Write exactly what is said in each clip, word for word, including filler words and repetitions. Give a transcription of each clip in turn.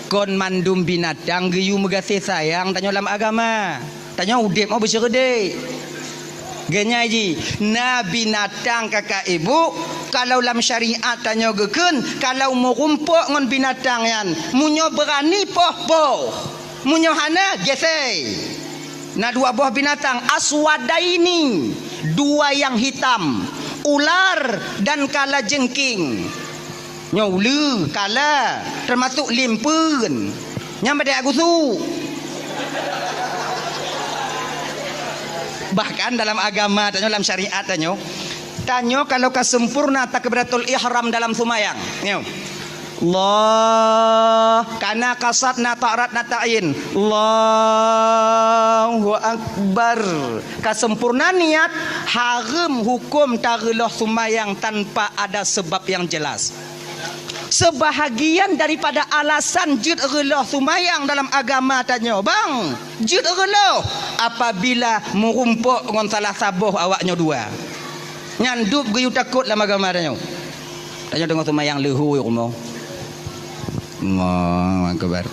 Kon mandum binatang geuyue meugaséh sayang tanyoe lam agama. Tanyoe udeb mau beuseureudek. Geunyai jih, na binatang kakak ibu, kalau lam syariat tanyoe geukheun, kalau meurumpok ngon binatang nyan, meunyoe beurani poh, poh. Meunyoe hana, gesei. Na dua boh binatang, aswadaini, dua yang hitam, ular dan kalajengking. Nyoe uleue, kala, teumasok limpeuen. Nyan bak gusuk. Bahkan dalam agama tanyoe, dalam syariat tanyoe, tanyoe kalau ka sempurna takbiratul ihram dalam seumayang. Nyoe. Allah, kana kasat na ta'rat na ta'in. Allahu Akbar. Ka sempurna niat, hareuem huköm tareuloh seumayang tanpa ada sebab yang jelas. Sebahagian daripada alasan jeuet reuloh seumayang dalam agama tanyoe, bang, jeuet reuloh apabila meurumpok ngon salah saboh awak nyoe dua. Nyan dub geuyue takot lam agama tanyoe. Tanyoe deungoe seumayang leuhô rumoh. Allahu Akbar.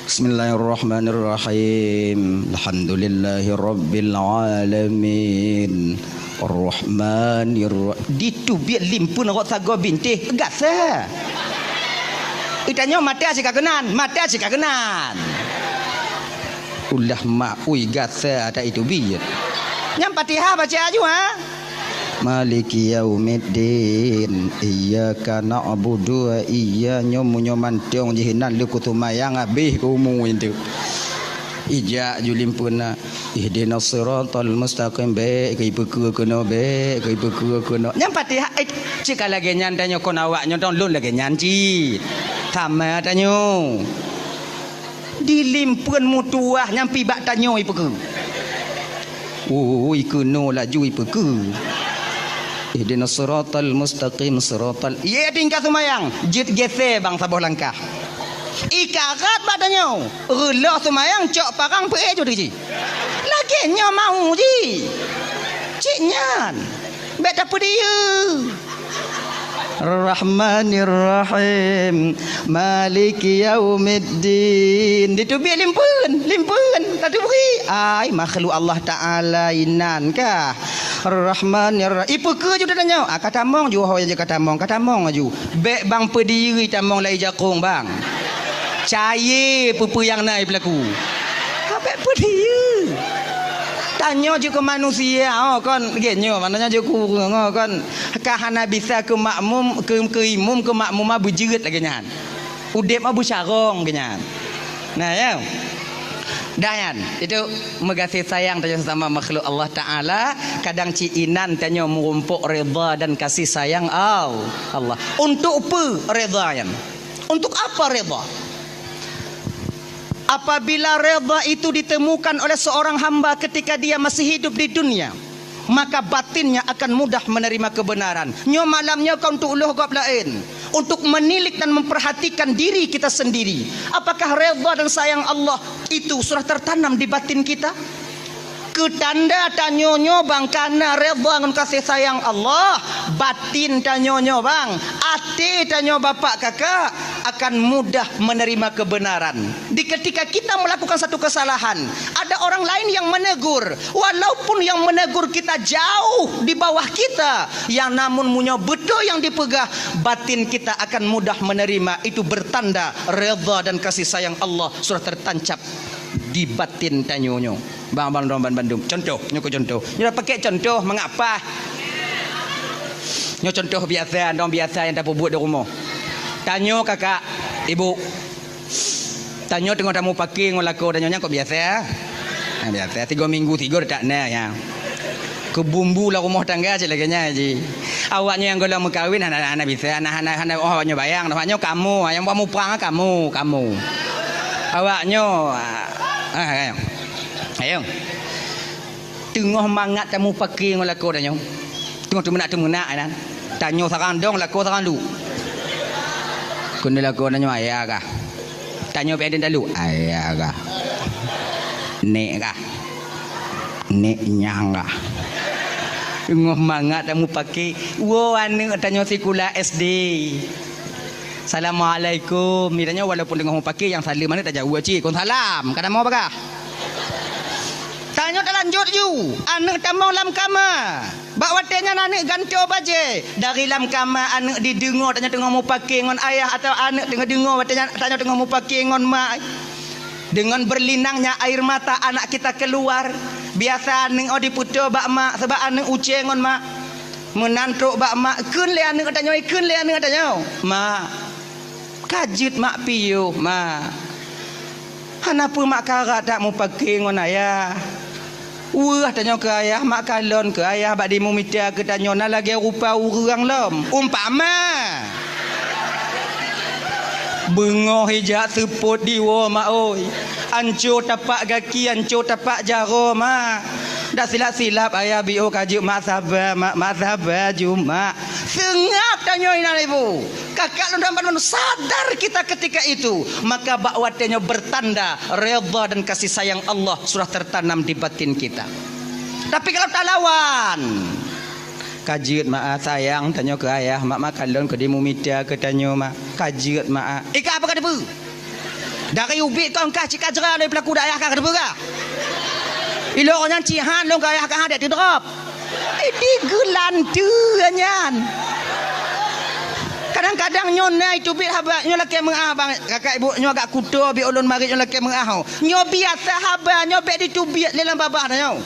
Bismillahirrahmanirrahim. Alhamdulillahirabbil alamin. Arrahmanirrahim. Diteubiet limpeuen rot sagoe bintéh, gasa. Itanyoe mata cit ka keunan, mata cit ka keunan. Ulah mak ui gasa ata iteubiet. Nyang Fatihah baca aju, ha? Maliki yaumiddin. Iyyaka na'budu wa iyya-, nyoe meunyoe mantong jih inan leuku seumayang habéh keu umu itu. Ijak ju limpeuen na. Ihdinas siratal mustaqim, bék keu ipeukeue keunoe, bék keu ipeukeue keunoe. Nyang Fatihah, eh, cit ka lagée nyan tanyoe kon awak nyoe dong lôn lagée nyan cit. Sama tanyoe. Di limpeuen meutuwah nyang pih bak tanyoe ipeukeue. Ui, keunoe laju ipeukeue. Ihdinas siratal mustaqim, siratal, ié tingkat seumayang, jeuet gesé bang saboh langkah. Ikarat bak tanyoe, reuloh seumayang cok parang peuék jeuet jih. Lagée nyoe mau jih. Cit nyan. Bék tapeudiyeu. Rahmanirrahim. Maliki yaumiddin. Diteubiet limpeuen, limpeuen. Tateubiet. Ai, makhluk Allah Taala inan kah. Rahmanirrahim. Ipeukeue ju tanyoe. Ah, ka tamong ju, ho, ka tamong, ka tamong aju. Bék bang peudiyeu tamong lai jakong bang. Cayée peue-peue nyang na ipeulaku. Ka bék peudiyeu. Tanyoe jeuet keu manusia, oh, kon, lagée nyoe, maknanya jeuet keu ureuëng, oh, kon. Ka hana bisa keu makmum, keu, keu imum, keu makmuma beujeuet lagée nyan. Udeb mah beucarông geuh nyan. Nah, ya. Dah nyan, itu meugaséh sayang tanyoe sesama makhluk Allah Taala, kadang cit inan tanyoe meurumpok redha dan kasih sayang Al-, Allah. Untuk peue redha nyan? Untuk apa redha? Apabila redha itu ditemukan oleh seorang hamba ketika dia masih hidup di dunia, maka batinnya akan mudah menerima kebenaran. Nyoe malam nyoe kon untuk uloh gob laén, untuk menilik dan memperhatikan diri kita sendiri. Apakah redha dan sayang Allah itu sudah tertanam di batin kita? Keu tanda tanyoe nyoe bang kana redha ngon kasih sayang Allah, batin tanyoe nyoe bang, até tanyoe bapak kakak akan mudah menerima kebenaran. Di ketika kita melakukan satu kesalahan, ada orang lain yang menegur, walaupun yang menegur kita jauh di bawah kita, yang namun meunyoe beutôi yang dipeugah, batin kita akan mudah menerima. Itu bertanda redha dan kasih sayang Allah sudah tertancap di batin tanyoe nyoe. Bang, bang, dong, ban, bandum. Contoh, nyoe keu contoh. Nyoe dah pakai contoh, mengapa? Nyoe contoh biasa, dong biasa nyang tapeubuet di rumoh. Tanyoe kakak, ibu. Tanyoe teungoh tamupake ngon lakoe tanyoe nyan kok biasa. Ha, biasa. Tiga minggu, tiga tak na, ya. Keu bumbu lam rumoh tangga cit lagée nyan jih. Awak nyoe nyang gohlom meukawen hana, hana bisa, hana, hana, hana, oh, awak nyoe bayang, awak nyoe kamoe, nyang buat muprang kamoe, kamoe. Awak nyoe, ah, ah, ayong. Ayong. Teungoh mangat tamupake ngon lakoe tanyoe. Teungoh teumeunak-teumeunak nyan. Tanyoe sarang dong, lakoe sarang duek. Keuneuk lakoe tanyoe ayah kah? Tanyoe pih aden talu, ayah kah? Nek kah? Nek nyang kah? Teungoh mangat tamupake, woe aneuk tanyoe sikula S D. "Assalamualaikum." Di tanyoe walaupun teungoh mupake nyang saleuem aneuk tajaweueb cit, "Kon salam." Ka tamong bagah. Tanyoe talanjut ju, aneuk tamong lam kama. Bak watée nyan aneuk gantoe bajée. Dari lam kama aneuk dideungoe tanyoe teungoh mupake ngon ayah atawa aneuk teungoh deungoe watée nyan tanyoe teungoh mupake ngon mak. Dengan berlinangnya air mata anak kita keluar. Biasa aneuk oh dipeutoe bak mak, sabab aneuk ucée ngon mak. Meunan trok bak mak, kheun lé aneuk tanyoe, kheun lé aneuk tanyoe, "Mak, ka jeuet mak piôh, mak. Hana peue mak karat that mupake ngon ayah." Weueh tanyoe keu ayah, mak kalon keu ayah bak dimumita keu tanyoe na lagée rupa ureuëng lom. Umpama, beungoh ijak seupôt diwoe mak oi, anco tapak gaki, anco tapak jaroe mak. Dak silap-silap ayah biôh ka jeuet mak saba, mak, mak saba ju mak. Seungab tanyoe inan ibu. Kakak lôn dan padum sadar kita ketika itu, maka bak watée nyoe bertanda redha dan kasih sayang Allah sudah tertanam di batin kita. Tapi kalau talawan, "Ka jeuet mak ah, sayang tanyoe keu ayah, mak, mak kalon keu dimumita keu tanyoe mak. Ka jeuet mak ah." Ika apa ka teupeu? Dari ubit kong kah cit ka jra lé peulaku dayah ka teupeu kah? Ilok nyan cit han lôn keu ayah ka han dek teudrop. Di geulanteue nyan. Kadang-kadang nyoe na iteubiet haba, nyoe lakée meuah bang, kakak ibu nyoe agak kuto bi ulôn marit nyoe lakée meuah ho. Nyoe biasa haba nyoe bék diteubiet lé lam babah na nyoe.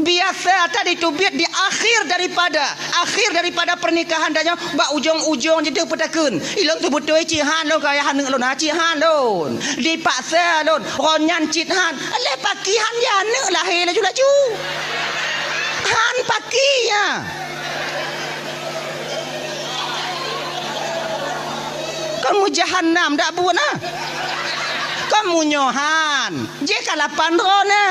Biasa ata diteubiet di akhir daripada, akhir daripada pernikahan dan nyoe bak ujong-ujong jiteupeutakeun. Ilôn teubeutôi cit han lôn keu ayah aneuk lôn, ha, cit han lôn. Dipaksa lôn, ron nyan cit han. Lé paki han ya aneuk lahé laju-laju. Han paki ya. Kon meujahanam dak buet na. Kon meunyoe han. Jih ka lapan droe na.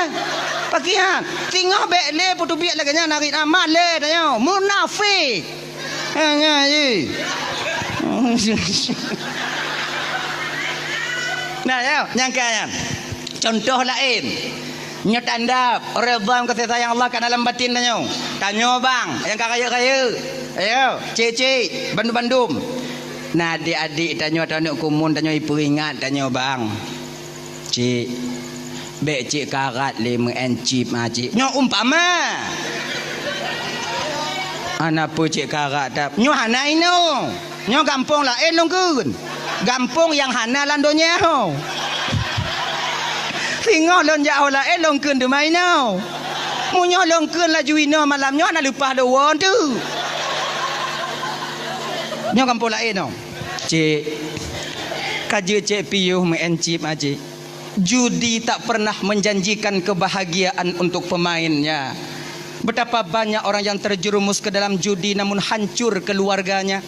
Paki han. Singoh bék lé peuteubiet lagée nyan narit amat lé tanyoe. Munafik. Ha, nyan jih. Nah, ya, nyangka nyan. Contoh laén. Nyoe tanda redha kasih sayang Allah ka dalam batin tanyoe. Tanyoe bang, nyang ka rayeuk-rayeuk. Ayo, cik-cik, bandum-bandum. Nah, adik-adik tanyoe atau aneuk kumun tanyoe ipeuingat tanyoe bang. Cik, bék cik karat lé meu'en cip ma cik. Nyoe umpama. Hana peue cik karat that. Nyoe hana inoe. Nyoe gampông laén lôn kheun. Gampông nyang hana lam donya ho. Singoh lôn jak ho laén lôn kheun teuma inoe. Meunyoe lôn kheun laju inoe malam nyoe hana leupah lôn woe teuk. Nyoe gampông laén ho. Cik, ka jeuet cik piôh meu'en cip ma cik. Judi tak pernah menjanjikan kebahagiaan untuk pemainnya. Betapa banyak orang yang terjerumus ke dalam judi namun hancur keluarganya,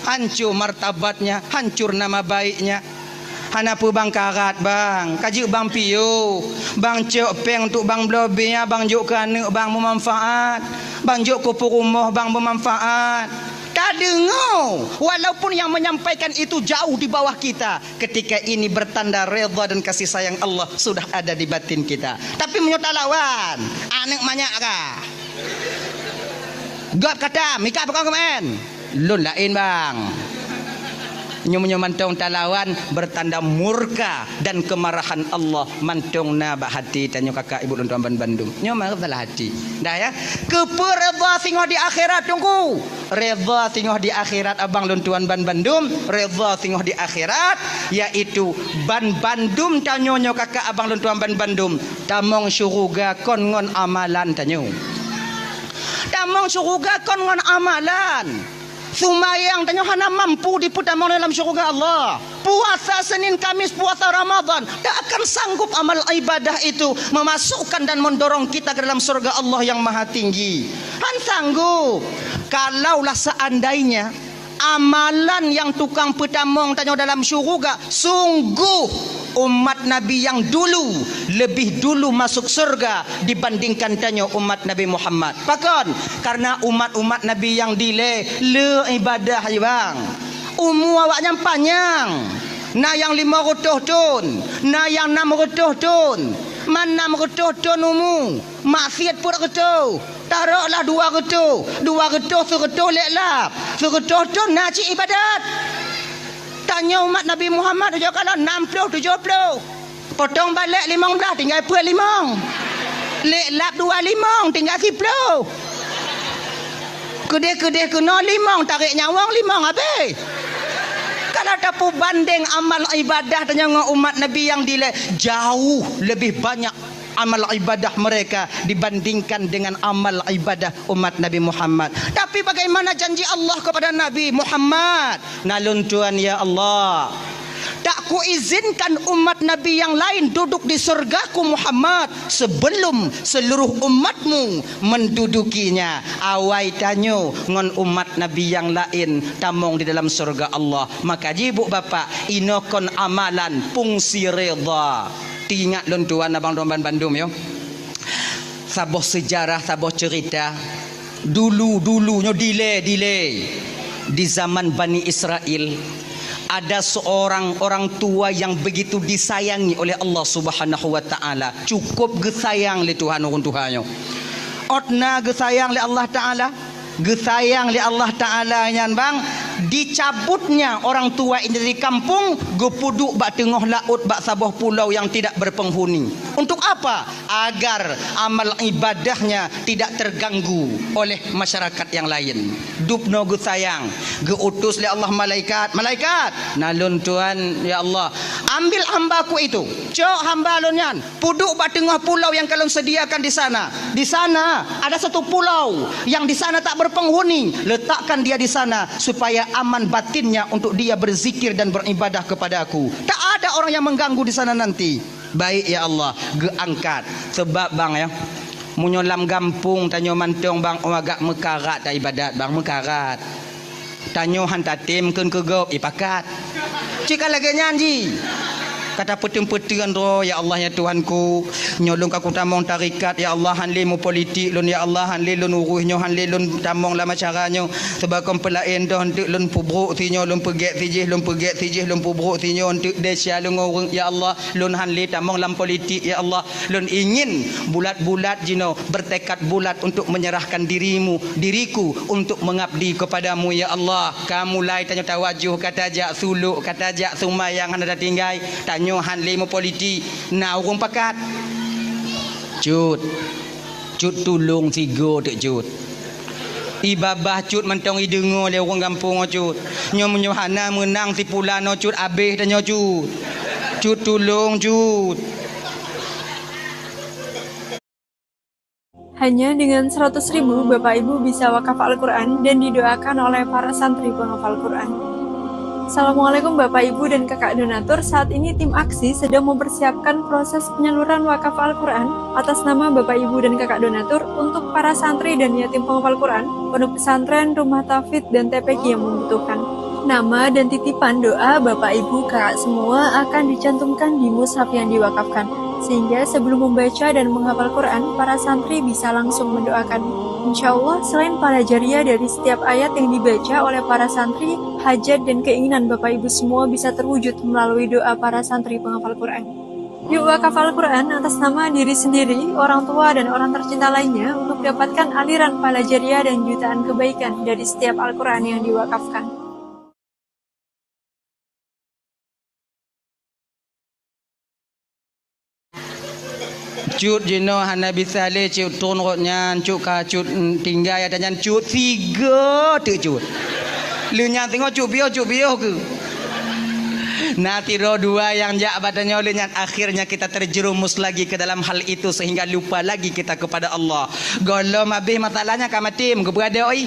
hancur martabatnya, hancur nama baiknya. Hana peue bang karat bang, ka jeuet bang piôh, bang cok péng untuk bang bloe bia, bang jok keu aneuk bang beumanfaat, bang jok keu peurumoh bang beumanfaat. Tadeungoe, walaupun yang menyampaikan itu jauh di bawah kita, ketika ini bertanda redha dan kasih sayang Allah sudah ada di batin kita. Tapi meunyoe talawan, aneuk manyak kah? Gob kata, mika pakon keumaén? Lôn laén bang. Nyoe meunyoe mantong talawan, bertanda murka dan kemarahan Allah mantong na bak hati tanyoe kakak ibu lôn tuan ban bandum. Nyoe meusalah hati. Dah ya. Keupeue redha singoh di akhirat teungku? Redha singoh di akhirat abang lôn tuan ban bandum, redha singoh di akhirat, yaitu ban bandum tanyoe nyoe kakak abang lôn tuan ban bandum, tamong syuruga kon ngon amalan tanyoe. Tamong syuruga kon ngon amalan. Seumayang tanyoe hana mampu dipeutamong dalam syuruga Allah. Puasa Senin Kamis, puasa Ramadan, tak akan sanggup amal ibadah itu memasukkan dan mendorong kita ke dalam surga Allah yang Maha Tinggi. Han sanggup. Kalaulah seandainya amalan yang tukang peutamong tanyoe dalam syuruga, sungguh umat Nabi yang dulu lebih dulu masuk surga dibandingkan tanyoe umat Nabi Muhammad. Pakon? Karena umat-umat Nabi yang dilée le ibadah, bang. Umu awaknyan panyang. Na nyang limong reutôh thon, na nyang nam reutôh thon. Man nam reutôh thon umu, maksiat peuet reutôh. Taroklah dua reutôh, dua reutôh seureutôh lé lap. Seureutôh thon na cit ibadat. Tanyoe umat Nabi Muhammad ujoe kalon nam ploh tujoh ploh. Potong balek limong blaih tinggai peuet limong. Lek lap dua limong tinggai siploh. Keudeh-keudeh keunoe limong, tarek nyawöng limong habéh. Kalau tapeubandeng amal ibadah tanyoe ngon umat Nabi nyang dilée, jauh lebih banyak amal ibadah mereka dibandingkan dengan amal ibadah umat Nabi Muhammad. Tapi bagaimana janji Allah kepada Nabi Muhammad? Na lôn tuan, ya Allah, tak kuizinkan umat Nabi yang lain duduk di surgaku Muhammad sebelum seluruh umatmu mendudukinya. Awai tanyoe ngon umat Nabi yang lain tamong di dalam surga Allah. Maka jih buk bapak, inoe kon amalan fungsi reda. Teuingat lôn tuan abang doman bandum yo. Saboh seujarah, saboh ceurita. Dulu-dulu nyoe dilée-dilée, di zaman Bani Israel, ada seorang orang tua yang begitu disayangi oleh Allah Subhanahu wa Taala. Cukup geusayang lé Tuhan ureuëng tuha nyoe. Ôt na geusayang lé Allah Taala, geusayang lé Allah Taala nyan bang, dicabutnya orang tua ini dari kampung, geupeuduek bak teungoh laôt bak saboh pulau yang tidak berpenghuni. Untuk apa? Agar amal ibadahnya tidak terganggu oleh masyarakat yang lain. Dubnoe geusayang, geuutus lé Allah malaikat, "Malaikat, na lôn tuan, ya Allah, ambil hambaku itu, cok hamba lôn nyan, peuduek bak teungoh pulau yang ka lôn sediakan di sana. Di sana ada satu pulau yang di sana tak berpenghuni, letakkan dia di sana supaya aman batinnya untuk dia berzikir dan beribadah kepada-Ku. Tak ada orang yang mengganggu di sana nanti." Baik, ya Allah, geuangkat. Sebab bang ya, meunyoe lam gampông tanyoe mantong bang, oh agak meukarat ta ibadat bang, meukarat. Tanyoe han tatem kheun keu gob, ipakat. Cit ka lagée nyan jih. Ka tapeuteun-peuteun droe, ya Allah, ya Tuhanku, nyoe lôn ka kutamong tarekat, ya Allah, han lé meupolitik lôn, ya Allah, han lé lôn urus nyoe, han lé lôn tamong lam acara nyoe. Sebab kon peulaén doh, eunteuk lôn peubrok sinyoe, lôn peugét sijih, lôn peugét sijih, lôn peubrok sinyoe, eunteuk desya lôn ngon ureuëng, ya Allah. Lôn han lé tamong lam politik, ya Allah. Lôn ingin bulat-bulat jinoe, bertekad bulat untuk menyerahkan dirimu, diriku untuk mengabdi kepada-Mu, ya Allah. Ka mulai tanyoe tawajoh, ka tajak sulok, ka tajak seumayang hana tatinggai. Tanyoe han lé meupolitik. Na ureuëng pakat? Cut. Cut tulông sigoe teuk Cut. Ié babah Cut mantong ideungoe lé ureuëng gampông nyoe Cut. Nyoe meunyoe hana meunang si pulan nyoe Cut, abéh tanyoe Cut. Cut tulông Cut. Hanya dengan seratus ribu, Bapak Ibu bisa wakaf Al-Quran dan didoakan oleh para santri penghafal Quran. Assalamualaikum Bapak Ibu dan Kakak Donatur. Saat ini tim aksi sedang mempersiapkan proses penyaluran wakaf Al-Quran atas nama Bapak Ibu dan Kakak Donatur untuk para santri dan yatim penghafal Quran Pondok Pesantren, Rumah Tahfidz, dan T P Q yang membutuhkan. Nama dan titipan doa Bapak Ibu Kakak semua akan dicantumkan di mushaf yang diwakafkan, sehingga sebelum membaca dan menghafal Quran, para santri bisa langsung mendoakan. Insya Allah, selain pahala jariah dari setiap ayat yang dibaca oleh para santri, hajat dan keinginan Bapak Ibu semua bisa terwujud melalui doa para santri penghafal Quran. Yuk wakaf Al-Quran atas nama diri sendiri, orang tua, dan orang tercinta lainnya untuk dapatkan aliran pahala jariah dan jutaan kebaikan dari setiap Al-Quran yang diwakafkan. Cut jinoe hana bisa lé Cut tron rot nyan, Cut ka Cut, mm, tinggai ata nyan Cut sigoe teuk Cut. Lheueh nyan teungoh Cut piôh, Cut piôh keu. Na sidroe dua nyang jak bak tanyoe lheueh nyan, akhirnya kita terjerumus lagi ke dalam hal itu sehingga lupa lagi kita kepada Allah. Gohlom habéh masalahnya ka maté, meugeubeuradoi.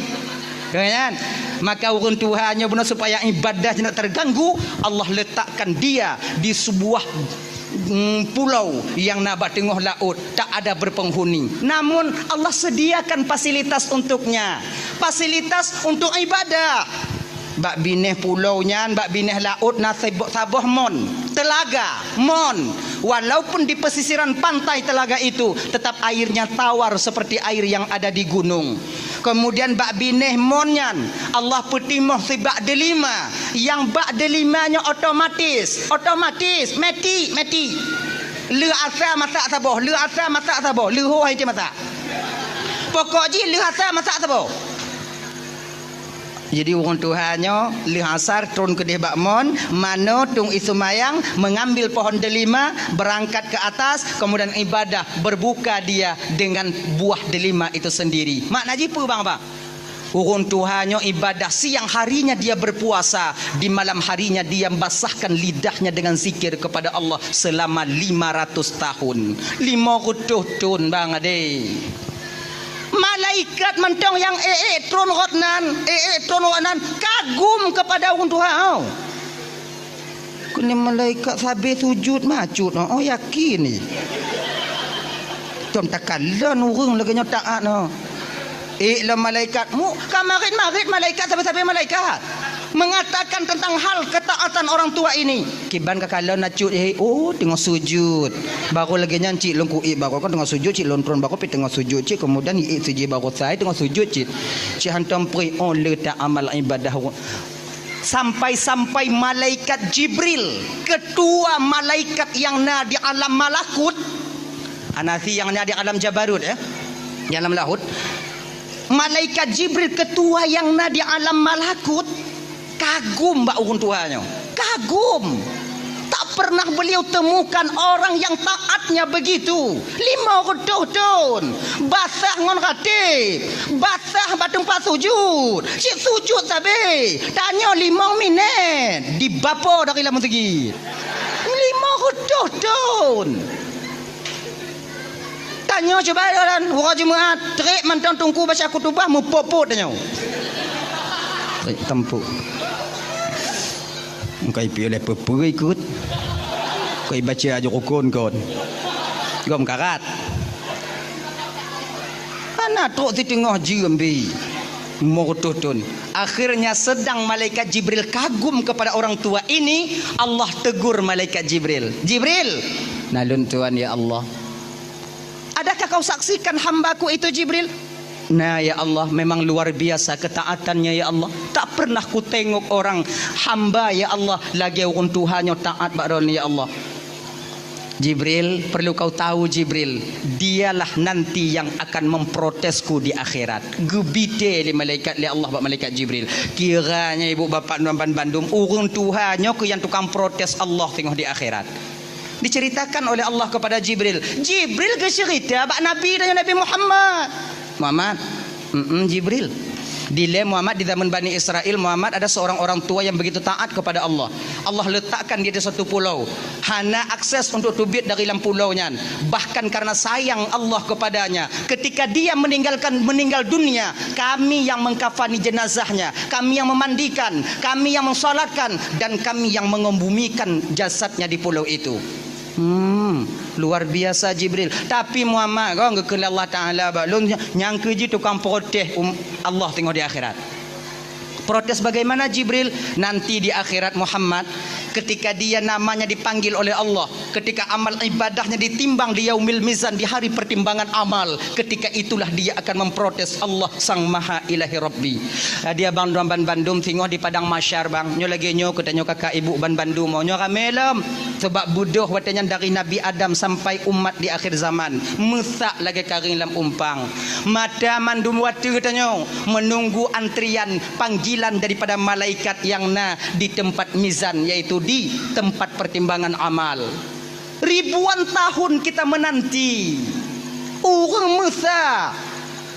Kan? Maka ureuëng tuha nyoe bunoe supaya ibadah jinoe terganggu, Allah letakkan dia di sebuah, mm, pulau yang na bak teungoh laôt, tak ada berpenghuni. Namun Allah sediakan fasilitas untuknya, fasilitas untuk ibadah. Bak binéh pulau nyan, bak binéh laôt na sebo-, saboh mon, telaga, mon. Walaupun di pesisiran pantai telaga itu, tetap airnya tawar seperti air yang ada di gunung. Kemudian bak binéh mon nyan, Allah peutimoh sibak deulima. Nyang bak deulima nyoe otomatis, otomatis, meti, meti. Lheueh asa masak saboh, lheueh asa masak saboh, lheueh ho hai masak. Pokok jih lheueh asa masak saboh. Jadi ureuëng tuha nyoe lheueh asar tron keudeh bak mon, manoe tueng ie seumayang, mengambil pohon delima, berangkat ke atas, kemudian ibadah, berbuka dia dengan buah delima itu sendiri. Makna jih peue bang, bang? Ureuëng tuha nyoe ibadah, siang harinya dia berpuasa, di malam harinya dia basahkan lidahnya dengan zikir kepada Allah selama lima ratus tahun. Lima reutôh thon, bang, adé. Malaikat mantong nyang ék-ék tron rot nan, ék-ék tron rot nan, kagum kepada ureuëng tuha nyoe. Keuneuk malaikat sabe sujud macut, oh, yakin ni. Tom takalon ureuëng lagée nyoe taat nyoe. Ék lom malaikat, mu ka marit-marit malaikat sabe-sabe malaikat. Mengatakan tentang hal ketaatan orang tua ini. Kiban kakalon acut, eh, oh, teungoh sujud. Baru lagée nyan cit lôn kuék baru kan teungoh sujud, cit lôn tron baru pi teungoh sujud cit, kemudian iék sujud baru sai teungoh sujud cit. Cit hantom preh, oh, le ta amal ibadah. Sampai-sampai malaikat Jibril, ketua malaikat yang na di alam malakut, anasi yang na di alam jabarut, ya, di alam lahut. Malaikat Jibril, ketua yang na di alam malakut, kagum bak ureuëng tuha nyoe. Kagum. Tak pernah beliau temukan orang yang taatnya begitu. Lima reutôh thon. Basah ngon rateb. Basah bak teumpat sujud. Cit sujud sabe. Tanyoe limong minét. Dibapo dari lam meuseujid. Lima reutôh thon. Tanyoe cuba jalan, uroe Jumat, trek mantong teungku baca khutubah, meupot-pot tanyoe. Trek tampok. Engkai piôh lé peue-peue ikot. Koi baca aju rukun kon. Gom karat. Hana trok siteungoh jeuem bi. Lima reutôh thon. Akhirnya sedang malaikat Jibril kagum kepada orang tua ini, Allah tegur malaikat Jibril. "Jibril!" "Na lôn tuan, ya Allah." "Adakah kau saksikan hambaku itu, Jibril?" "Na, ya Allah, memang luar biasa ketaatannya, ya Allah. Tak pernah kutengok orang hamba, ya Allah, lagée ureuëng tuha nyoe taat bak droeneuh, ya Allah." "Jibril, perlu kau tahu, Jibril, dialah nanti yang akan memprotesku di akhirat." Geubite lé malaikat, lé Allah bak malaikat Jibril. Kiranya ibu bapak nuan ban bandum, ureuëng tuha nyoe keuh nyang tukang protes Allah teungoh di akhirat. Diceritakan oleh Allah kepada Jibril. Jibril geuceurita bak Nabi dan Nabi Muhammad. Muhammad, mm Jibril. Dilée Muhammad di zaman Bani Israel, Muhammad ada seorang orang tua yang begitu taat kepada Allah. Allah letakkan dia di satu pulau. Hana akses untuk teubiet dari lam pulau nyan. Bahkan karena sayang Allah kepadanya, ketika dia meninggalkan, meninggal dunia, kami yang mengkafani jenazahnya, kami yang memandikan, kami yang mensolatkan, dan kami yang mengembumikan jasadnya di pulau itu. Hmm, luar biasa Jibril. Tapi Muhammad, kon geukheun lé Allah Taala bak lôn, nyang keuh jih tukang protes um, Allah teungoh di akhirat. Protes bagaimana Jibril? Nanti di akhirat Muhammad, ketika dia namanya dipanggil oleh Allah, ketika amal ibadahnya ditimbang di yaumil mizan, di hari pertimbangan amal, ketika itulah dia akan memprotes Allah Sang Maha Ilahi Rabbi. Dia bang droe ban bandum singoh di padang mahsyar bang. Nyoe lagée nyoe keu tanyoe kakak ibu ban bandum, nyoe ramé lom. Sebab beudôh watée nyan dari Nabi Adam sampai umat di akhir zaman, meusak lagée karéng lam umpang. Mata mandum watée tanyoe menunggu antrian panggilan daripada malaikat yang na di tempat mizan, yaitu di tempat pertimbangan amal. Ribuan tahun kita menanti. Ureuëng meusa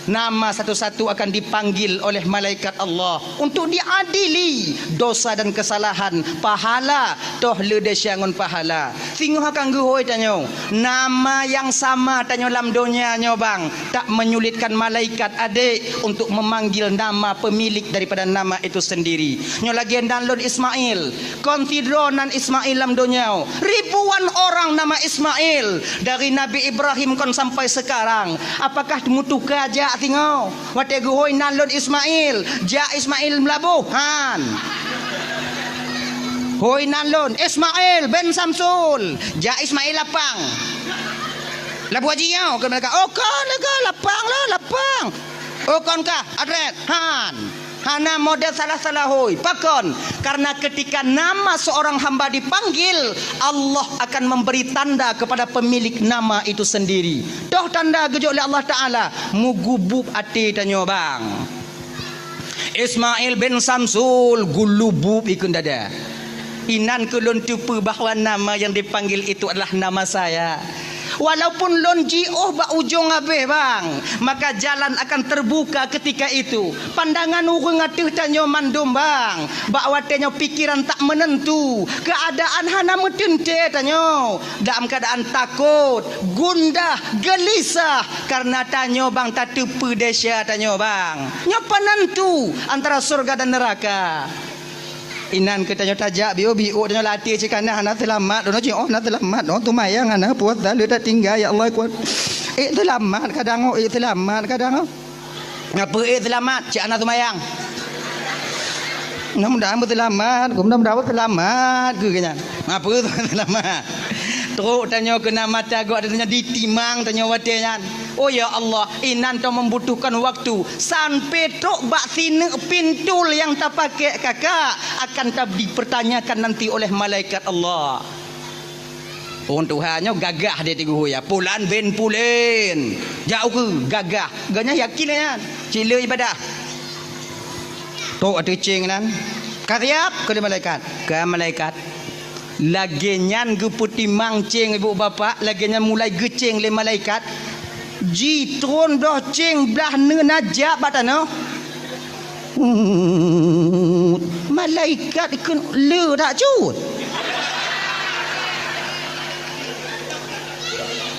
nama satu-satu akan dipanggil oleh malaikat Allah untuk diadili dosa dan kesalahan, pahala, toh le desya ngon pahala. Singoh akan geuhôi tanyoe, nama nyang sama tanyoe lam donya nyoe bang, tak menyulitkan malaikat adek untuk memanggil nama pemilik daripada nama itu sendiri. Nyoe lagée nan lôn Ismail, kon sidroe nan Ismail lam donya. Ribuan orang nama Ismail, dari Nabi Ibrahim kon sampai sekarang. Apakah meutuka jak singoh? Watée geuhôi nan lôn Ismail, jak Ismail Meulaboh, han. Hôi nan lôn, Ismail bin Samsul, jak Ismail Lapang. Laboh Haji nyoe, keu malaikat, oh kon lé ka Lapang lah, Lapang. Oh kon kah, Adret, han. Hana model salah-salah hôi. Pakon? Karena ketika nama seorang hamba dipanggil, Allah akan memberi tanda kepada pemilik nama itu sendiri. Toh tanda geujok lé Allah Taala, mugubub até tanyoe bang. Ismail bin Samsul geulubub ikun dada. Inan keuh lôn teupeue bahwa nama yang dipanggil itu adalah nama saya. Walaupun lôn jiôh bak ujong abéh, bang, maka jalan akan terbuka ketika itu. Pandangan ureuëng ateueh tanyoe mandum, bang. Bak watée nyoe pikiran tak menentu, keadaan hana meuteuntée tanyoe. Dalam keadaan takot, gundah, geulisah, karena tanyoe, bang, tateupeue desya tanyoe, bang. Nyoe penentu antara surga dan neraka. Inan keu tanyoe tajak biôh-biôh tanyoe latih cit kana hana seulamat, droeneuh cit oh hana seulamat, oh teumayang hana puasa le tatinggai, ya Allah kuat. Eh seulamat kadang oh, eh seulamat kadang oh. Ngapa eh seulamat? Cit hana teumayang. Mudah-mudahan beuseulamat, mudah-mudahan beuseulamat keu nyan. Ngapa seulamat? Trok tanyoe keuna mata gok tanyoe ditimang tanyoe watée nyan. Oh ya Allah, inan tanyoe membutuhkan waktu sampai trok bak sineuk pintul yang tapakai kakak akan ta-, dipertanyakan nanti oleh malaikat Allah. Ureuëng tuha nyoe gagah dia tigu ya. Pulan bin Pulen. Jak ukeue gagah. Ganya yakin nyan. Cile ibadah. Tok ateueh ceng nan. Ka siap keu malaikat. Ka malaikat. Lagée nyan geupeutimang ceng ibu bapak, lagée nyan mulai geuceng lé malaikat. Jitron bloh ceng blah neuna jak bak tanoh. Hmm, malaikat ikun le tak cut.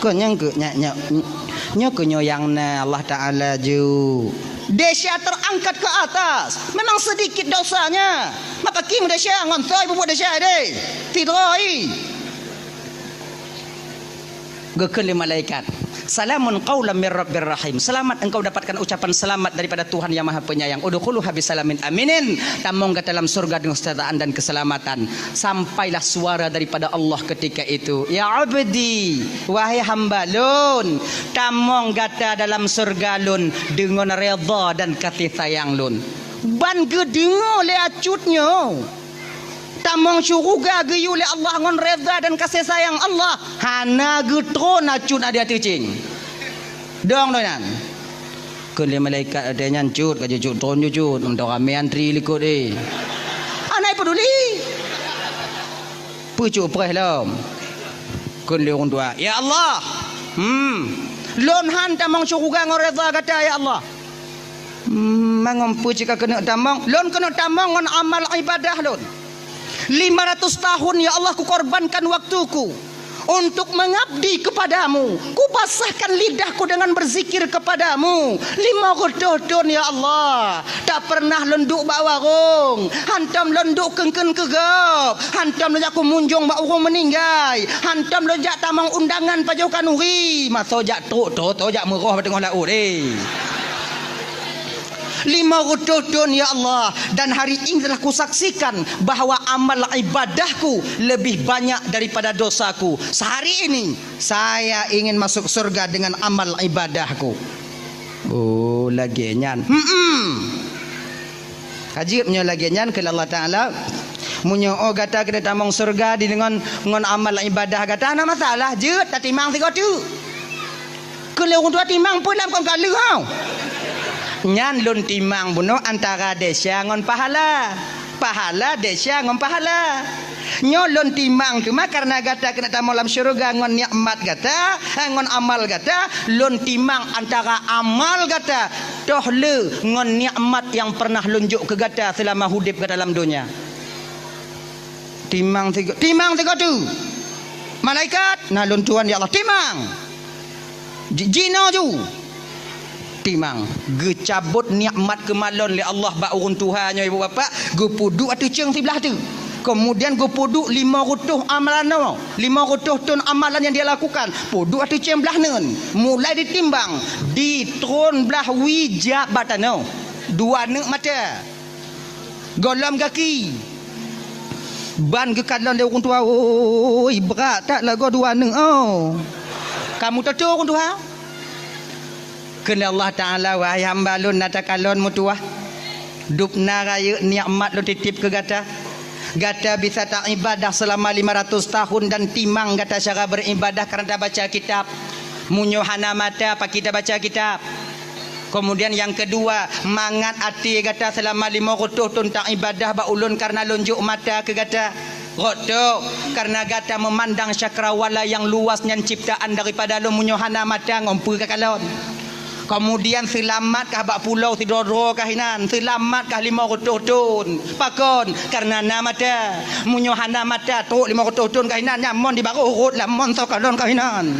Kon nyang ke nyak nyak nyoe keu nyoe yang na Allah Taala ju. Desya terangkat ke atas. Memang sedikit dosanya. Maka kim desya ngon soi bubuk desya deh. Tidroi. Geukheun lé malaikat, "Salamun qaulam mir rabbir rahim." Selamat engkau dapatkan ucapan selamat daripada Tuhan yang Maha Penyayang. "Udkhuluha bisalamin aminin." Tamong gata dalam surga dengan kesejahteraan dan keselamatan. Sampailah suara daripada Allah ketika itu, "Ya abdi, wahai hamba lôn, tamong gata dalam surga lôn dengan redha dan kasih sayang lôn." Ban geudeungoe lé acut nyoe. Tamong syuruga geuyue lé Allah ngon redha dan kasih sayang Allah, hana geutron acut adak teucing. Dong doh nyan. Kheun lé malaikat adak nyan cut ka jeucut tron jeucut, meudoh ramé antri likot eh. Hana peduli. Peucuk preh lom. Kheun lé ureuëng tuha, "Ya Allah, hmm, lôn han tamong syuruga ngon redha gata ya Allah." Hmm, mangon peue cit ka keuneuk tamong? Lôn keuneuk tamong ngon amal ibadah lôn. Lima ratus tahun, ya Allah, kukorbankan waktuku untuk mengabdi kepadamu. Kupasahkan lidahku dengan berzikir kepadamu. Lima reutôh thon, ya Allah. Tak pernah lôn duek bak warong. Hantom lôn duek keun-keun keu gob. Hantom lôn jak kumunjong bak ureuëng meuninggai. Hantom lôn jak tamong undangan pajoh khanuri. Masoe jak trok, toe-toe jak meuroh bak teungoh laôt, eh. Lima reutôh thon, ya Allah, dan hari ini telah kusaksikan bahwa amal ibadahku lebih banyak daripada dosaku. Sehari ini, saya ingin masuk surga dengan amal ibadahku. Oh, lagée nyan. Hmm. Ka jeuet meunyoe lagée nyan kheun Allah Taala, meunyoe oh gata keuneuk tamong surga di deungon ngon amal ibadah gata, hana masalah, jeuet tatimang sigoe teuk. Keu lôn tuha timang peue lam kon ka lheueh hau. Nyan lôn timang bunoe antara desya ngon pahala. Pahala desya ngon pahala. Nyoe lôn timang teuma kareuna gata keuneuk tamong lam syeuruga ngon nikmat gata, eh, ngon amal gata, lôn timang antara amal gata toh le ngon nikmat nyang pernah lôn jok keu gata seulama udeb gata lam donya. Timang sigo-, timang sigoe teuk. Malaikat, na lôn tuan ya Allah, timang. Ji-, jinoe ju. Timang, geucabot nikmat keumalon lé Allah bak ureuëng tuha nyoe ibu bapak, geupeuduek ateueh ceueng siblah teuk. Kemudian geupeuduek lima reutôh amalan nyoe, lima reutôh thon amalan nyang dia lakukan, peuduek ateueh ceueng blah neun, mulai ditimbang, di tron blah wie jak bak tanoh. Dua neuk mata. Gohlom gaki. Ban geukalon lé ureuëng tuha, "Oi, brat that lagoe dua neuk oh." Kamu toto ureuëng tuha? Kheun lé Allah Taala, "Wahai hamba lôn, na takalon meutuwah. Dub na rayeuk nikmat lôn titip keu gata. Gata bisa taibadah seulama lima ratus tahun dan timang gata cara beribadah kareuna tabaca kitab. Meunyoe hana mata, pakri tabaca kitab?" Kemudian yang kedua, mangat até gata selama lima ratus thon taibadah bak ulôn karena lôn jok mata keu gata. Rot tok, karena gata memandang cakrawala yang luas nyan ciptaan daripada lôn, meunyoe hana mata ngon peue kakalon. Kemudian seulamat kah bak pulo sidroe-droe kah inan, seulamat kah lima ratus thon. Pakon? Karena na mata. Meunyoe hana mata, trok lima ratus thon kah inan, nyan mon di barôh rot lam mon soe kalon kah inan.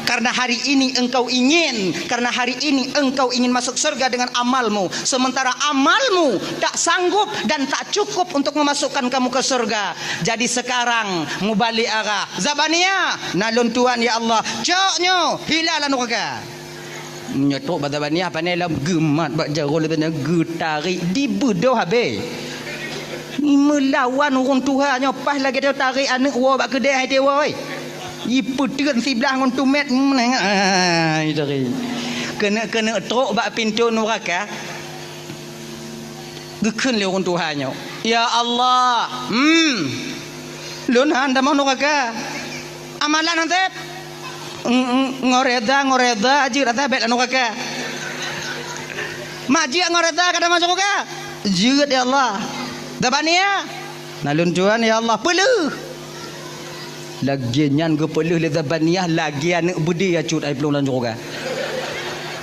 Karena hari ini engkau ingin, karena hari ini engkau ingin masuk surga dengan amalmu, sementara amalmu tak sanggup dan tak cukup untuk memasukkan kamu ke surga. Jadi sekarang mubalek arah. Zabaniah, na lôn tuan ya Allah. Cok nyoe, hila lam nuraka. Nyoe trok bak Zabaniah, pane lom geumat bak jaroe lé, pane geutarek, dibeudôh habéh. Meulawan ureuëng tuha nyoe, paih lagée nyoe tarek aneuëk woe bak keudée hai teuwoe. Jipeuteun siblah ngon tumét, menengah, ah, jitari. Keuneuk-keuneuk trok bak pintoe nuraka. Geukheun lé ureuëng tuha nyoe, "Ya Allah, hmm, lôn han tamong nuraka. Amalan han sép. Ng-, ng-, ngon reda, ngon reda jeuet ata bék lam nuraka. Mak jeuet ngon reda ka tamong syeuruga? Jeuet, ya Allah." Zabaniah, "Na lôn tuan, ya Allah." Peuleueh. Lagée nyan geupeuleueh lé Zabaniah lagée aneuëk beudé ya cut ai plueng lam syeuruga.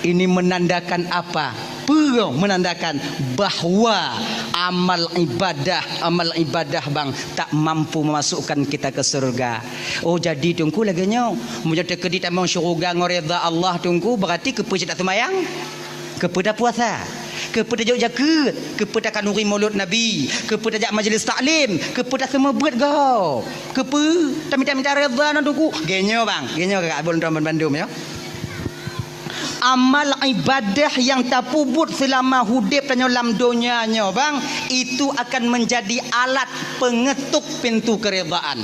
Ini menandakan apa? Peue menandakan bahwa amal ibadah, amal ibadah bang tak mampu memasukkan kita ke surga. Oh, jadi Teungku lagée nyoe, meunyoe teukeudi tamong syeuruga ngon reda Allah Teungku, berarti keupeue cit taseumayang? Keupeue tapuasa? Keupeue tajok jakeuet? Keupeue takhanuri mulod Nabi? Keupeue tajak majlis taklim? Keupeue taseumeubeuet gob? Keupeue tamita-mita reda nan Teungku? Geuh nyoe bang, geuh nyoe kakak abon tuan bandum ya. Amal ibadah yang tapeubuet seulama udeb tanyoe lam donya nyoe bang, itu akan menjadi alat pengetuk pintu keredaan.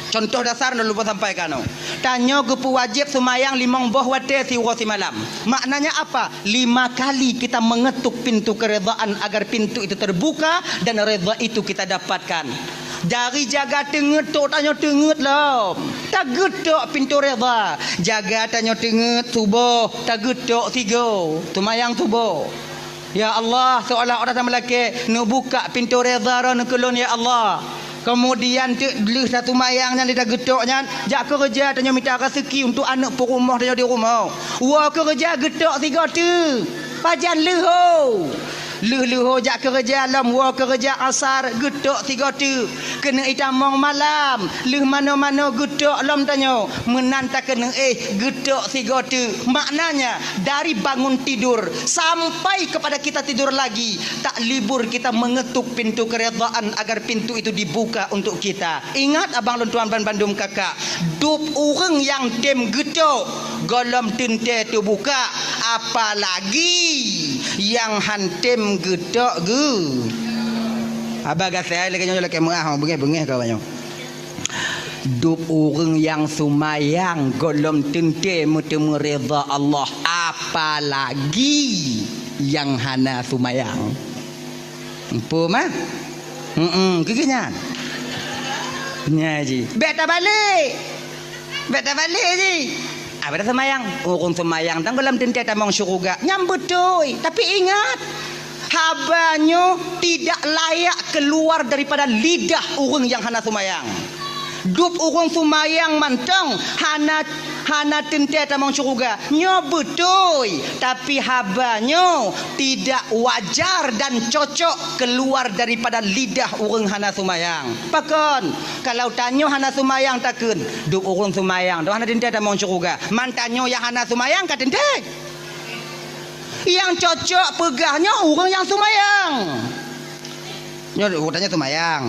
Contoh dasar lôn lubah sampaikan nyoe. Tanyoe geupeuwajéb seumayang limong boh watée siuroe simalam. Maknanya apa? Lima kali kita mengetuk pintu keredaan agar pintu itu terbuka dan reda itu kita dapatkan. Dari jaga teungeut tok tanyoe teungeut lom, tageutok pintoe reda. Jaga tanyoe teungeut suboh, tageutok sigoe, seumayang suboh. Ya Allah, seolah-olah tameulakée, neubukak pintoe reda droeneuh keu lôn, ya Allah. Keumudian teuk lheueh taseumayang nyan di tageutok nyan, jak keureuja tanyoe mita raseuki untuk aneuëk peurumoh tanyoe di rumoh. Woe keureuja geutok sigoe teuk, pajan leuho. Lheueh-leuho jak keureuja lom woe keureuja asar geutok sigoe teuk. Keuneuk itamong malam, lheueh manoe-manoe geutok lom tanyoe, meunan takeuneuk éh geutok sigoe teuk. Maknanya, dari bangun tidur sampai kepada kita tidur lagi, tak libur kita mengetuk pintu keredaan agar pintu itu dibuka untuk kita. Ingat abang lôn tuan ban bandum kakak, dub ureuëng nyang tem geutok gohlom teuntée teubuka, apalagi nyang han tem geutok geu. Haba gasai lagée nyoe lakée meuah beungéh-beungéh ka nyoe. Dub ureuëng nyang seumayang gohlom teuntée meuteumé reda Allah, apalagi nyang hana seumayang. Empu mah? Heeh, keu nyan. Nya ji. Bék tabalek. Bék tabalek ji. Abada seumayang. Ureuëng seumayang dan gohlom teuntée tamong syeuruga. Nyang beutôi. Tapi ingat, haba nyoe tidak layak keluar daripada lidah ureuëng nyang hana seumayang. Dub ureuëng seumayang mantong hana, hana teuntée tamong syeuruga. Nyoe beutôi, tapi haba nyoe tidak wajar dan cocok keluar daripada lidah ureuëng hana seumayang. Pakon? Kalau tanyoe hana seumayang takheun, dub ureuëng seumayang, dub hana teuntée tamong syeuruga. Man tanyoe nyang hana seumayang ka teuntée. Nyang cocok peugah nyoe ureuëng nyang seumayang. Nyoe utannya seumayang.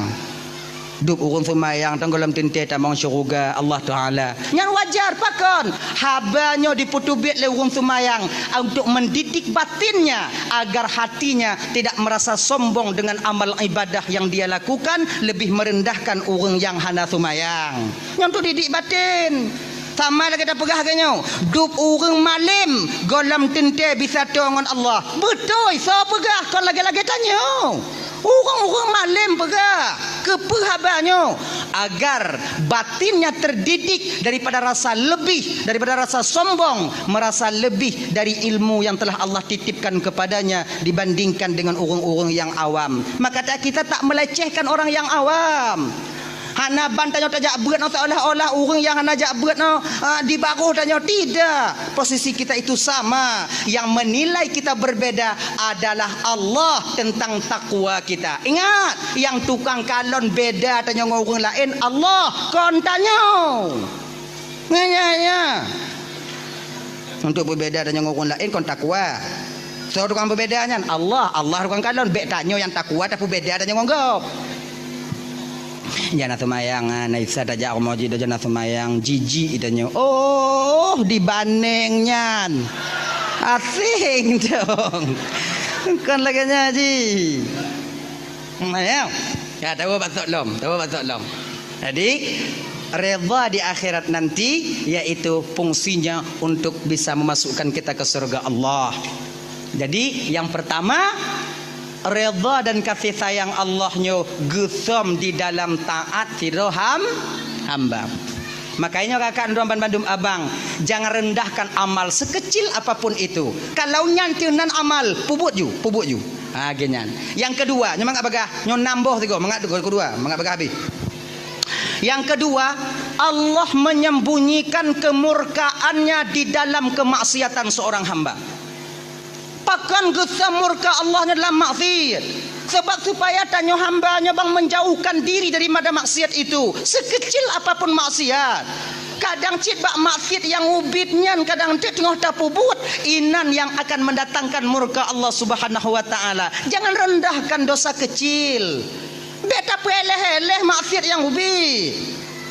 Dub ureuëng seumayang tong gohlom teuntée tamong syeuruga Allah Taala. Nyan wajar pakon? Haba nyoe dipeuteubiet lé ureuëng seumayang untuk mendidik batinnya agar hatinya tidak merasa sombong dengan amal ibadah yang dia lakukan, lebih merendahkan ureuëng nyang hana seumayang. Nyoe untuk didik batin. Sama lagée tapeugah lagée nyoe, dub ureuëng malém gohlom teuntée bisa toe ngon Allah. Beutôi, soe peugah kon lagée-lagée tanyoe. Ureuëng-ureuëng malém peugah, keupeue haba nyoe? agar batinnya terdidik daripada rasa lebih, daripada rasa sombong, merasa lebih dari ilmu yang telah Allah titipkan kepadanya dibandingkan dengan ureuëng-ureuëng yang awam. Maka ta-, kita tak melecehkan orang yang awam. Hana ban tanyoe tajak beuet nyoe seolah-olah ureuëng nyang hana jak beuet nyoe, ah, di baroh tanyoe. Tidak. Posisi kita itu sama. Yang menilai kita berbeda adalah Allah tentang takwa kita. Ingat, nyang tukang kalon beda tanyoe ngon ureuëng laén, Allah, kon tanyoe. Nyan, nyan, nyan. Untuk beubeda tanyoe ngon ureuëng laén kon takwa. Soe tukang beubeda nyan? Allah. Allah tukang kalon. Bék tanyoe nyang takwa, tapeubeda tanyoe ngon gob. Jana seumayang, ah, na Isa tajak rumoh jih, jana seumayang, jijik tanyoe. Oh, dibandeng nyan. Asing dong. Kon lagée nyan jih. Hmm, ya. Ya, tahu batok lom, tahu batok lom. Jadi, redha di akhirat nanti yaitu fungsinya untuk bisa memasukkan kita ke surga Allah. Jadi, yang pertama, redha dan kasih sayang Allah nyoe geusom di dalam taat sidroe ham-, hamba. Makanya kakak dan bandum abang, jangan rendahkan amal sekecil apapun itu. Kalau nyan teuh nan amal, pubuet ju, pubuet ju. Ha, geuh nyan. Yang kedua, nyoe mangat bagah, nyoe nam boh sigoe, mangat kedua, mangat bagah habéh. Yang kedua, Allah menyembunyikan kemurkaannya di dalam kemaksiatan seorang hamba. Pakon geusom murka Allah nyoe dalam maksiat? Sebab supaya tanyoe hamba nyoe bang menjauhkan diri daripada maksiat itu, sekecil apapun maksiat. Kadang cit bak maksiat nyang ubit nyan kadang teungoh tapubuet, inan yang akan mendatangkan murka Allah Subhanahu wa Ta'ala. Jangan rendahkan dosa kecil. Bék tapeuéléh-éléh maksiat nyang ubit.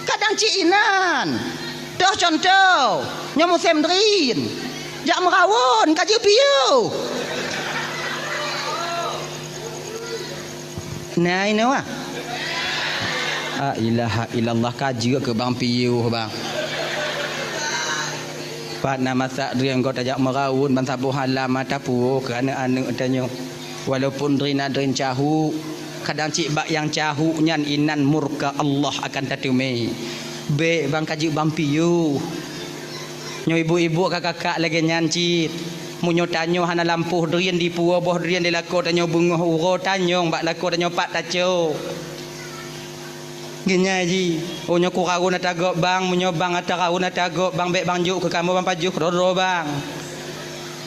Kadang cit inan. Toh contoh, nyoe musém drien. Jak meurawon, ka jeuet piôh. Nah, inoe wah. La ilaha illallah, ka jeuet keu bang piôh, bang. Pat na masak drien gob tajak meurawon ban saboh halam mata puoh keu aneuk-aneuk tanyoe. Walaupun drien na drien cahuk, kadang cit bak nyang cahuk nyan inan murka Allah akan tateumé. Bék bang ka jeuet bang piôh. Nyoe ibu-ibu kakak-kakak lagée nyan cit. Meunyoe tanyoe hana lampôh drien dipuwoe boh drien di lakoe tanyoe beungoh uroe tanyong bak lakoe tanyoe pat tacok. Geunyai jih, oh nyoe kurawon ata gob bang, meunyoe bang ata rawon ata gob bang, bék bang jok keu kamoe bang pajoh keudroe-droe bang.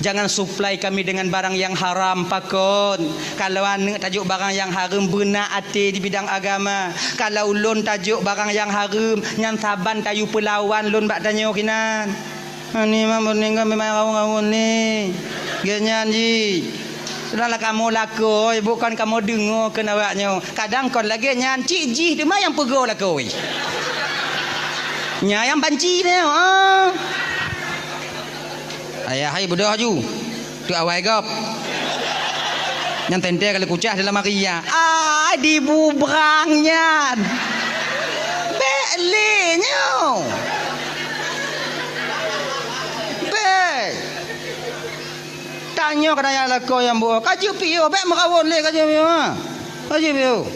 Jangan supply kami dengan barang yang haram, pakon. Kalau aneuk tajok barang yang hareuem, beuna até di bidang agama. Kalau ulôn tajok barang yang hareuem, nyan saban tayue peulawan lôn bak tanyoe kinan. Ani mah meuneuk memang rawon-rawon ni. Geuh nyan jih. Sudahlah kamoe lakoe, bukan kamoe deungoe keu awak nyoe. Kadang kon lagée nyan, cit jih teuma nyang peugoe lakoe. Nyan nyang banci nyoe, ah. Ayah hai beudôh aju. Tu awai gob. Nyan teuntée kali kucah dalam hari ya. Ah, dibubrang nyan. Bék lé nyoe. Bék. Tanyoe keunan nyang lakoe nyang buoh. Ka jeuet piôh, bék meurawon lé ka jeuet piôh, ha. Ka jeuet piôh.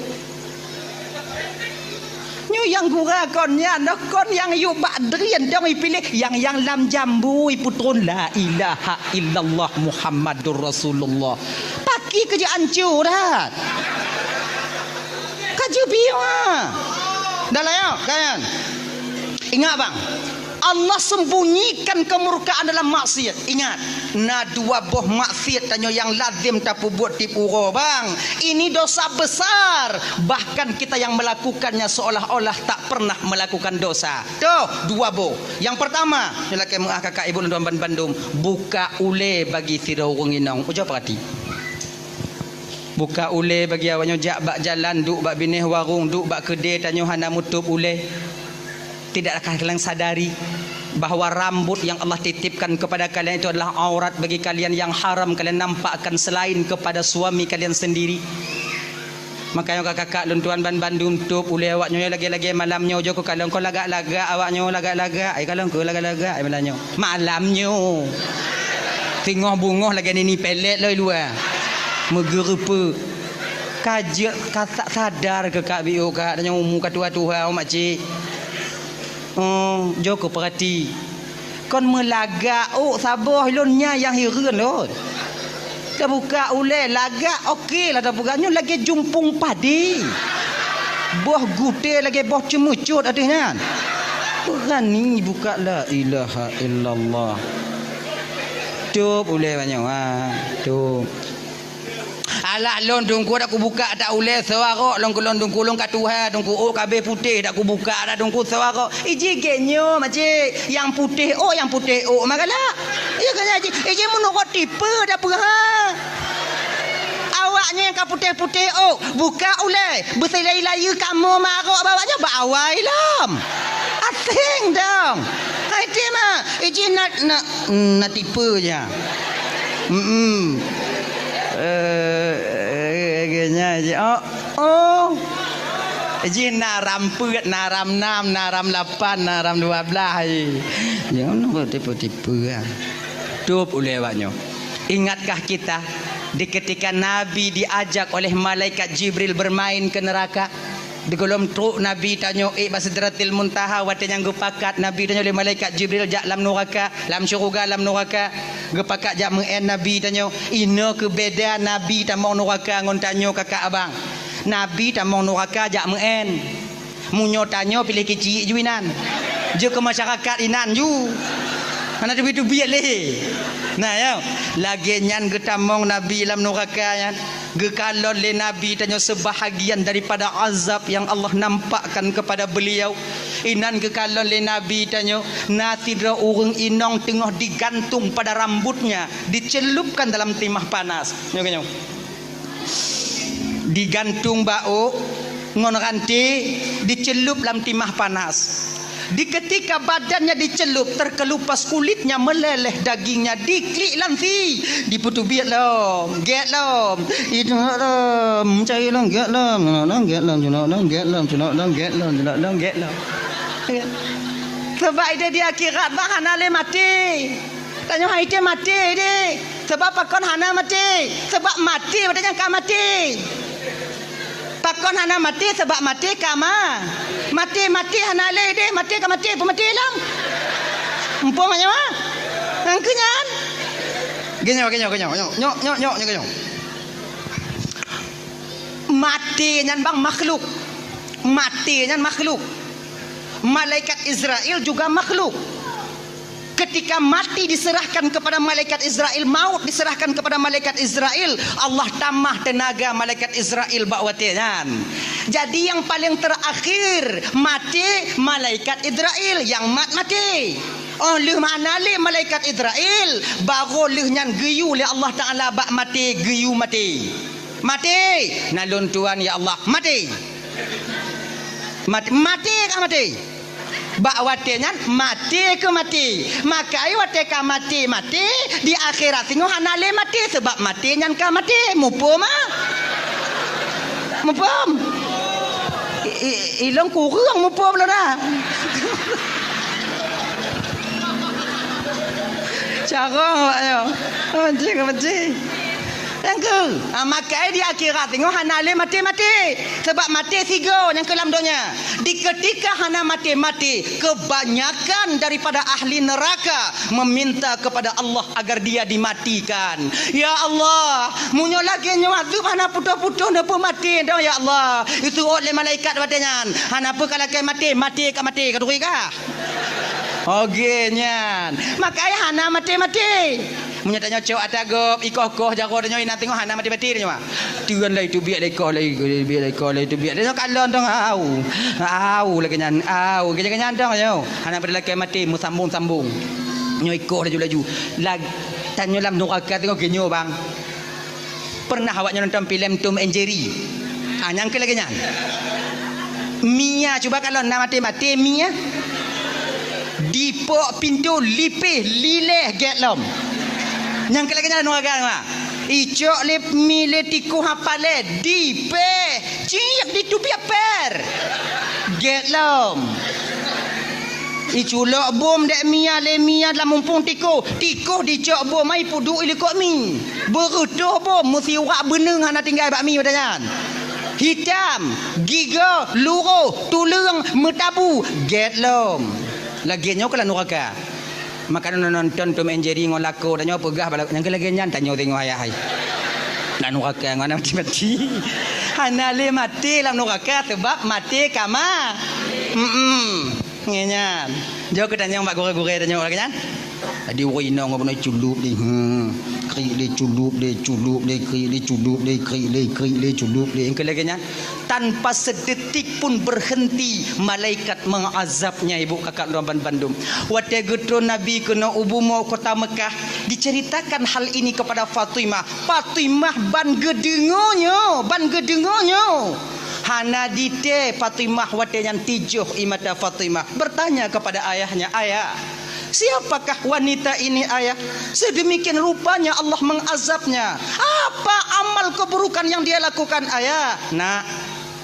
Nyoe nyang gura kon nyan, noh kon nyang yue bak drien dong ipiléh, nyang, nyang lam jambu ipeutron la ilaha illallah Muhammadur Rasulullah. Pakri ka jeuet anco that. Ka jeuet piôh, ha. Dah lah, ya, kan? Ingat, bang. Allah sembunyikan kemurkaan dalam maksiat. Ingat, na dua boh maksiat tanyoe nyang lazem tapubuet tiep uroe, bang. Ini dosa besar. Bahkan kita yang melakukannya seolah-olah tak pernah melakukan dosa. Toh, dua boh. Yang pertama, nyoe lakée meuah kakak ibu lôn tuan bandum, buka ulée bagi sidroe ureuëng inong. Ujoe peurati. Buka ulée bagi awak nyoe, jak bak jalan, duek bak binéh warong, duek bak keudée tanyoe hana meutôb ulée. Tidakkah kalian sadari bahwa rambut yang Allah titipkan kepada kalian itu adalah aurat bagi kalian yang haram kalian nampakkan selain kepada suami kalian sendiri? Makanya kakak-kakak lôn tuan ban bandum tôb ulée awak nyoe lagée-lagée malam nyoe jok kalon kon lagak-lagak awak nyoe lagak-lagak, ai kalon kon lagak-lagak ai malam nyoe. Malam nyoe. Teungoh beungoh lagée nini pelet loi luwa. Meugeureupeuk. Ka jeuet, ka sa-, sadar keu Kak Biôk, Kak, tanyoe umu ka tuha-tuha, oh, makcik. Oh, jok keu peurati. Kon meulagak ôk saboh lôn nyan nyang hireuen lôn. Tabuka ulée lagak, oke lah tabuka. Nyoe lagée jumpung padi. Boh gutée lagée boh ceumeucot ateueh nyan. Beurani buka, la ilaha illallah. Tôb ulée banyoe, ha. Tôb. Alah lôn Teungku dak kubuka dak ulée soe arok lôn keu lôn Teungku, lôn ka tuha Teungku, ôk ka abéh putéh dak kubuka dak Teungku soe arok. Iji gét nyoe makcik, nyang putéh ôk, nyang putéh ôk mah galak. Iya kan iji, iji meunurot tipe dak peue ha. Awak nyoe nyang ka putéh-putéh ôk, buka ulée, beusilai-layeue kamoe mah arok bak awak nyoe bak awai lom. Asing dong. Hai ti mah, iji na, na, na tipe ja. Hmm. Eh, eh, geuhnyan ji, oh, oh. Jih na ram peuet, na ram nam, na ram lapan, na ram dua belas ji. Jangan tipe-tipe ah. Tôb ulée awak nyoe. Ingatkah kita di ketika Nabi diajak oleh malaikat Jibril bermain ke neraka? Di gohlom trok Nabi tanyoe ék bak Sidratil Muntaha, watée nyang geupakat Nabi tanyoe lé malaikat Jibril jak lam nuraka, lam syeuruga lam nuraka. Geupakat jak meu'én Nabi tanyoe. Inoe keu beda Nabi tamong nuraka ngon tanyoe kakak abang. Nabi tamong nuraka jak meu'én. Meunyoe tanyoe piléh keuchik ju inan. Jeuet keu masyarakat inan ju. Hana teubiet-teubiet lé. Nah, ya. Lagée nyan geutamong Nabi lam nuraka nyan. Geukalon lé Nabi tanyoe seubahagian daripada azab nyang Allah nampakkan keupada beuliau. Inan geukalon lé Nabi tanyoe na sidroe ureuëng inong teungoh digantung pada rambutnya, dicelupkan dalam timah panas. Nyoe, nyoe. Digantung bak ôk ngon ranté, dicelup lam timah panas. Di ketika badannya dicelup, terkelupas kulitnya, meleleh dagingnya, diklik lam sie, dipeuteubiet lom, gét lom, idok lom, cai lom, gét lom, cunok lom, gét lom, cunok lom, gét lom, cunok lom, gét lom, cunok lom, gét lom. Sabab ideh di akhirat bah hana lé maté. Tanyoe hai teuh maté deh. Sabab pakon hana maté? Sabab maté watée nyan ka maté. Pakon hana maté? Sabab maté ka ma-, maté, maté hana lé deh, maté ka maté, peumaté lom. Muphom nyoe? Nyang keu nyan? Geuhnyoe, geuhnyoe, geuhnyoe, nyoe, nyoe, nyoe, nyoe, nyoe, geuhnyoe. Maté nyan bang makhluk. Maté nyan makhluk. Malaikat Israel juga makhluk. Ketika mati diserahkan kepada malaikat Israel, maut diserahkan kepada malaikat Israel, Allah tamah tenaga malaikat Israel bak watée nyan. Jadi nyang paleng terakhir maté malaikat Israel, nyang mat maté. Oh lheueh hana lé malaikat Israel, barô lheueh nyan geuyue lé Allah Taala bak maté, geuyue maté. Maté, na lôn tuan ya Allah, maté. Mat-, maté ka maté. Bak watée nyan maté keu maté. Maka ai watée ka maté, maté, di akhirat singoh hana lé maté, sabab maté nyan ka maté. Muphom ah? Muphom? I, i, ilong kureueng muphom lôn ah. Carông awak nyoe. Maté ka maté. Nyang keu, ah, maka di akhirat singoh hana lé maté-maté. Sabab maté sigoe nyang keu lam donya. Di keutika hana maté-maté, kebanyakan daripada ahli neraka meminta kepada Allah agar dia dimatikan. Ya Allah, meunyoe lagée nyoe azeub hana putôh-putôh neupeumaté dong, ya Allah. Geuseuôt lé malaikat watée nyan. Hana peue ka lakée maté, maté ka maté, ka turi kah? Oke nyan. Maka ai hana maté-maté. Meunyoe tanyoe cok ata gob, ikoh-koh jaroe tanyoe inan teungoh hana maté-maté tanyoe. Tuan lai teubiet lé ikoh lai, teubiet lé ikoh lai, teubiet. Tanyoe kalon tong au. Au lagée nyan, au. Lagée nyan tong nyoe. Hana pada lakée maté, meusambong-sambong. Nyoe ikoh laju-laju. Lag-, tanyoe lam nuraka teungoh geunyoe bang. Pernah awak nyoe nonton filem Tom and Jerry? Ah, nyang keu lagée nyan. Mia cuba kalon na maté-maté Mia. Dipok pintoe lipéh lileh gét lom. Nyang keu lagée nyan nuraka mah. Icok lé mi lé tikoh hapalé dipéh ciek ditubiet per. Gét lom. Iculok bom dek Mia lé Mia lam mumpung tikoh. Tikoh dicok bom ai puduk ilikok mi. Beureutoh bom meusiwak beuneueng hana tinggai bak mi watée nyan. Hitam, gigoe, luroh, tuleueng, meutabu, gét lom. Lagée nyoe keuh lam nuraka. Maka nonton Tom and Jerry ngon lakoe tanyoe peugah bala nyang keu lagée nyan tanyoe singoh ayah hai. Lam nuraka ngon mati-mati. Hana lé maté lam nuraka sebab maté kama. Mm-mm. Ngieng nyan. Jok keu tanyong bak gurée-gurée tanyong lagée nyan. Jadi ureuëng inong ngon bunoe culup deh. Hmm. Krik deh culup deh, culup deh, krik deh culup deh, krik deh, krik deh culup deh. Engkeu lagée nyan. Tanpa sedetik pun berhenti malaikat mengazabnya, ibu kakak lôn bandum. Watée geutron Nabi keunoe u bumoe kota Mekah, diceritakan hal ini kepada Fatimah. Fatimah ban geudeungoe nyoe, ban geudeungoe nyoe. Hana ditée Fatimah watée nyan tijoh ie mata Fatimah. Bertanya kepada ayahnya, "Ayah, siapakah wanita ini, Ayah? Sedemikian rupanya Allah mengazabnya. Apa amal keburukan yang dia lakukan, Ayah?" "Nak,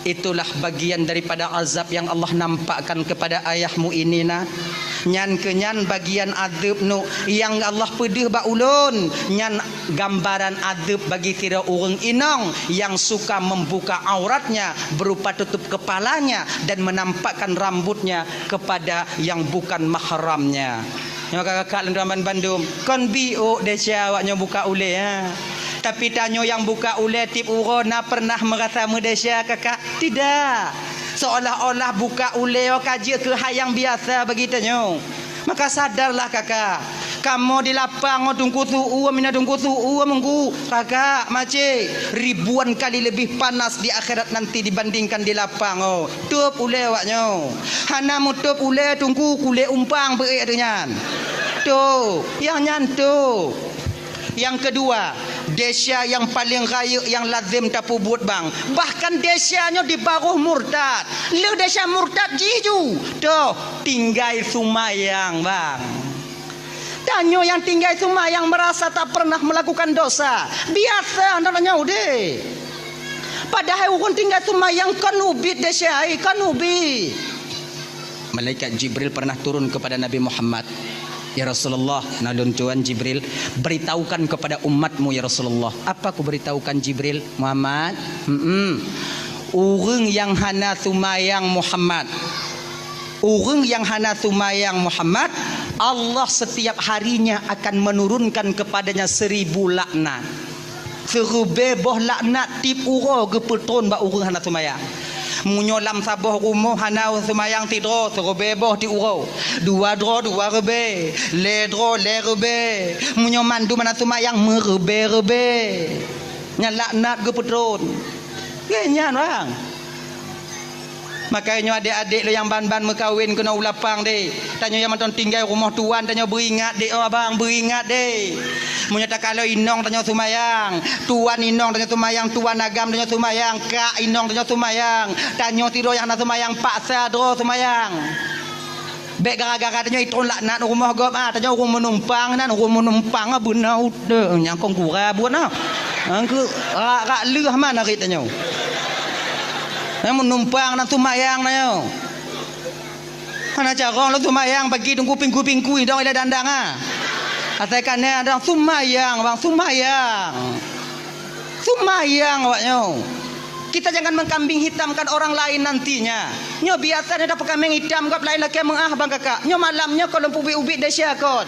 itulah bagian daripada azab yang Allah nampakkan kepada ayahmu ini, Nak. Nyan keuh nyan bagian azab nu nyang Allah peudeuh bak ulôn. Nyan gambaran azab bagi sidroe ureuëng inong yang suka membuka auratnya berupa tutup kepalanya dan menampakkan rambutnya kepada yang bukan mahramnya." Nyoe kakak-kakak lôn bandum, kon biôk desya awak nyoe buka ulée, ha. Tapi tanyoe nyang buka ulée tieb uroe na pernah merasa meudesya, kakak? Tidak. Seolah-olah buka ulée ka jeuet keu hai nyang biasa bagi tanyoe. Maka sadarlah kakak, kamoe di lapang ngon teungku su-uem, mina teungku su-uem, teungku, kakak, makcik, ribuan kali lebih panas di akhirat nanti dibandingkan di lapang. Oh, tôb ulée awak nyoe. Hana meutôb ulée teungku, kulét umpang beuék ateueh nyan. Tôb, nyang nyan tôb. Nyang keudua, desya nyang paleng rayeuk nyang lazem tapeubuet bang. Bahkan desya nyoe di barôh murtad. Lheueh desya murtad jih ju. Toh, tinggai seumayang bang. Tanyoe nyang tinggai seumayang merasa tak pernah melakukan dosa. Biasa tanyoe deh. Padahai ureuëng tinggai seumayang kon ubit desya, kon ubit. Malaikat Jibril pernah turun kepada Nabi Muhammad. "Ya Rasulullah, na lôn tuan Jibril, beritahukan kepada umatmu, ya Rasulullah." "Apa kuberitahukan, Jibril?" "Muhammad, mm-mm. Ureuëng nyang hana seumayang, Muhammad. Ureuëng nyang hana seumayang, Muhammad, Allah setiap harinya akan menurunkan kepadanya seribu laknat." Siribée boh laknat tieb uroe geupeutron bak ureuëng hana seumayang. Meunyoe lam saboh rumoh hana seumayang sidroe, siribée boh tieb uroe. Dua droe, dua ribée. Lhée droe, lhée ribée. Meunyoe mandum hana seumayang, meuribée-ribée. Nyan laknat geupeutron. Lagée nyan, bang. Makajih nyoe adék-adék lôn nyang ban-ban meukawen keunoe u lapang deh. Tanyoe nyang mantong tinggai rumoh tuan, tanyoe beuingat deh, oh abang, beuingat deh. Meunyoe takalon inong tanyoe seumayang, tuan inong tanyoe seumayang, tuan agam tanyoe seumayang, kak inong tanyoe seumayang, tanyoe sidroe nyang hana seumayang, paksa droe seumayang. Bék gara-gara tanyoe itron laknat rumoh gob, ah, tanyoe ureuëng meunumpang nan, ureuëng meunumpang, ah, beuna udeueng nyang kon gura buet, ah. Angkeu rak-rak leuh man arit tanyoe. Nyang meunumpang nan seumayang tanyoe. Hana carông lôn seumayang pagi teungku pingkui-pingkui dong ilée dandang, ah. Asai ka na dong seumayang, bang, seumayang. Seumayang awak nyoe. Kita jangan mengkambing hitamkan orang lain nantinya. Nyoe biasa nyoe dapeukameng itam gob laén lakée meuáh bang kakak. Nyoe malam nyoe kon lôn peubiet-ubiet desya kon.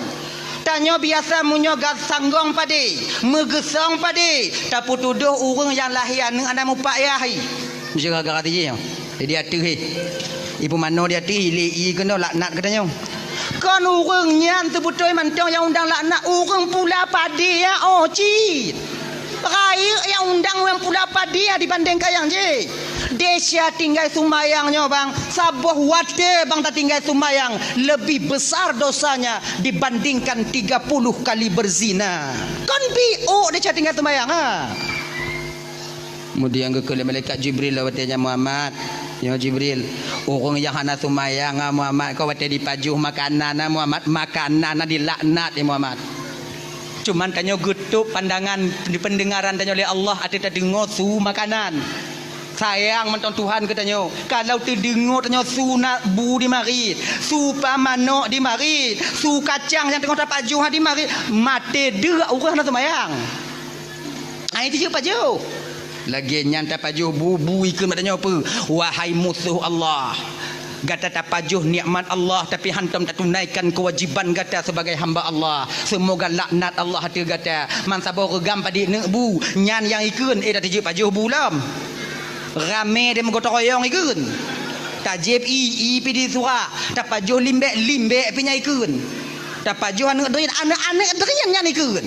Tanyoe biasa meunyoe gat sanggong padé, meugeusong padé, tapeutudôh ureuëng nyang lahé aneuëk hana mupak yah. Meusti gara-gara tijih nyoe. Jadi ateueh, eh. Ibu mano di ateueh, ilé i keunoe laknat geutanyoe. Kon ureuëng nyan teubeutôi mantong nyang undang laknat, ureuëng pula padé ya, oh, cit. Rayeuk nyang undang nyang pula padé ya dibandingkan nyang jih. Desya tinggai seumayang nyoe, bang. Saboh watée, bang, tatinggai seumayang, lebih besar dosanya dibandingkan tiga puluh kali berzina. Kon biôk desya tinggai seumayang, ha? Kemudian geukheun lé malaikat Jibril lom watée nyan, "Muhammad, nyoe Jibril, ureuëng nyang hana seumayang, ah, Muhammad, ka watée jipajoh makanan, ah, Muhammad, makanan, ah, jilaknat, ya Muhammad." Cuman tanyoe geutôb pandangan, peundeungaran tanyoe lé Allah ateueh tadeungoe su makanan. Sayang mantong Tuhan keu tanyoe. Kalau teudeungoe tanyoe su na bu di marit, su pa manok di marit, su kacang nyang teungoh tapajoh di marit, maté deuek ureuëng hana seumayang. Ai tijeuet pajoh. Lagée nyan tapajoh bu, bu ikheun bak tanyoe peue? Wahai musoh Allah, gata tapajoh nikmat Allah, tapi hantom tatunaikan keuwajiban gata sebagai hamba Allah. Seumoga laknat Allah ateueh gata. Man saboh reugam padit neuk bu, nyan nyang ikheun, eh, dak teujeuet pajoh bu lom. Ramé deh meugotong royong ikheun. Tajieb i, i pih disurak. Tapajoh limbek, limbek pih nyan ikheun. Tapajoh aneuëk drien, aneuëk-aneuëk drien nyan ikheun.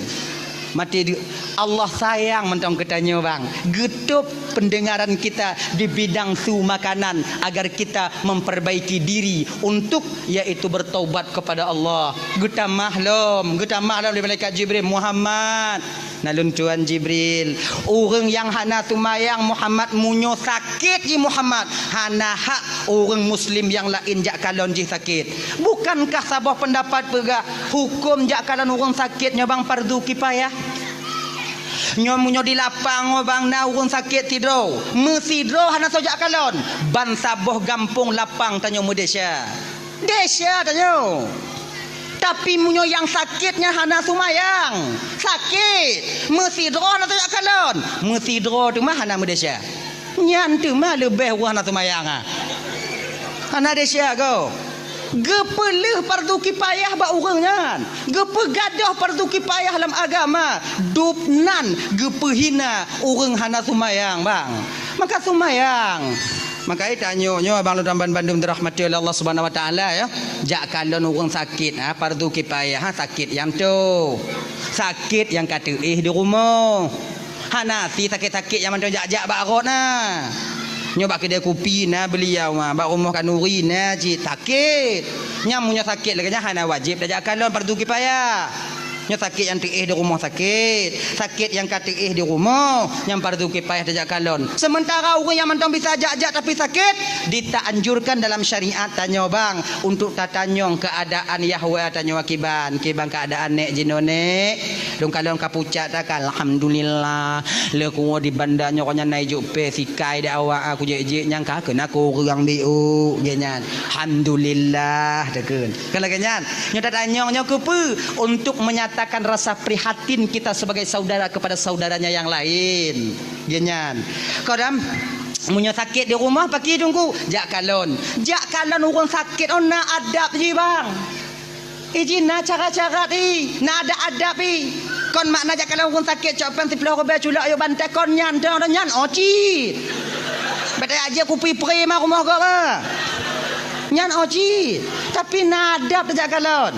Maté deuk. Allah sayang mantong keu tanyoe, bang. Geutôb pendengaran kita di bidang su makanan agar kita memperbaiki diri untuk, yaitu bertaubat kepada Allah. Geutamah lom, geutamah lom lé malaikat Jibril, Muhammad. Na lôn tuan Jibril, ureuëng nyang hana seumayang Muhammad, meunyoe sakét jih Muhammad, hana hak ureuëng muslim nyang laén jak kalon jih sakét. Bukankah saboh peundapat peugah hukôm jak kalon ureuëng sakét nyoe bang fardu kifayah? Nyoe meunyoe di lapang nyoe bang na ureuëng sakét sidroe, meusidroe hana soe jak kalon, ban saboh gampông lapang tanyoe meudesya. Desya tanyoe. Tapi meunyoe nyang sakét nyan hana seumayang, sakét, meusidroe hana tajak kalon, meusidroe teuma hana meudesya. Nyan teuma leubeh ureuëng hana seumayang, ha. Hana desya goe. Geupeuleueh fardu kifayah bak ureuëng nyan. Geupeugadôh fardu kifayah lam agama. Dub nan geupeuhina ureuëng hana seumayang, bang. Maka seumayang. Maka tanyoe nyoe abang lôn ban bandum dirahmati oleh Allah Subhanahu Wa Taala, ya. Jak kalon ureuëng sakét, ha, fardu kifayah, ha, sakét nyang toe. Sakét nyang ka teuéh di rumoh. Hana si sakét-sakét nyang mantong jak-jak bak rot na. Nyoe bak keudè kupi na beuliau, ha, bak rumoh khanuri na cit sakét. Nyan meunyoe sakét lagée nyan hana wajéb tajak kalon fardu kifayah. Nyoe sakét nyang teuéh di rumoh sakét, sakét nyang ka teuéh di rumoh, nyang fardu kifayah tajak kalon. Sementara ureuëng nyang mantong bisa jak-jak tapi sakét, ditaanjurkan dalam syariat tanyoe bang untuk tatanyong keuadaan yahwa tanyoe kiban, kiban keuadaan nék jinoe nék. Lôn kalon ka pucak takan, alhamdulillah. Lé kuwoe di banda nyoe nyan na ijok pé sikai di awak aku jek-jek nyang ka keunan kureueng biuk, gét nyan. Alhamdulillah, takheun. Kan lagée nyan. Nyoe tatanyong nyoe keupeue? Untuk menyatakan rasa prihatin kita sebagai saudara kepada saudaranya yang lain. Gét nyan. Kadang meunyoe sakét di rumoh, pakri teungku, jak kalon. Jak kalon ureuëng sakét, oh, na adab jih, bang. Iji na cara-cara i, na adab-adab i. Kon makna jak kalon ureuëng sakét cok péng siplôh ribée culok ayue bantai kon nyan, dong, dong nyan, oh, cit. Bèk tajak kupi pri ma rumoh gob, ah. Nyan, oh, cit. Tapi na adab tajak kalon.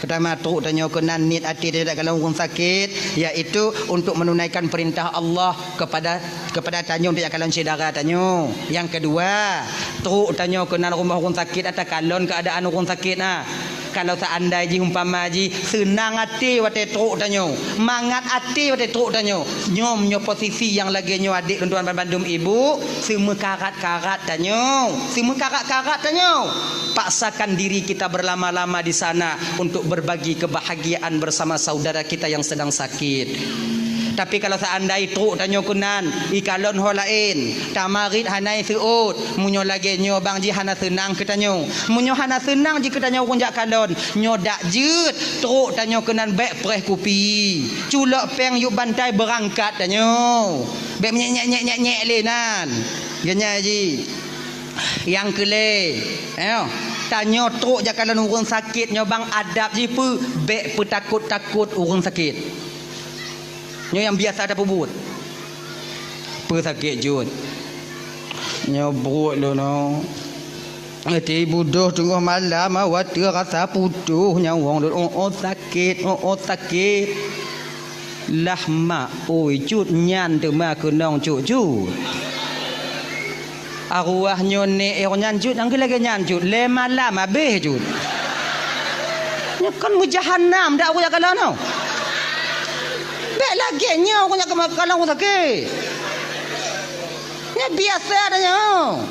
Peutama trok tanyoe keunan niet até tajak kalon ureuëng sakét, yaitu untuk menunaikan perintah Allah kepada, kepada tanyoe tajak kalon syedara tanyoe. Nyang keudua, trok tanyoe keunan rumoh ureuëng sakét, ata kalon keuadaan ureuëng sakét na. Kalau seandai jih umpama jih seunang até watée trok tanyoe, mangat até watée trok tanyoe, nyoe meunyoe posisi nyang lagée nyoe adék lôn tuan bandum ibu, seumeukarat-karat tanyoe, seumeukarat-karat tanyoe. Paksakan diri kita berlama-lama di sana untuk berbagi kebahagiaan bersama saudara kita yang sedang sakit. Tapi kalau seandai trok tanyoe keunan, ikalon ho laén, tamarit hana iseuôt, meunyoe lagée nyoe bang jih hana seunang keu tanyoe. Meunyoe hana seunang jih keu tanyoe ureuëng jak kalon, nyoe dak jeuet, trok tanyoe keunan bèk preh kupi. Culok péng yub bantai beurangkat tanyoe. Bèk menyek-nyek-nyek-nyek lé nan. Geunyai jih. Nyang keulhèe, eh, tanyoe trok jak kalon ureuëng sakét nyoe bang adab jih peue, bèk peutakot-takot ureuëng sakét. Nyoe nyang biasa tapeubuet. Peue sakét jeuet? Nyoe buet lôn nyoe. Ati budôh teungoh malam, watèe rasa putôh nyawöng lôn, oh, oh, sakét, oh, oh, sakét. Lah mak, oi, cut nyan teuma keunong cut-cut. Arwah nyoe nék eh nyan cut, nyang lagèe nyan cut, lhèe malam habéh cut. Nyoe kan meujahanam dak ureueng jak kalon nyoe. Bèk lagèe nyoe ureueng jak kalon ureueng sakét. Nyoe biasa dah nyoe.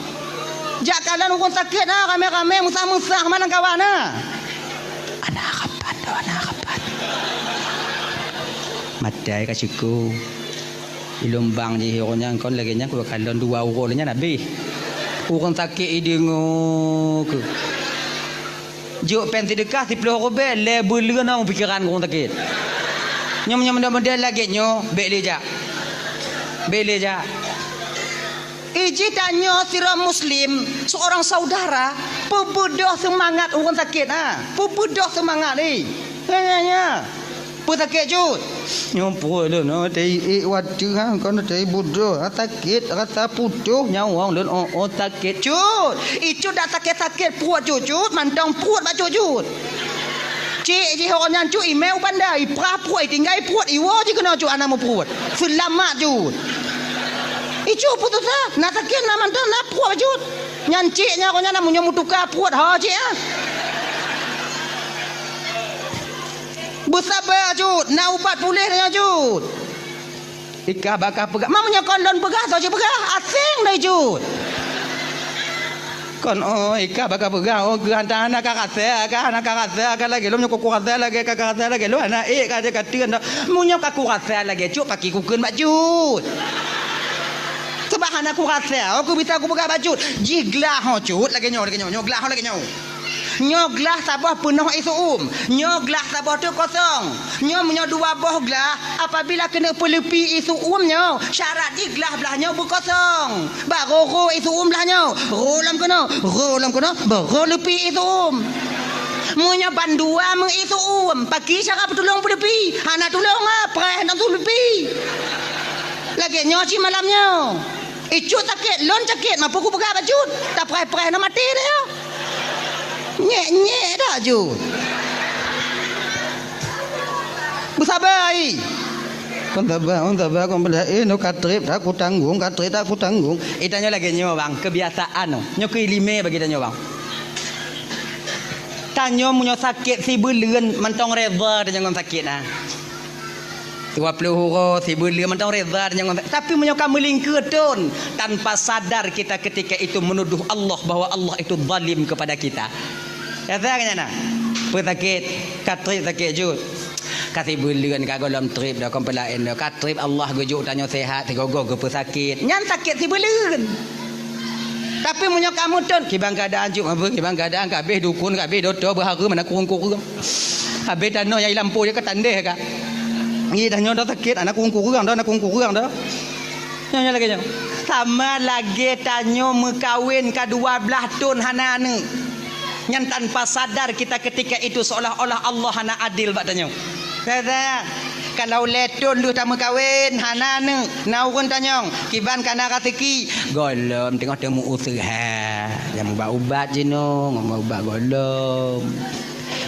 Jak kalon ureueng sakét na ramè-ramè, meusah-meusah, malang kawan na. Ana rapat, ana rapat. Maté ka syukur. Di lumbang jih ureueng nyan kon lagèe nyan, kukalon dua uroe nyan habéh. Ureueng sakét ideungoe keuh. Jok péng seudeukah siplôh ribèe, lhèe buleuen na pikiran ureueng sakét. Nyoe, nyoe, model-model lagèe nyoe, bèk lé jak. Bèk lé jak. Iji tanyoe sidroe muslim, seorang saudara, peubeudoh seumangat ureuëng sakét, ha. Peubeudoh seumangat, eh. Nya, nya, nya. Peue sakét, Cut? Nyoe pruet lôn, oh, teuiék watée, ha, kon teuiék budoh, ha, sakét, rasa putôh nyawöng lôn, oh, oh, sakét, Cut. Icut dak sakét-sakét pruet, Cut, Cut, mantong pruet bak Cut, Cut. Cék jih awak nyan, Cut, imé u banda, iprah pruet, itinggai pruet, iwoe jih keunoe, Cut, hana meupruet. Seulamat, Cut. Icut putosa, na sakét, na mantong, na pruet, Cut. Nyan cék nyan, awak nyan, meunyoe meutuka pruet, ho, cék, ah. Beusaba, Cut, na ubat puléh nyan, Cut. Ikah baka peugah, ma meunyoe kon lôn peugah, soe cit peugah, aséng dai Cut. Kon, oh, ikah baka peugah, oh, geuh hana ka rasa, ka hana ka rasa, ka lagée lôn nyoe ku rasa lagée ka, ka rasa lagée lôn, hana ék ka, ka teun dah. Meunyoe ka kurasa lagée Cut, pakri kukheun bak Cut. Sebab hana kurasa, oh, ku bisa kupeugah bak Cut. Jih glah ho Cut, lagée nyoe, lagée nyoe, nyoe glah ho lagée nyoe. Nyoe glah saboh peunoh ié seu-uem, nyoe glah saboh teuk kosong. Nyoe meunyoe dua boh glah, apabila keuneuk peuleupi ié seu-uem nyoe, syarat jih glah blaih nyoe beukosong. Barô rô ié seu-uem blaih nyoe, rô lam keunoe, rô lam keunoe, barô leupi ié seu-uem. Meunyoe bandua meu ié seu-uem, pakri cara peutulông peuleupi? Hana tulông, ah, preh nang su leupi. Lagée nyoe cit malam nyoe. Icut sakét, lôn sakét, ma peue kupeugah bak Cut? Tapreh-preh na maté dah nyoe. Nyék-nyék dah Cut. Beusaba, ai. Kon saba, kon saba, kon beulah, eh, nyoe ka treb, dak kutanggong, ka treb, dak kutanggong. Eh, tanyoe lagée nyoe, bang, keubiasaan nyoe. Nyoe keu iéleumé bagi tanyoe, bang. Tanyoe meunyoe sakét sibuleuen mantong reda tanyoe ngon sakét, nah. Dua ploh uroe sibuleuen mantong reda tanyoe ngon, tapi meunyoe ka meulingkeue thon, tanpa sadar kita ketika itu menuduh Allah bahwa Allah itu zalim kepada kita. Rasa ka nyan na? Peue sakét? Ka treb sakét Cut. Ka sibuleuen ka gohlom treb dah, kon peulaén dah. Ka treb Allah geujok tanyoe sehat, sigoe-goe geupeusakét. Nyan sakét sibuleuen. Tapi meunyoe ka meuthon, kiban keuadaan Cut, apa? Kiban keuadaan ka habéh dukon, ka habéh dokto, beuhareuem, hana kureueng-kureueng. Habéh tanoh nyang i lampôh jih ka tandeh ka. Ngi dah nyoe dah sakét, hana kureueng-kureueng dah, hana kureueng-kureueng dah. Nyoe, nyoe lagée nyoe. Sama lagée tanyoe meukawen ka dua blaih thon hana aneuëk. Nyan tanpa sadar kita ketika itu seolah-olah Allah hana adil bak tanyoe. Rasa, kalau lhée thon lheueh tameukawen, hana aneuëk, na ureuëng tanyong, kiban ka na raseuki, gohlom teungoh teumeuuseuha, nyang mubat-ubat jinoe, ngon mubat gohlom.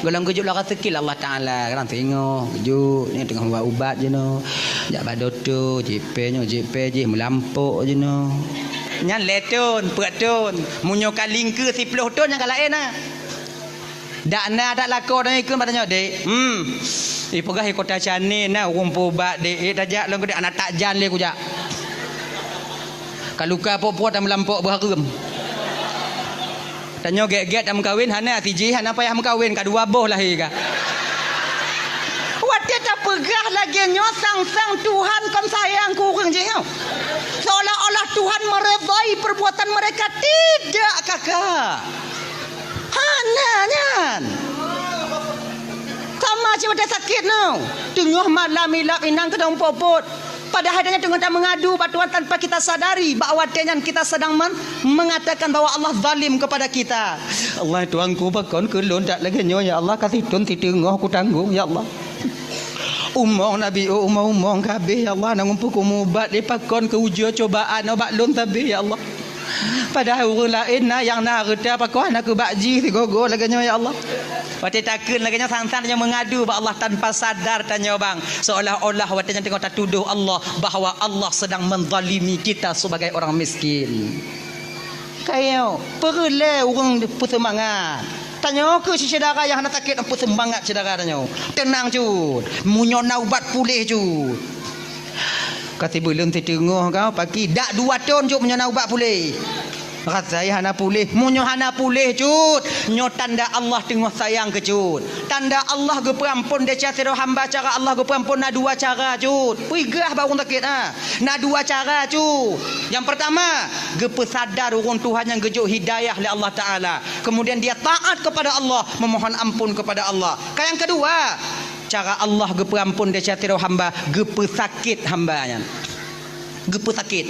Gohlom geujok lom raseuki lé Allah Taala, kadang singoh geujok, nyan teungoh mubat-ubat jinoe. Jak bak dokto, jieb pèe nyoe, jieb pèe jih, meulampok jinoe. Nyan lhée thon, peuet thon. Meunyoe ka lingkeue siploh thon, nyan ka laén na. Dak na that lakoe tanyoe ikheun bak tanyoe, "Dek, hmm, ipeugah i Kota Canee na ureuëng peuubat, Dek, eh, tajak lôn keu Dek, hana that jan lé kujak. Ka luka pok-pok dan meulampok beuhareuem." Tanyoe gét-gét dan meukawen, hana sijih, hana payah meukawen, ka dua boh lahé ka. Watée tapeugah lagée nyoe, sang-sang Tuhan kon sayang keu ureuëng jih nyoe. Seolah-olah Tuhan meredai perbuatan mereka, tidak, kakak. Hana nyan. Sama cit watée sakét nyoe. Teungoh malam ilab inong keudong pot-pot. Padahai tanyoe teungoh tameungadu bak Tuhan tanpa kita sadari bahwa watée nyan kita sedang men-, mengatakan bahwa Allah zalim kepada kita. "Allah Tuhanku, pakon keu lôn that lagée nyoe, ya Allah, ka sithon siteungoh kutanggong, ya Allah. Umong Nabi, oh, umong-umong ka habéh, ya Allah, na ureuëng peukumeubat lé, pakon keu ujoe cobaan bak lôn sabé, ya Allah." Padahai ureuëng laén na nyang na hareuta, pakon hana keu bak jih sigoe-goe lagée nyoe, ya Allah. Watée takheun lagée nyoe, sang-sang tanyoe meungadu bak Allah tanpa sadar tanyoe bang, seolah-olah watée nyan teungoh tatudoh Allah bahwa Allah sedang menzalimi kita sebagai orang miskin. Kayo, peureulée ureuëng peuseumangat. Tanyoe keu syedara nyang hana sakét, peuseumangat syedara tanyoe. Teunang cut, meunyoe na ubat puléh cut. Ka sibuleuen siteungoh ka paki, dak dua thon cut meunyoe na ubat puléh. Rasai hana puléh. Meunyoe hana puléh cut, nyoe tanda Allah teungoh sayang keu cut. Tanda Allah geupeuamphon desya sidroe hamba. Cara Allah geupeuamphon na dua cara cut. Peugah bak ureuëng sakét, ha. Na dua cara cut. Nyang peurtama, geupeusadar ureuëng Tuhan nyang geujok hidayah lé Allah Taala. Kemudian dia taat kepada Allah, memohon ampun kepada Allah. Ka nyang keudua, cara Allah geupeuamphon desya sidroe hamba, geupeusakét hamba nyan. Geupeusakét.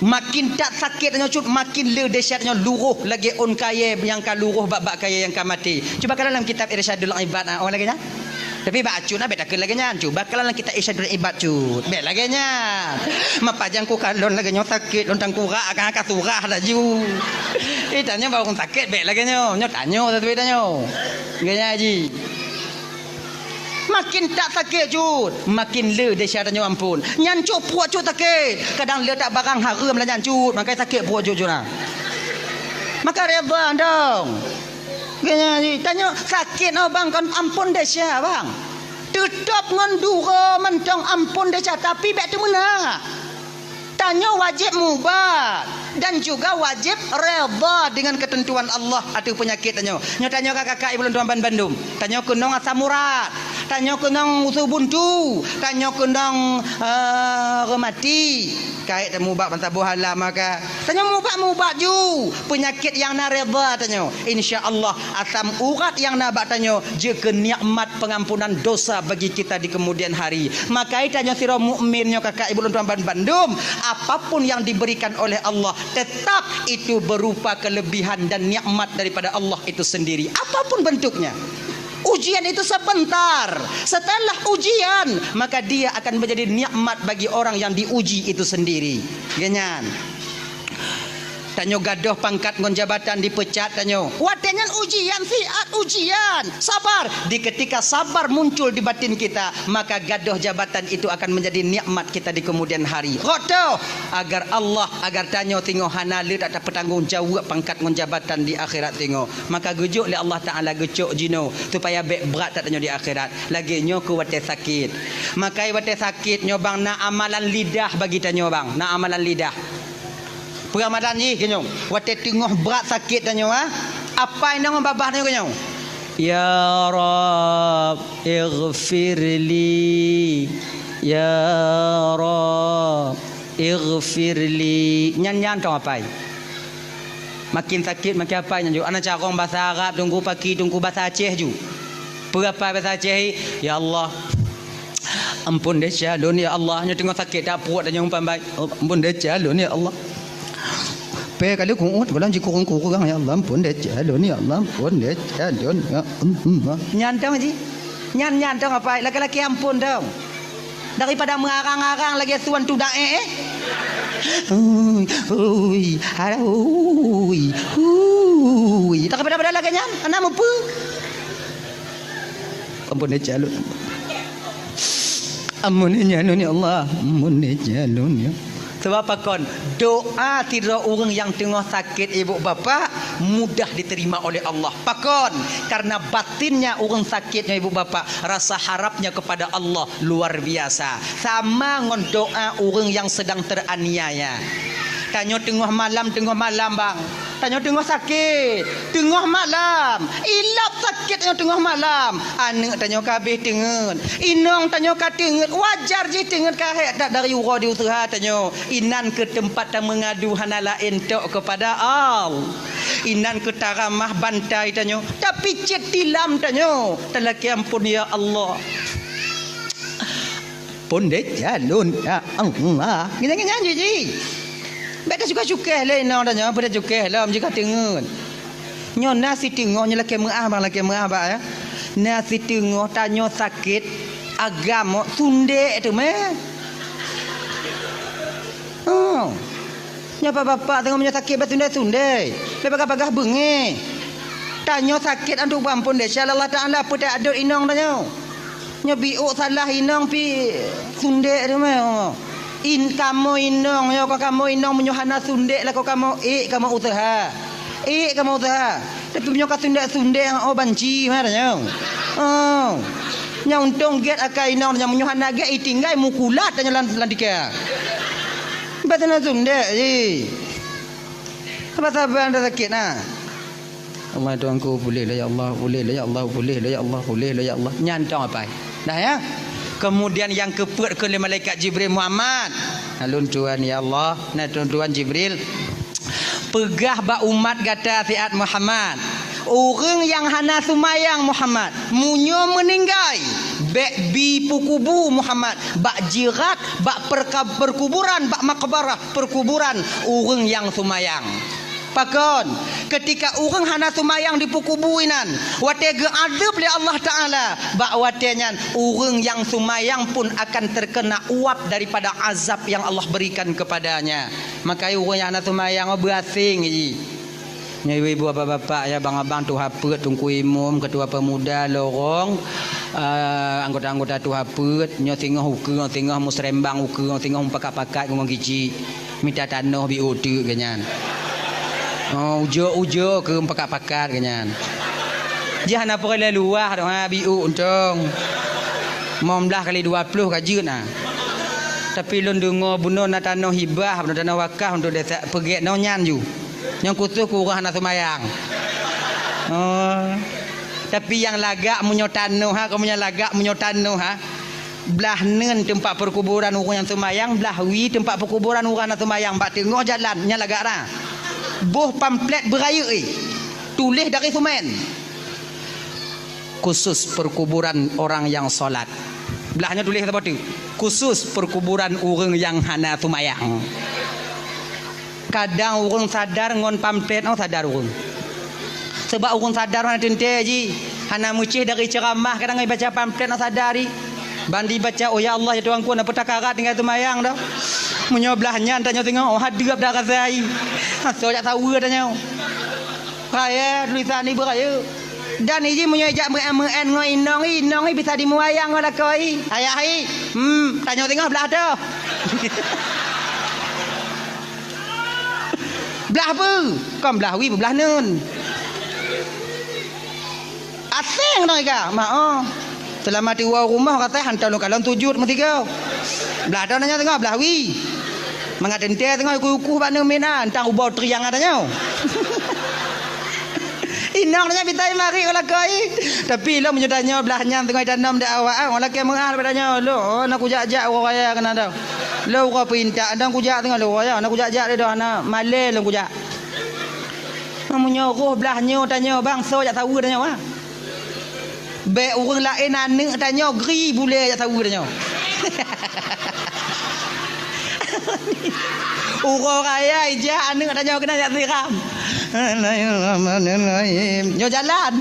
Makin that sakét tanyoe cut, makin le desya tanyoe luroh lagée ôn kayée nyang ka luroh bak-bak kayée nyang ka maté. Cuba kalon lam kitab Irsyadul Ibad, ah, oh lagée nyan. Tapi bak acut na bék takheun lagée nyan. Cuba kalon lam kitab Irsyadul Ibad cut. Bék lagée nyan. Mapajang ku kalon lagée nyoe sakét lôn tangkurak ka, ka surah laju. Eh, tanyoe bak ureuëng sakét bék lagée nyoe. Nyoe tanyoe, tapi tanyoe. Lagée nyan ji. Makin that sakét cut, makin le desya tanyoe amphon. Nyan cut pruet cut sakét. Kadang le that barang hareuem lah nyan cut, maka sakét pruet cut cut na. Maka redha dong. Geunya tanyoe sakét oh bang kon amphon desya bang. Teutap ngon duro mantong amphon desya tapi bék teumeuna. Tanyoe wajéb mubat dan juga wajéb redha dengan keuteuntuan Allah ateueh peunyakét tanyoe. Nyoe tanyoe ka kakak ibu lôn tuan ban bandum. Tanyoe keunong asam urat, tanyoe keunong usu buntu, tanyoe keunong, eh, reumati. Kait mubat ban saboh hala maka. Tanyoe mubat-mubat ju peunyakét nyang na redha tanyoe. Insya Allah asam urat nyang na bak tanyoe jeuet keu nikmat pengampunan dosa bagi kita di kemudian hari. Maka tanyoe sidroe mukmin nyoe kakak ibu lôn tuan ban bandum, apapun yang diberikan oleh Allah tetap itu berupa kelebihan dan nikmat daripada Allah itu sendiri. Apapun bentuknya. Ujian itu sebentar. Setelah ujian, maka dia akan menjadi nikmat bagi orang yang diuji itu sendiri. Geunya nyan. Tanyoe gadôh pangkat ngon jabatan dipecat tanyoe. Watée nyan ujian, siat ujian. Sabar. Di ketika sabar muncul di batin kita, maka gadôh jabatan itu akan menjadi nikmat kita di kemudian hari. Rot toh, agar Allah, agar tanyoe singoh hana le that tapeutanggong jaweueb pangkat ngon jabatan di akhirat singoh. Maka geujok lé Allah Taala geucok jinoe supaya bék brat that tanyoe di akhirat. Lagée nyoe keu watée sakét. Maka watée sakét nyoe bang na amalan lidah bagi tanyoe bang, na amalan lidah. Peuramadan jih keunyoe, watée teungoh brat sakét tanyoe, ha? Apai nang babah tanyoe keunyoe. Ya Rabb, ighfirli. Ya Rabb, ighfirli. Nyan nyan tong apai. Makin sakét makin apai nyan ju. Ana carong bahasa Arab, tunggu paki, tunggu bahasa Aceh ju. Peue apai bahasa Aceh, ya Allah, ampun desya lôn ya Allah. Nyoe teungoh sakét that pruet tanyoe umpan bai. Ampun desya lôn ya Allah. Pé kali kuut, kalau jikurung-kurung ya Allah, ampun desya lôn ya Allah, ampun desya lôn ya Allah. Nyan tong ji. Nyan nyan tong apai, laki-laki ampun tong. Daripada meurarang-rarang lagée tuan tu dae eh. Ui, ui, ui, ui. Daripada pada lagée nyan, anak mupu. Ampun desya lôn. Amun nyan ya Allah, amun nyan ya. Sebab pakon doa sidroe ureuëng nyang teungoh sakét ibu bapak mudah diterima oleh Allah. Pakon karena batinnya ureuëng sakét nyoe ibu bapak rasa harapnya kepada Allah luar biasa. Sama ngon doa ureuëng nyang sedang teraniaya. Tanyoe teungoh malam, teungoh malam bang. Tanyoe teungoh sakét, teungoh malam. Ilab sakét tanyoe teungoh malam. Aneuëk tanyoe ka habéh teungeut. Inong tanyoe ka teungeut. Wajar jih teungeut ka hék that dari uroe di useuha tanyoe. Inan keu teumpat tameungadu hana laén tok keupada Allah. Inan keu taramah bantai tanyoe. Tapi cit tilam tanyoe. Talakée ampun ya Allah. Pondek jalon ya Allah. Ngieng-ngieng jih. Bék teucukéh-cukéh lé inong tanyoe, bék teucukéh lom jih ka teungeut. Nyoe na siteungoh nyoe lakée meuáh bang, lakée meuáh bak ya. Na siteungoh tanyoe sakét agam sundek teumé. Oh. Nyoe bapak-bapak teungoh meunyoe sakét bak sundek-sundek. Bék bagah-bagah beungéh. Tanyoe sakét antuk beuampôn desya Allah Taala peutak adot inong tanyoe. Nyoe biôk salah inong pi sundek teumé. In kamoe inong nyoe ka kamoe inong meunyoe hana sundek lakoe kamoe ék kamoe useuha. Ék kamoe useuha. Tapi meunyoe ka sundek-sundek oh banci mah tanyoe. Oh. Nyang untông gét akai inong nyang meunyoe hana gét itinggai mukulat tanyoe lam lam tika. Bah tanyoe sundek jih. Saban-saban dah sakét nah. Allah Tuhanku, pulih lah ya Allah, pulih lah ya Allah, pulih lah ya Allah, pulih lah ya Allah. Nyan tong apai. Dah ya. Kemudian nyang keupeuet keu lé malaikat Jibril, Muhammad. Alun Tuhan ya Allah, nah Tuhan, Tuhan Jibril. Peugah bak umat gata siat Muhammad. Ureuëng nyang hana seumayang Muhammad, meunyoe meuninggai, bék bi peukubu Muhammad, bak jirat, bak perka-, perkuburan, bak makbarah perkuburan ureuëng nyang seumayang. Pakon? Keutika ureuëng hana seumayang dipeukubu inan, watée geuadeueb lé Allah Taala, bak watée nyan ureuëng nyang seumayang pun akan terkena uap daripada azab yang Allah berikan kepadanya. Maka ureuëng nyang hana seumayang beuaséng jih. Nyoe ibu-ibu, bapak-bapak, ya, abang-abang, tuha peuet, teungku imum, ketua pemuda, lorong, eh, anggota-anggota tuha peuet, nyoe singoh ukeue, singoh musrembang ukeue, singoh mupakat-pakat ngon giji, mita tanoh biu teuk geuh nyan. Oh, ujoe-ujoe keu mupakat-pakat geuh nyan. Jih hana peureulée luwah doh, ha, biu untông. Limong blaih kali dua ploh ka jeuet na. Tapi lôn deungoe bunoe na tanoh hibah, bunoe tanoh wakaf untuk desa peugét nyoe nyan ju. Nyang khusos keu ureuëng hana seumayang. Oh. Tapi nyang lagak meunyoe tanoh ha, kamoe nyang lagak meunyoe tanoh ha. Blaih neun teumpat peukuburan ureuëng nyang seumayang, blaih wie teumpat peukuburan ureuëng hana seumayang, bak teungoh jalan nyang lagak ra. Boh pamflet beurayeuk, eh. Tuléh dari semen. Khusus perkuburan orang yang salat. Blaih nyoe tuléh saboh teuk. Khusus perkuburan ureuëng nyang hana seumayang. Kadang ureuëng sadar ngon pamflet, oh, sadar ureuëng. Sebab ureuëng sadar hana teuntée jih, hana meucéh dari ceuramah, kadang ibaca pamflet, oh, sadar jih. Ban dibaca, "Oh ya Allah, ya Tuhanku, na peutakarat tinggai seumayang doh." Meunyoe blaih nyan tanyoe singoh, oh, hadeueb dah rasa jih. Asoe jak saweue tanyoe. Raya tulisan ni beurayeuk. Dan iji meunyoe jak meu'en-meu'en ngon inong i, inong i bisa dimuayang ngon lakoe i. Ayah i, hmm, tanyoe singoh blaih toh. Blaih peue? Kon blaih wie, blaih neun. Aséng ngon ika, mak oh. Seulama tiwoe rumoh katai hantom lôn kalon sujut meusigoe. Blaih toh tanyoe singoh blaih wie. Mangat teuntée singoh ukuh-ukuh bak neun mina, entang ubau triang tanyoe. Inong tanyoe bitai marit u lakoe i. Tapi lom meunyoe tanyoe blaih nyan teungoh itanom di awak, ah, lakée meu'ah bak tanyoe, "Lôn, oh, na kujak-jak uroe raya keunan doh. Lôn uroe peuintat, dong kujak teungoh lôn raya, na kujak-jak lé doh, na malée lôn kujak." Meunyoe roh blaih nyoe tanyoe bang, soe jak saweue tanyoe, ah. Bék ureuëng laén aneuëk tanyoe gri bulée jak saweue tanyoe. Uroe raya ijak aneuëk tanyoe keunan jak siram. Bismillahirrahmanirrahim. Nyoe jalan.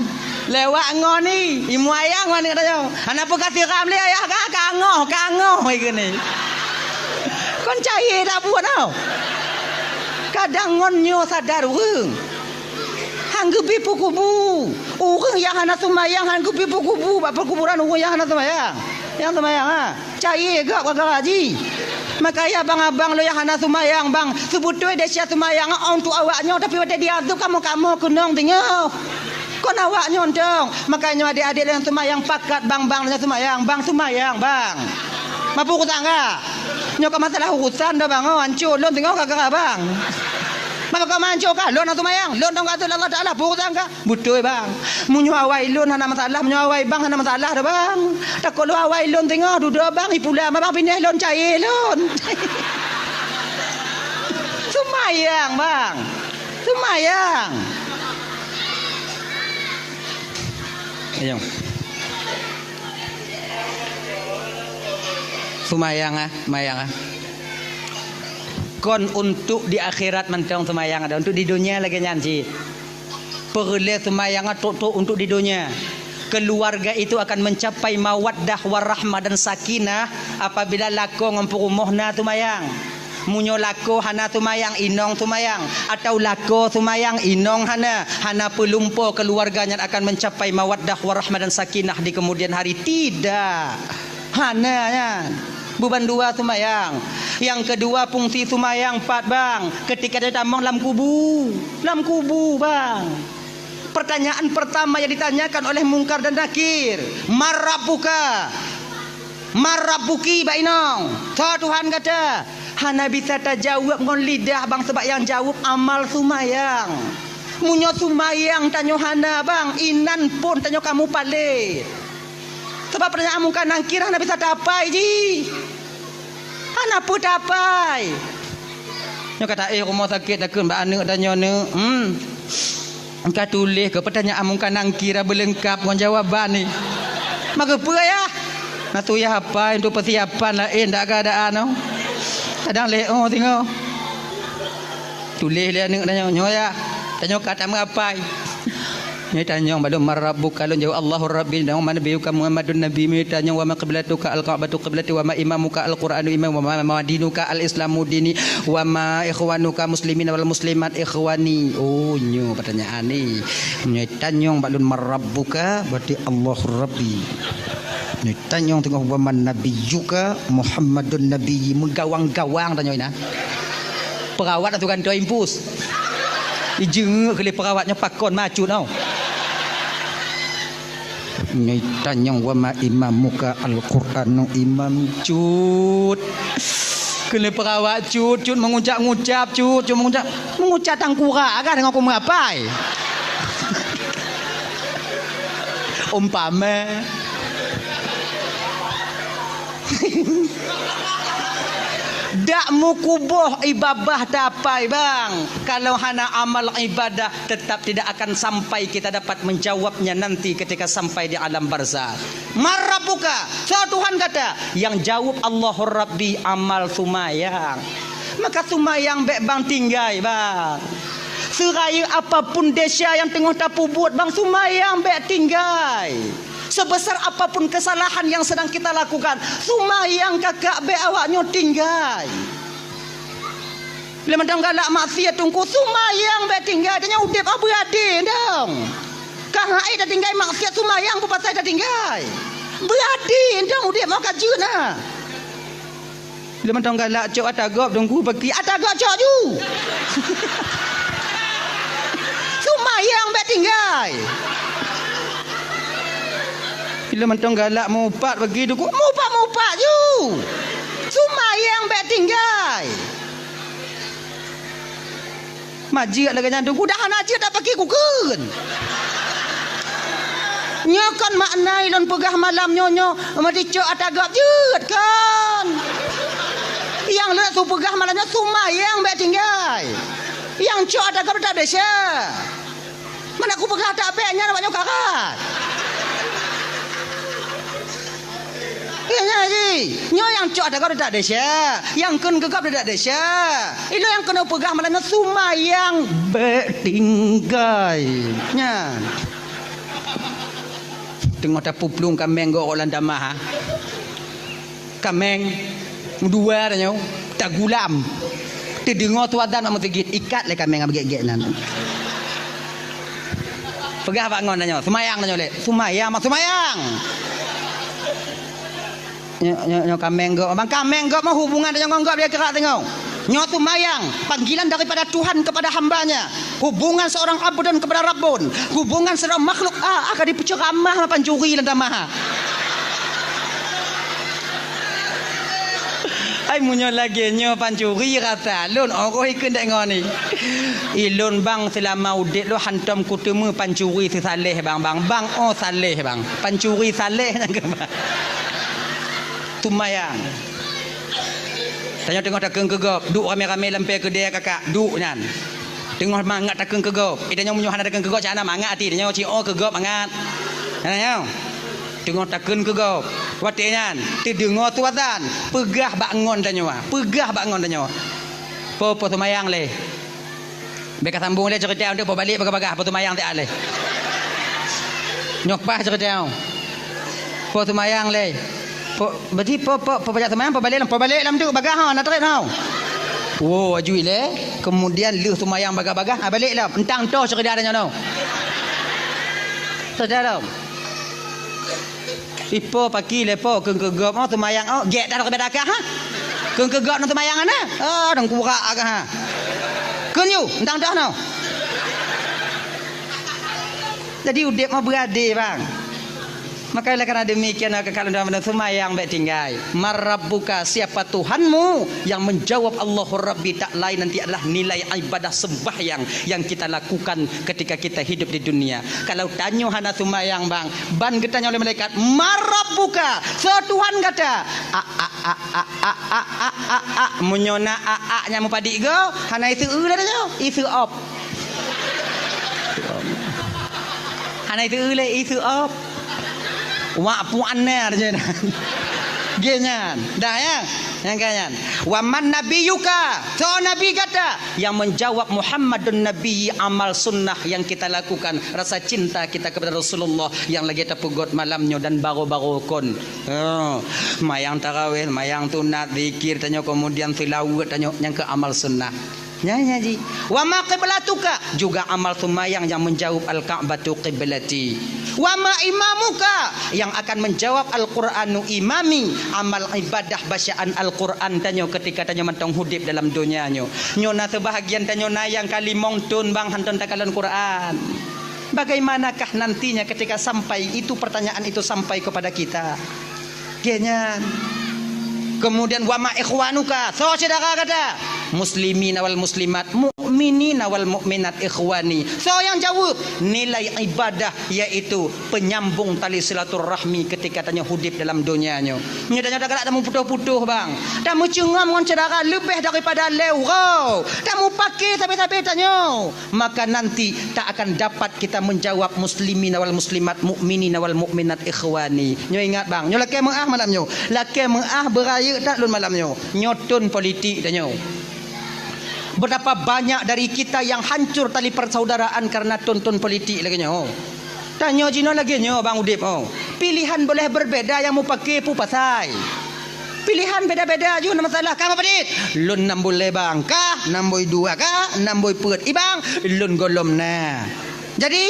Lewat ngon i, imuayang ngon aneuëk tanyoe. Hana peue ka siram lé ayah ka, ka angoh, ka angoh i keunoe. Kon cayée dak buet tau. Kadang ngon nyoe sadar ureuëng. Han geubi peukubu. Ureuëng nyang hana seumayang han geubi peukubu bak peukuburan ureuëng nyang hana seumayang. Nyang seumayang, ha. Cayée gob gara-gara jih. Maka ya abang-abang lôn nyang hana seumayang, bang. Seubeutôi desya seumayang untuk awak nyoe, tapi watée diazeueb kamoe-kamoe keunong teungoh. Kon awak nyoe tong. Maka nyoe adék-adék lôn nyang seumayang pakat, bang-bang lôn nyang seumayang, bang seumayang, bang. Mapu urusan ka? Nyoe ka masalah urusan dah bang, oh, hancô lôn teungoh gara-gara bang. Maka ka hancô ka, lôn nyang seumayang, lôn dong kata Allah Taala, peue urusan ka? Beutôi bang. Meunyoe awai lôn hana masalah, meunyoe awai bang hana masalah dah bang. Takot lôn awai lôn teungoh dudoe bang, ipula ma bang pineh lôn cayée lôn. Seumayang bang. Seumayang. Ayo. Seumayang ah, seumayang ah. Kon untuk di akhirat mantong seumayang ada, untuk di dunia lagée nyan cit. Peureulée seumayang trok-trok untuk di donya. Keluarga itu akan mencapai mawaddah warahmah dan sakinah apabila lakoe ngon peurumoh na seumayang. Meunyoe lakoe hana seumayang, inong seumayang, atau lakoe seumayang, inong hana, hana peulumpoe keluarga nyan akan mencapai mawaddah warahmah dan sakinah di kemudian hari. Tidak. Hana nyan. Buban dua seumayang. Nyang keudua fungsi seumayang pat bang, keutika tatamong lam kubu. Lam kubu bang. Pertanyaan pertama yang ditanyakan oleh Mungkar dan Nakir, "Man rabbuka?" "Man rabbuki?" Bak inong. "Soe Tuhan gata?" Hana bisa tajaweueb ngon lidah bang, sebab nyang jaweueb amal seumayang. Meunyoe seumayang tanyoe hana bang, inan phon tanyoe kamoe palét. Sabab peurenyang mungkar nangkir hana bisa tapai jih. Hana peue tapai. Nyoe ka taéh rumoh sakét takheun bak aneuëk tanyoe, "Neuk, hmm, Ka tuléh keu peutanyaan Mungkar Nangkir beulengkap ngon jawaban ni. Maka peue yah? Na tu yah hafai untuk persiapan laén dak keadaan tu. Kadang lé oh singoh. Tuléh lé aneuk tanyoe, nyoe yah. Tanyoe ka tameuhafai. Nyoe tanyong bak lôn, "Man rabbuka?" Lôn jaweueb, "Allahu Rabbi, wa man nabiyyuka Muhammadun Nabi." Nyoe tanyong, "Wa ma qiblatuka?" "Al-Ka'batu qiblati." "Wa ma imamuka?" "Al-Qur'anu imami." "Wa ma, ma dinuka?" "Al-Islamu dini." "Wa ma ikhwanuka muslimina wal muslimat ikhwani." Oh, nyoe pertanyaan ni. Nyoe tanyong bak lôn, "Man rabbuka?" Berarti, "Allahu Rabbi." Nyoe tanyong teungoh, "Wa man nabiyyuka?" "Muhammadun Nabi." Meugawang-gawang tanyoe inan. Perawat atau gantoe impus. Ijeungeuk keu lé perawat nyoe pakon macut tau. Nyoe tanyong, "Wa ma imamuka?" "Al-Qur'anu imam." Cut. Keu lé perawat cut, cut meungucap-ngucap, cut, cut meungucap. Meungucap tangkurak agak deungon kumeuapai. Umpama. Dak meukuboh ié babah tapai, bang. Kalau hana amal ibadah, tetap tidak akan sampai kita dapat menjawabnya nanti ketika sampai di alam barzakh. "Man rabbuka?" Soe Tuhan gata? Nyang jaweueb, "Allahu Rabbi," amal seumayang. Maka seumayang bék bang tinggai, bang. Seurayeuk apapun desya nyang teungoh tapeubuet, bang, seumayang bék tinggai. Sebesar apapun kesalahan yang sedang kita lakukan, seumayang kakak bék awak nyoe tinggai. Lé mantong galak maksiat teungku, seumayang bék tinggai, tanyoe udeb beurade dong. Ka hai tatinggai maksiat, seumayang peue pasai tatinggai? Beurade dong udeb meuh ka jeuet na. Lé mantong galak cok ata gob teungku, paki ata gob cok ju. Seumayang bék tinggai. Bila mantong galak meuupat bagi teungku, meuupat-meuupat ju. Seumayang bék tinggai. Mak jeuet lagée nyan teungku, dah hana jeuet dak paki kukheun. Nyoe kon makna ilôn peugah malam nyoe, nyoe meudicok ata gob jeuet kon. Nyang lôn su peugah malam nyoe seumayang bék tinggai. Nyang cok ata gob dak desya. Mana kupeugah tabek nyan awak nyoe karat. Iya, iya, iya. Nyoe nyang cok ata gob dak desya, nyang kheun keu gob dak desya. Ilôn nyang keuneuk peugah malam nyoe seumayang bék tinggai. Nyan. Teungoh tapeuplueng kaméng gob lam tamah, ha. Kaméng, meudua tanyoe, tagulam. Teudeungoe su azan bak meuseujid, ikat lé kaméng nyang beugét-gét nyan. Peugah bak ngon tanyoe, seumayang tanyoe lé. Seumayang, mak seumayang. Nyoe, nyoe, nyoe kaméng gob, bang kaméng gob mah hubungan tanyoe ngon gob di akhirat tanyoe. Nyoe seumayang, panggilan daripada Tuhan kepada hamba-Nya. Hubungan seorang abdun kepada rabbun, hubungan seorang makhluk, ah, akan dipeuceuramah lam pancuri lam tamah. Ai meunyoe lagée nyoe pancuri rasa lôn, oh, ikheun dek ngon ni. Ilôn bang seulama udeb lôn hantom kuteumé pancuri seusaléh bang, bang, bang, oh, saléh bang. Pancuri saléh nyang keu bang. Seumayang. Tanyoe teungoh takheun keu gob, duek ramé-ramé lam pée keudée kakak, duek nyan. Teungoh mangat takheun keu gob. Eh, tanyoe meunyoe hana takheun keu gob, cak hana mangat até. Tanyoe ci-o keu gob mangat. Hana nyoe. Teungoh takheun keu gob. Watée nyan, teudeungoe su azan, peugah bak ngon tanyoe. Peugah bak ngon tanyoe. Po, po seumayang lé. Bék ka sambong lé ceurita nyoe, po balek bagah-bagah, po seumayang siat lé. Nyoe paih ceurita nyoe. Po seumayang lé. Po, berarti po, po, po pajak seumayang, po balek lam, po balek lam tu bagah ha, na trép ha. Wo, aju lé. Kemudian lheueh seumayang bagah-bagah, ha, balek lam. Entang toh ceurita nyoe. Ceurita lom. Ipo paki lé po kheun keu gob, oh, seumayang, oh, gét dah ribet akah, ha? Kheun keu gob nang seumayang ana? Oh, dong kurak akah, ha? Kheun yu, entang dah nang. Jadi udeb mah beurade, bang. Maka oleh karena demikian, maka kalau dalam seumayang bék tinggai. Man rabbuka, siapa Tuhanmu? Yang menjawab Allahu Rabbi tak lain nanti adalah nilai ibadah sembahyang yang kita lakukan ketika kita hidup di dunia. Kalau tanyoe hana seumayang, bang, ban geutanyong lé malaikat, "Man rabbuka?" Soe Tuhan gata? A, a, a. Meunyoe na a, a nyang meupadik go, hana iseu e lé tanyoe, iseu op. Aneuk itu lé itu op. Wak puan ner je. Geuh nyan. Dah ya. Nyang ka nyan. Wa man nabiyyuka. Soe nabi gata? Yang menjawab Muhammadun Nabi, amal sunnah yang kita lakukan, rasa cinta kita kepada Rasulullah yang lagi tapeugot malam nyoe dan baroe-baroe kon. Oh, mayang tarawih, mayang sunat, zikir tanyoe, kemudian seulaweuet tanyoe, nyang keu amal sunnah. Nyan, nyan ji. Wa ma qiblatuka, juga amal seumayang yang menjawab al-Ka'batu qiblati. Wa ma imamuka, yang akan menjawab Al-Qur'anu imami, amal ibadah bacaan Al-Qur'an tanyoe ketika tanyoe mantong hudeb dalam donya nyoe. Nyoe na seubahagian tanyoe na nyang ka limong thon bang hantom takalon Qur'an. Bagaimanakah nantinya ketika sampai itu pertanyaan itu sampai kepada kita? Geuh nyan. Kemudian, "Wa ma ikhwanuka?" Soe syedara gata? "Muslimina wal muslimat, mukminina wal mukminat ikhwani." Soe nyang jaweueb? Nilai ibadah, yaitu penyambung tali silaturahmi ketika tanyoe hudeb dalam donya nyoe. Nyoe tanyoe tagalak tameuputoh-putoh, bang. Tameucungom ngon syedara leubeh daripada lhèe uroe. Tamupake sabe-sabe tanyoe. Maka nanti tak akan dapat kita menjawab muslimina wal muslimat, mukminina wal mukminat ikhwani. Nyoe ingat bang, nyoe lakèe meu'ah malam nyoe. Lakèe meu'ah beurayeuk that lôn malam nyoe. Nyoe thon politik tanyoe. Betapa banyak dari kita yang hancur tali persaudaraan karena thon-thon politik lagèe nyoe. Tanyoe jinoe lagèe nyoe bang udeb, oh. Pilihan boleh berbeda nyang mupake peue pasai. Pilihan beda-beda ju na masalah. Kah meupadit? Lôn nam buleuen bang. Kah nam bui dua, kah nam bui peuet. I bang, lôn gohlom na. Jadi,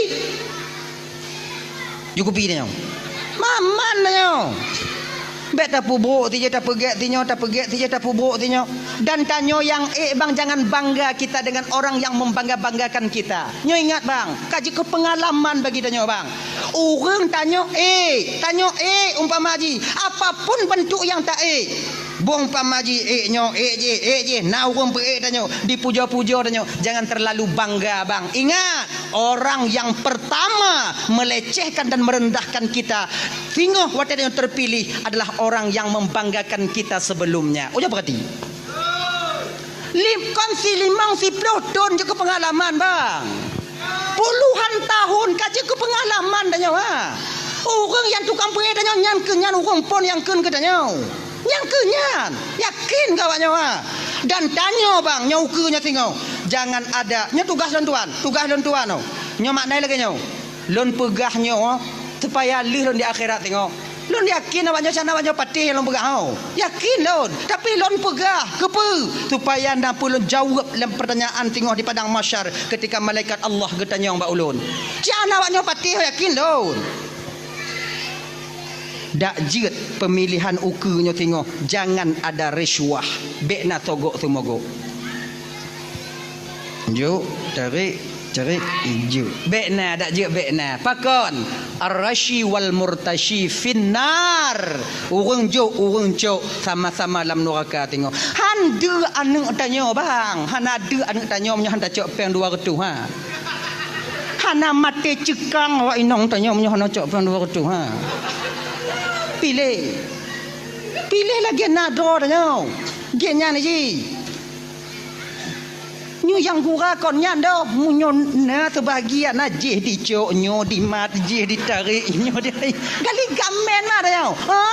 cukupi tanyoe. Maman tanyoe. Bèk tapeubrok sijeuh tapeugèt sinyoe, tapeugèt sijeuh tapeubrok sinyoe. Dan tanyoe nyang ék bang, jangan bangga kita dengan orang yang membangga-banggakan kita. Nyoe ingat bang, ka jeuet keu peungalaman bagi tanyoe bang. Ureueng tanyoe ék, tanyoe ék umpama jih, apapun bentuk nyang ta ék. Boh umpama jih ék nyoe, ék jih, ék jih, na ureueng peuék tanyoe, dipujoe-pujoe tanyoe, jangan terlalu bangga bang. Ingat, orang yang pertama melecehkan dan merendahkan kita, singoh watèe tanyoe terpilih adalah orang yang membanggakan kita sebelumnya. Ujoe peurati. Lim-, kon si limong si ploh thon jeuet keu peungalaman, bang. Puluhan tahun ka jeuet keu peungalaman tanyoe, ha. Ureueng nyang tukang peuék tanyoe nyan keuh nyan ureueng phon nyang kheun keu tanyoe. Nyan keuh nyan, yakin keu awak nyoe, ha. Dan tanyoe, bang, nyoe ukeue nyoe singoh. Jangan ada, nyoe tugaih lôn tuan, tugaih lôn tuan, oh. Nyoe makna lagèe nyoe. Lôn peugah nyoe supaya lheueh lôn di akhirat singoh. Lôn yakin awak nyoe, sana awak nyoe patéh lôn peugah, oh. Yakin lôn. Tapi lôn peugah, keupeue? Supaya na peue lôn jaweueb lam peurtanyaan singoh di padang mahsyar ketika malaikat Allah geutanyong bak ulôn. Cit hana awak nyoe patéh, yakin lôn. Dak jeuet peumilihan ukeue nyoe singoh, jangan ada risuah. Bèk na sogok seumogok. Jok, tarék, tarék, jok. Bèk na, dak jeuet bèk na. Pakon? Ar-rashi wal murtashi finnar. Ureueng jok, ureueng cok, sama-sama lam nuraka singoh. Han deuh aneuk tanyoe, bang. Hana deuh aneuk tanyoe meunyoe han tacok péng dua reutôh, ha. Hana maté ceukang awak inong tanyoe meunyoe hana cok péng dua reutôh, ha. Piléh. Piléh lagèe na droe tanyoe. Geuh nyan jih. Nyoe nyang gura kon nyan doh, meunyoe na seubahagian na jih dicok, nyoe dimat, jih ditarék, nyoe di-, gali gamen na tanyoe. Ha?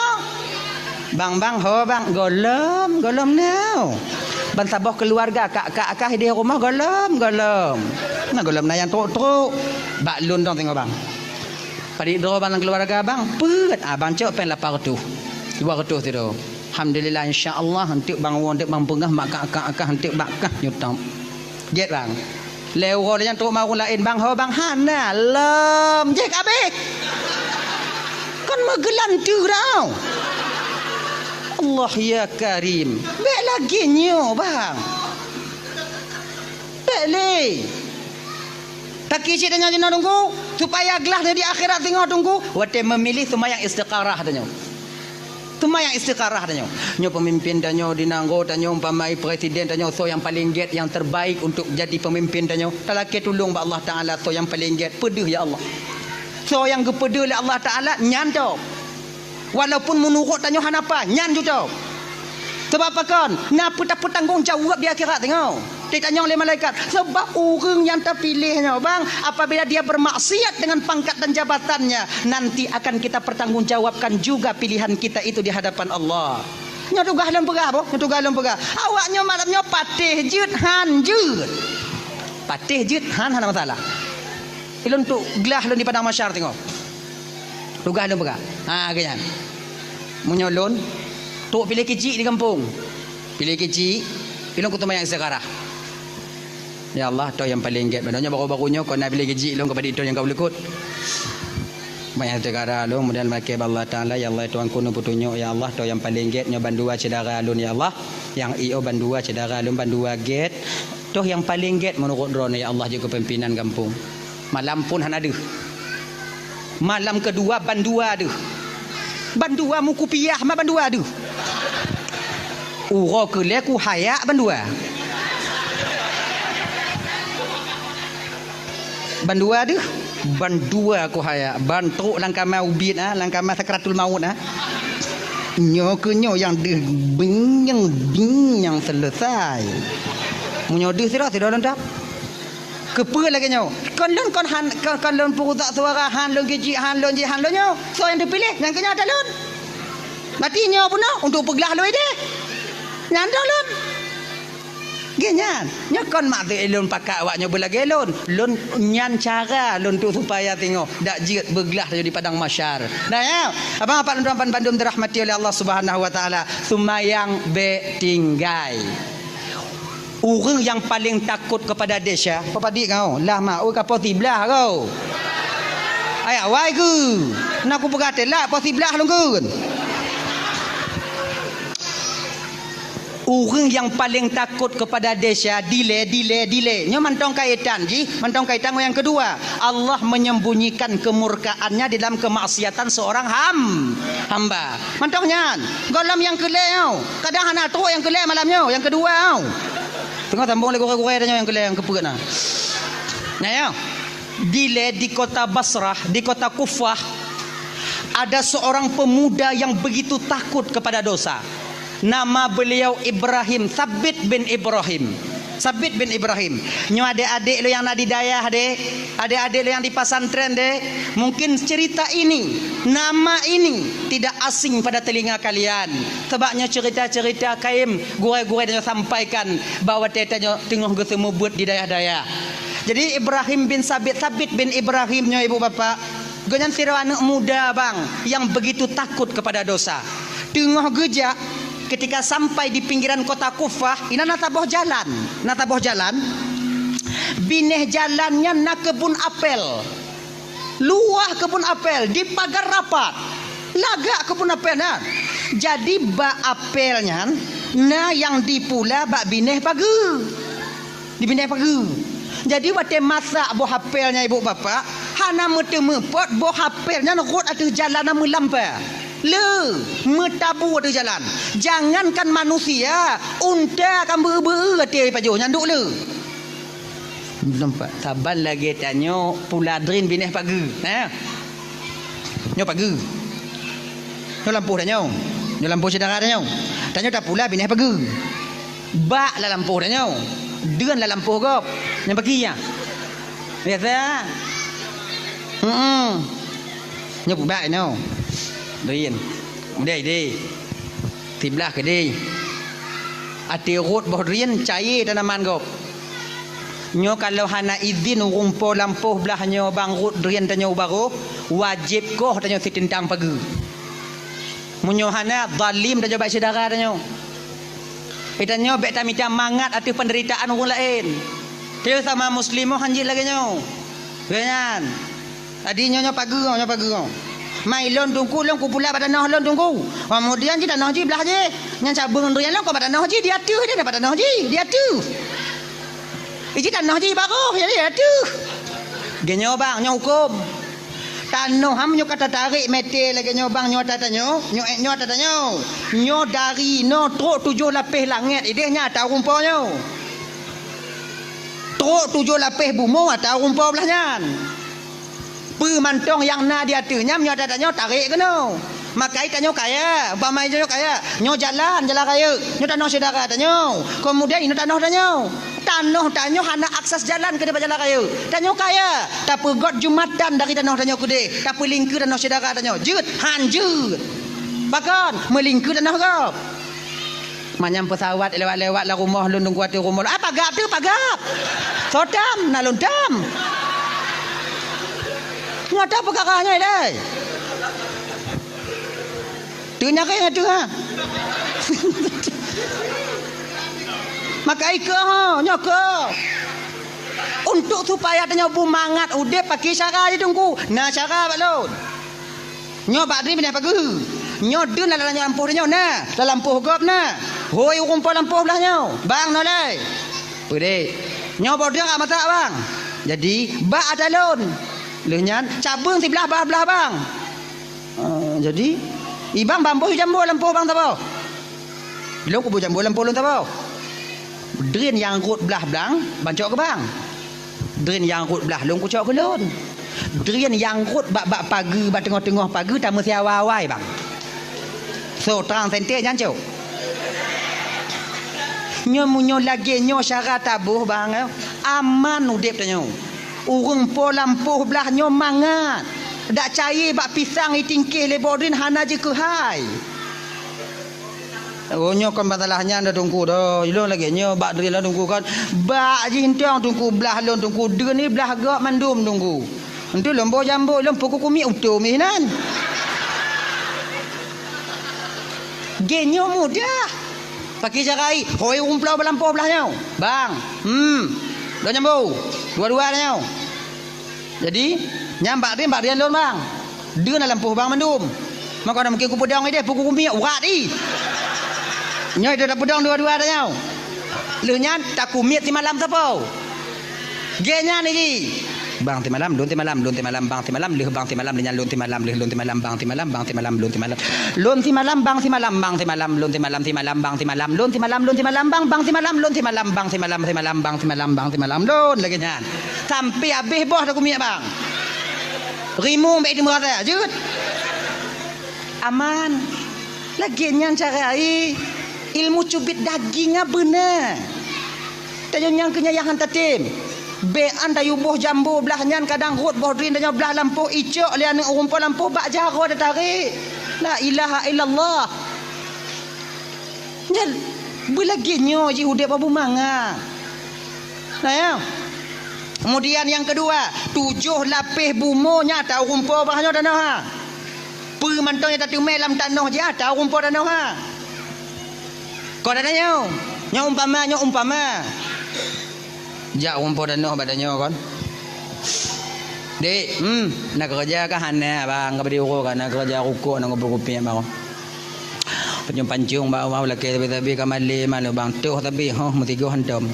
Bang, bang, ho, bang, gohlom, gohlom na. Ban saboh keuluwarga, kak, kak, kah di rumoh gohlom, gohlom. Na gohlom na nyang trok-trok. Bak lôn dong singoh, bang. Padit droe bang lam keuluwarga bang, peuet, ah, bang cok péng lapan reutôh. Dua reutôh sidroe. Alhamdulillah, insya Allah, eunteuk bang woe, eunteuk bang peugah, mak kak, kak, kah, eunteuk bak kah, nyoe tom. Jeuet bang. Lhèe uroe lheuh nyan trok ma ureueng laén, bang, ho bang, hana, lom. Jeuet ka abéh. Kon meugeulanteue dah. Allah ya Karim. Bèk lagèe nyoe, bang. Bèk lé. Taki cit tanyoe jinoe Teungku, supaya glah di akhirat singoh Teungku, watèe meumilih seumayang istikharah tanyoe. Seumayang istikharah tanyoe. Nyoe peumimpin tanyoe di nanggroe tanyoe, umpama presiden tanyoe, soe nyang paleng gèt, nyang terbaik untuk jadi peumimpin tanyoe. Talakèe tulông bak Allah Taala, soe nyang paleng gèt, peudeuh ya Allah. Soe nyang geupeudeuh lé Allah Taala, nyan cok. Walaupun meunurot tanyoe hana paih, nyan ju cok. Sabab pakon? Na peue tapeutanggong jaweueb di akhirat singoh. Ditanyong lé malaikat, sebab ureuëng nyang tapiléh nyoe, bang, apabila dia bermaksiat dengan pangkat dan jabatannya, nanti akan kita pertanggungjawabkan juga pilihan kita itu di hadapan Allah. Nyoe tugaih lôn peugah, boh, nyoe tugaih lôn peugah. Awak nyoe malam nyoe patéh jeuet han jeuet. Patéh jeuet han hana masalah. Ilôn tuk glah lôn di padang mahsyar teungoh. Tugaih lôn peugah. Ha, geuh nyan. Meunyoe lôn, tuk piléh keuchik di gampông. Piléh keuchik, ilôn kuteumayang istikharah. Ya Allah, toh nyang paleng gét. Meunyoe baru-baru nyoe, kon na piléh keuchik lôn keupada toh nyang ka ulukot. Banyak istikharah lôn, kemudian maké bak Allah Taala, ya Allah, Tuhanku, neupeutunyok, ya Allah, toh nyang paleng gét, nyoe bandua syedara lôn, ya Allah. Nyang i o bandua syedara lôn, bandua gét. Toh nyang paleng gét meunurot droeneuh, ya Allah, jeuet keu pimpinan gampông. Malam phon hana deuh. Malam keudua bandua deuh. Bandua mukupiah ma bandua deuh. Uroe keulhèe kuhayak bandua. Bandua deuh. Bandua kuhayak. Ban trok lam kama ubit, ah, lam kama sakratul maut, ah. Nyoe keuh nyoe nyang deuh binyang-binyang selesai. Meunyoe deuh sidroe, sidroe lôn dap. Keupeue lagèe nyoe? Kon lôn kon han, kon, kon lôn peurusak suara han, lôn keuchik han, lôn jih han, lôn nyoe. Soe nyang teupiléh? Nyang keu nyoe ata lôn. Berarti nyoe bunoe untuk peuglah lôn idéh. Nyan ata lôn. Geuh nyan. Nyoe kon maksud lôn pakat awak nyoe beulagèe lôn. Lôn nyan cara lôn tu supaya teungoh dak jeuet beuglah di padang mahsyar. Nah, ya. Abang apak lôn tuan bandum dirahmati oleh Allah Subhanahu wa Taala. Seumayang bèk tinggai. Ureuëng nyang paleng takot keupada desya, peue padit kau? Lah ma, oi ka poh siblaih kau. Ai awai keu. Na kupeugah teulat poh siblaih lôn kheun. Ureuëng nyang paleng takot keupada desya, dilée, dilée, dilée. Nyoe mantong kaitan jih, mantong kaitan ngon nyang keudua. Allah menyembunyikan kemurkaannya di dalam kemaksiatan seorang ham-, hamba. Mantong nyan, gohlom nyang keu lhèe nyoe. Kadang hana trok nyang keu lhèe malam nyoe, nyang keudua nyoe. Teungoh sambong lé gurée-gurée tanyoe nyang keu lhèe nyang keu peuet na. Nyan nyoe. Dilée di kota Basrah, di kota Kufah, ada seorang pemuda yang begitu takut kepada dosa. Nama beliau Ibrahim, Sabit bin Ibrahim. Sabit bin Ibrahim. Nyoe adék-adék lôn nyang na di dayah deh, adék-adék lôn nyang di pesantren deh, mungkin cerita ini, nama ini tidak asing pada telinga kalian. Sebab nyoe cerita-cerita kayém gurée-gurée tanyoe sampaikan bak watée tanyoe teungoh geuseumeubeuet di dayah-dayah. Jadi Ibrahim bin Sabit, Sabit bin Ibrahim nyoe ibu bapak, gobnyan sidroe aneuëk muda bang yang begitu takut kepada dosa. Teungoh geujak, ketika sampai di pinggiran kota Kufah, inan na saboh jalan. Na saboh jalan. Binéh jalan nyan na keubun apel. Luwah keubun apel, dipagar rapat. Lagak keubun apel nyan. Jadi bak apel nyan, na nyang dipula bak binéh pageue. Di binéh pageue. Jadi watée masak boh apel nyan ibu bapak, hana meuteumeupot boh apel nyan rhot ateueh jalan na meulampa. Le, meutabu ateueh jalan. Jangankan manusia, unta ka beu-beu ateueh pajoh nyan duek le. Nampak? Saban lagée tanyoe pula drin binéh pageue. Nah. Nyoe pageue. Nyoe lampôh tanyoe. Nyoe lampôh syedara tanyoe. Tanyoe tapula binéh pageue. Bak lam lampôh tanyoe. Deun lam lampôh gob. Nyang bagi nyan. Biasa. Heeh. Nyoe pubak nyoe. Drin. Kemudian idéh. Siblaih keudéh. Ateueh rhot boh drin cayée tanaman gob. Nyoe kalau hana idhin ureuëng po lampôh blaih nyoe bang rhot drin tanyoe u barôh, wajéb koh tanyoe siteuntang pageue. Meunyoe hana, zalim tanyoe bak syedara tanyoe. Geutanyoe bék tamita mangat ateueh peundeuritaan ureuëng laén. Teuh sama muslimah hanjeuet lagée nyoe. Geuhnyan. Tadi nyoe, nyoe pageue, nyoe pageue. Mai lôn teungku, lôn kupula bak tanoh lôn teungku. Keumudian jih tanoh jih blaih jih. Nyan cabeueng drin lôn keu bak tanoh jih, di ateueh jih, bak tanoh jih, di ateueh. Iji tanoh jih barôh, jadi di ateueh. Geuhnyoe bang, nyoe huköm. Tanoh ham nyoe ka tatarek mete lagée nyoe bang, nyoe ata tanyoe, nyoe, nyoe ata tanyoe. Nyoe dari noe trok tujoh lapéh langét idéh nyan ata ureuëng po nyoe. Trok tujoh lapéh bumoe ata ureuëng po blaih nyan. Peue mantong nyang na di ateueh nyan, nyoe ata tanyoe tarek keunoe. Makai tanyoe kaya, umpama tanyoe kaya, nyoe jalan, jalan rayeuk, nyoe tanoh syedara tanyoe. Keumudian inoe tanoh tanyoe. Tanoh tanyoe hana akses jalan keu teumpat jalan raya. Tanyoe kaya, tapeugöt jumatan dari tanoh tanyoe keudeh, tapeulingkeu tanoh syedara tanyoe. Jeuet, han jeuet. Pakon, meulingkeu tanoh gob. Manyang peusawat lewat-lewat lam rumoh lôn, Teungku, ateueh rumoh lôn. Ah, pagab teuh, pagab. Soe tam, na lôn tam. Nyoe ata peukara nyoe, lé. Teunyareng ateueh, ha. Maka ikeu, ha, nyoe keu. Untuk supaya tanyoe beumangat udeb pakai syara jih, Teungku. Na syara bak lôn. Nyoe bak droeneuh pinah pageue. Nyoe droeneuh lam lampôh tanyoe na, lam lampôh gob na. Hôi ureueng po lampôh blah nyoe. Bang, noe lé. Peudeh. Nyoe boh droeneuh ka masak, Bang. Jadi, bak ata lôn. Lheueh nyan, cabeueng siblah bah blah, Bang. Ah, jadi, i Bang, ban boh jambo lampôh Bang saboh. Lôn kuboh jambo lampôh lôn saboh. Droeneuh nyang rhot blah blang, ban cok keu Bang. Droeneuh nyang rhot blah lôn, kucok keu lôn. Droeneuh nyang rhot bak, bak pageue, bak teungoh-teungoh pageue, tameusiawai-awai, Bang. So, trang sente nyan cok. Nyoe meunyoe lagèe nyoe syara taboh, Bang, eh, aman udeb tanyoe. Ureueng po lampôh blah nyoe mangat. Dak cayée bak pisang itingkeh lé boh droeneuh hana jikeuhai. Oh, nyoe kon masalah nyan dah, Teungku, dah. Ilôn lagèe nyoe bak droeneuh dah, Teungku, kan. Bak jih entong, Teungku, blah lôn, Teungku. Droeneuh blah gob mandum, Teungku. Entu lôn boh jambo, lôn pukul kumiek utom jih nan. Geuh nyoe mudah. Pakai cara i, hôi ureueng po lampôh blah nyoe. Bang, hmm, dua jambo, dua-dua nyoe. Jadi, nyan bak droeneuh, bak droeneuh lôn, Bang. Droeneuh na lampôh Bang mandum. Maka na mungken kupeudong ideh, pukul kumiek, urat i. Nyoe ideh tapeudong dua-dua tanyoe. Lheueh nyan, takumiet simalam sapo. Geuh nyan jih. Bang simalam, lôn simalam, lôn simalam, Bang simalam, lheueh Bang simalam, lheueh nyan lôn simalam, lheueh lôn simalam, Bang simalam, Bang simalam, lôn simalam. Lôn simalam, Bang simalam, Bang simalam, lôn simalam, simalam, Bang simalam, lôn simalam, lôn simalam, Bang, Bang simalam, lôn simalam, Bang simalam, simalam, Bang simalam, Bang simalam, lôn lagèe nyan. Sampai habéh boh takumiek, Bang. Rimueng bèk teumeu rasa, jeuet. Aman. Lagèe nyan cara i. Ilmu cubit daging nyan beuna. Tanyoe nyang keu nyan nyang han tatem. Bèk an tayue boh jambo blah nyan kadang rhot boh droeneuh tanyoe blah lampôh icok lé aneuk ureueng po lampôh bak jaroe tatarek. La ilaha illallah. Nyan beulagèe nyoe jih udeb bak beumangat. Nah, ya. Kemudian nyang keudua, tujoh lapéh bumoe nyang ata ureueng po bak nyoe tanoh, ha. Peue mantong nyang tateumé lam tanoh jih ata ureueng po tanoh, ha. Kon ata nyoe, nyoe umpama, nyoe umpama. Jak ureueng po tanoh bak tanyoe kon. Dek, hmm, na keureuja kah? Hana, Bang, ka bri uroe ka na keureuja rukok, na kupeue kupiek baroe. Pancong-pancong bak awak lakèe sabe-sabe ka malèe malu, Bang. Toh sabe, hoh, meusigoe hantom.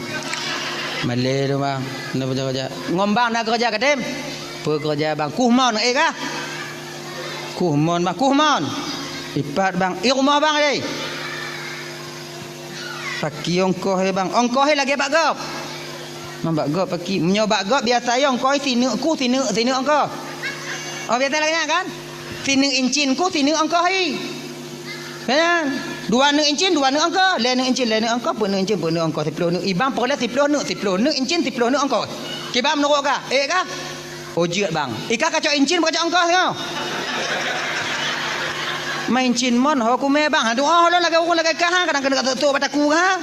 Malèe tu, Bang. Na keureuja. Ngon Bang na keureuja katem? Peue keureuja, Bang? Kuh mon, eh, kah? Kuh mon, Bang. Kuh mon. Ipat, Bang. I rumoh Bang, eh. Paki ongkoh, eh, Bang. Ongkoh, eh, lagèe bak gob. Ngon bak gob paki. Meunyoe bak gob biasa, eh, ongkoh, eh, sineuk kuh, sineuk, sineuk ongkoh. Oh, biasa lagèe nyan, kan? Sineuk incin kuh, sineuk ongkoh, eh. Kan? Dua neuk incin, dua neuk ongkoh. Lhèe neuk incin, lhèe neuk ongkoh. Peuet neuk incin, peuet neuk ongkoh. Siploh neuk. I Bang peureulèe siploh neuk, siploh neuk incin, siploh neuk ongkoh. Kiban meunurot kah? Eh, kah? Oh, jeuet, Bang. I kah kacok incin, beu kacok ongkoh singoh. Meuincin mon, ho kumé, Bang. Aduh, oh, lôn lagèe ureueng lagèe kah, ha? Kadang keuneuk ka sôk-sôk bak takue, ha?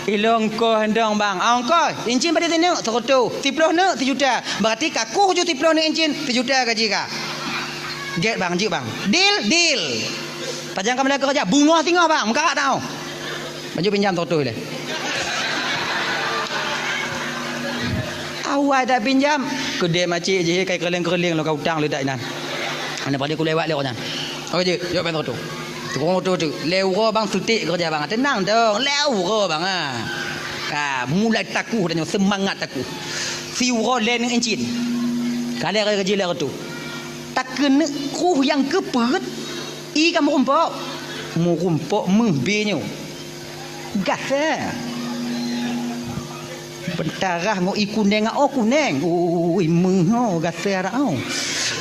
Ilôn ongkoh ndong, Bang. Ah, ongkoh. Incin padum sineuk? Seureutôh. Siploh neuk? Sijuta. Berarti ka kuh ju siploh neuk incin, sijuta gaji kah. Gèt, Bang, jeuet, Bang. Deal, deal. Pajan ka mulai keureuja, beungoh singoh, Bang. Meukarat tau. Baju pinjam seratus lé. Awai dak pinjam, keudè macik jih kai keureuling-keureuling lôn ka utang leudak inan. Aneuk padé kulewat lé awak nyan. Oke jih, jok pèng seratus. Tukang oto tu, lhèe uroe bang sutik keureuja bang. Teunang dong, lhèe uroe bang ah. Ka mulai takuh tanyoe, seumangat takuh. Siuroe lhèe neuk incin. Ka lhèe raya gaji lhèe reutôh. Takeuneuk kruh nyang keu peuet, i ka meurumpok. Meurumpok meuh bie nyoe. Gasa. Beutarah ngon i kuneng, oh kuneng. Ui, meuh, oh, gasa dak, oh.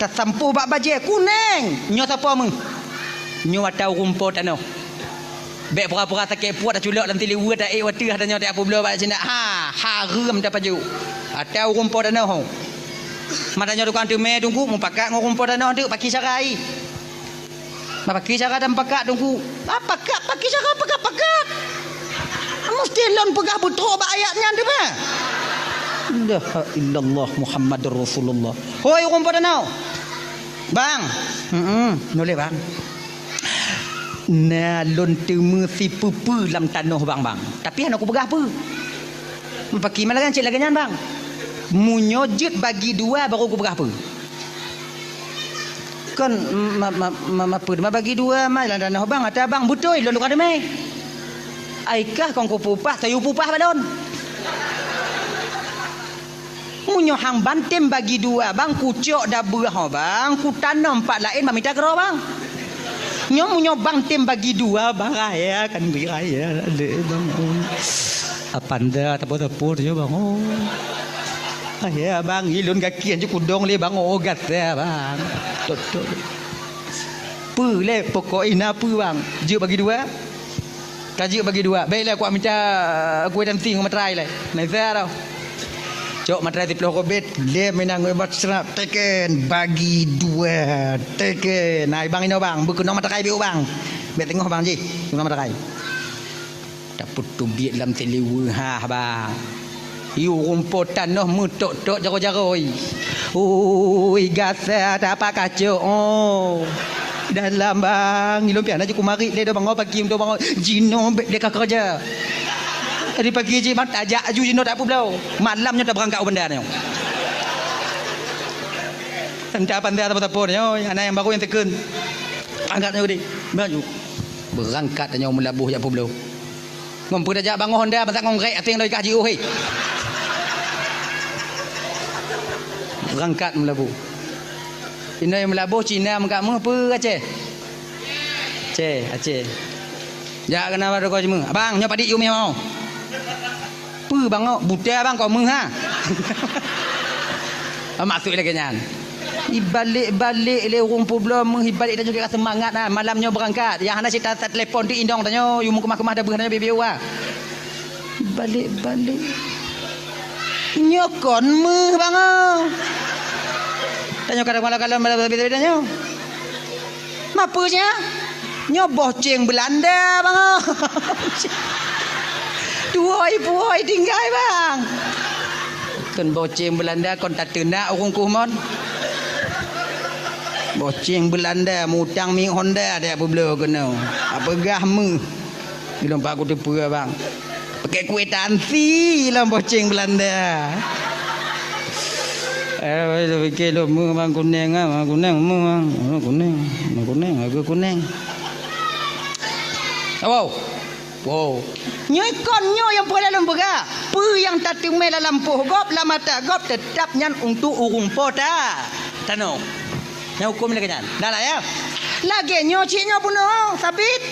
Tasampôh bak bajèe, kuneng. Nyoe sapo meuh? Nyoe ata ureueng po tanoh. Bèk pura-pura sakét pruet, taculok lam siliweuet, taék u ateuh, tanyoe tapeubloe bak sinan. Ha, hareuem tapajoh. Ata ureueng po tanoh. Mata nyoe tukang teumè teungku, mupakat ngon ureueng po tanoh teuk, pakri cara ai. Bah pakri cara tamupakat teungku. Ah, pakat, pakri cara pakat-pakat. Meusti lôn peugah beutrok bak ayat nyan teuma. La ilaha illallah Muhammadur Rasulullah. Hoi ureueng po tanoh. Bang. Heeh, nyoe lé bang. Na lôn teumé sipeue-peue lam tanoh bang, bang. Tapi hana kupeugah peue. Pakri ma lagèe cit lagèe nyan, bang. Meunyoe jeuet bagi dua baru kupeugah peue. Kon ma, ma, ma, ma peue ma bagi dua ma lam tanoh bang, ata bang beutôi lôn tukang teumé. Ai kah kon kupeupah, tayue peupah bak lôn. Meunyoe hang ban tem bagi dua, bang, kucok dabeuh ho, bang, kutanom pat laén bak mita keudroe, bang. Nyoe meunyoe bang tem bagi dua, bang, raya kan bri raya lé, bang. Oh. Apanda tapo-tapo nyoe, bang. Oh. Raya, bang, ilôn gaki hanjeuet kudong lé, bang. Oh, gata, bang. Beutôi. Peue lé pokok ina peue, bang? Jeuet bagi dua? Ka jeuet bagi dua. Baiklah, kuat mita, eh, kueh dan ting ngon materai lé. Naiza tau. Cok materai siplôh kobet, lé meunan ngon ubat seurap, teken, bagi dua, teken. Nah, bang inoe bang, beukeunong materai biôh bang. Bèk teungoh bang jih, keunong materai. Tapeuteubiet lam siliweuet ha bang. Yue ureueng po tanoh meutok-tok jaroe-jaroe. Ui, gasa tapak kacok, oh. Dalam bang, ilôn pian aja kumarit lé do bang, oh, pagi do bang, oh. Jinoe bèk lé ka keureuja. Tadi pagi jih mat tajak aju jinoe tak peubloe. Malam nyoe tabeurangkat u banda nyoe. Entah apa entah apa-apa nyoe, anak nyang baru nyang teukeun. Angkat nyoe gede. Maju. Beurangkat nyoe meulaboh jak peubloe. Ngon peue tajak bangoh honda, masa ngon grek até ngon ikah jiôh, hei. Beurangkat meulaboh. Inoe meulaboh Cina meukat meuh peue Aceh? Aceh, Aceh. Jak keunan bak toko jimeung. Abang, nyoe padit yue meuh. Peue bang, oh, buta bang, kok meuh ha? Maksud lagèe nyan. Ibalek-balek lé ureueng peubloe meuh, ibalek tanyoe ka seumangat ha. Malam nyoe beurangkat. Nyang hana cit ta-, tatelepon ti indong tanyoe, yue meukeumah-keumah dabeuh tanyoe bieu-bieu ha. Ibalek-balek. Nyoe kon meuh bang, oh. Tanyoe kadang malam-malam malam beda-beda nyoe. Mapeue nya? Nyoe boh ceng Beulanda, bang. Tuwoi-puwoi tinggai, bang. Kon boh ceng Beulanda, kon tateunak ureueng kuh mon. Boh ceng Beulanda, mutang minyeuk Honda, dak peubloe keunoe. Apeugah meuh. Ilôn pat kuteupeue, bang. Pakèk kwitansi lam boh ceng Beulanda. Eh, pikir lôn meuh bang kuneng ah, bang kuneng meuh bang. Oh, kuneng, bang kuneng, hareuga kuneng. Awoe. Wow. Nyoe kon nyoe nyang peureulèe lôn peugah. Peue nyang tateumé lam lampôh gob, lam mata gob, teutab nyan untuk ureueng po ta-, tanoh. Nyang huköm lagèe nyan. Dah lah ya. Lagèe nyoe cit nyoe bunoe, sabit.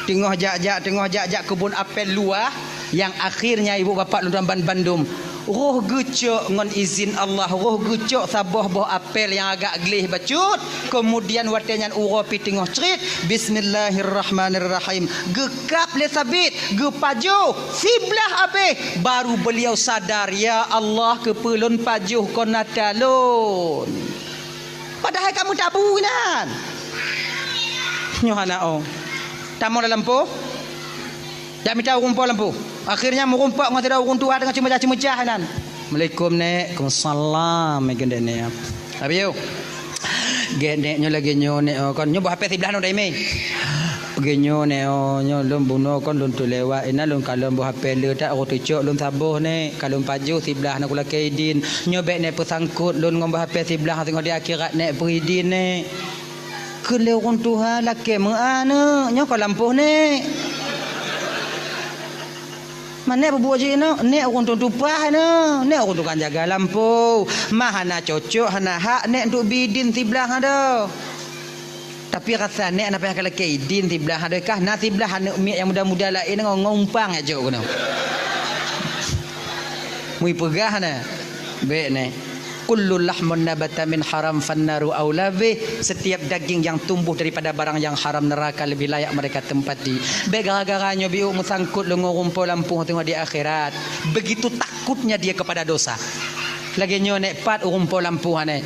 Teungoh jak-jak, teungoh jak-jak keubon apel luwah, nyang akhirnya ibu bapak lôn tuan ban-, bandum. Roh geucok ngon izin Allah, roh geucok saboh boh apel nyang agak gleh bacut. Kemudian watèe nyan uroe pih teungoh crit, bismillahirrahmanirrahim. Geukab lé sabit, geupajoh, siblah abéh, baru beliau sadar, "Ya Allah, keupeue lôn pajoh kon ata lôn?" Padahai ka meutabu inan. Nyoe hana oh. Tamong lam lampôh. Jak mita ureueng po lam lampôh. Akhirnya meurumpok ngon sidroe ureueng tuha teungoh ceumeucah-ceumeucah inan. "Assalamualaikum, Nèk." "Waalaikumsalam," meugeundek nèk. Habéh, "Gèt nèk, nyoe lagèe nyoe nèk, oh, kon nyoe boh hapé siblah nyoe daimé." "Lagèe nyoe nèk, oh, nyoe lôn bunoe kon lôn teulewat inan lôn kalon boh hapé le that, oh, teucok lôn saboh nèk, ka lôn pajoh siblah na kulakèe idin. Nyoe bèk nèk peusangkot lôn ngon boh hapé siblah singoh di akhirat nèk, peuidin nèk." Kheun lé ureueng tuha, "Lakèe meu'ah neuk, nyoe kon lampôh nèk." "Ma nèk peubuet jih nyoe, nèk ureueng tueng tupaih nyoe, nèk ureueng tukang jaga lampôh. Ma hana cocok, hana hak nèk untuk bidin siblah adoe. Tapi rasa nèk hana payah kalakèe idin siblah adoe kah, na siblah aneuk miet nyang muda-muda laén ngon, ngon umpang jak jok keunoe." Meuipeugah na, "Bèk nèk." Kullu lahmun nabata min haram fannaru aula bih. Setiap daging yang tumbuh daripada barang yang haram, neraka lebih layak mereka tempati. Bék gara-gara nyoe biôk meusangkot lôn ngon rumpok lampôh teungoh di akhirat. Begitu takutnya dia kepada dosa. Lagée nyoe, nék pat rumpok lampôh nyan.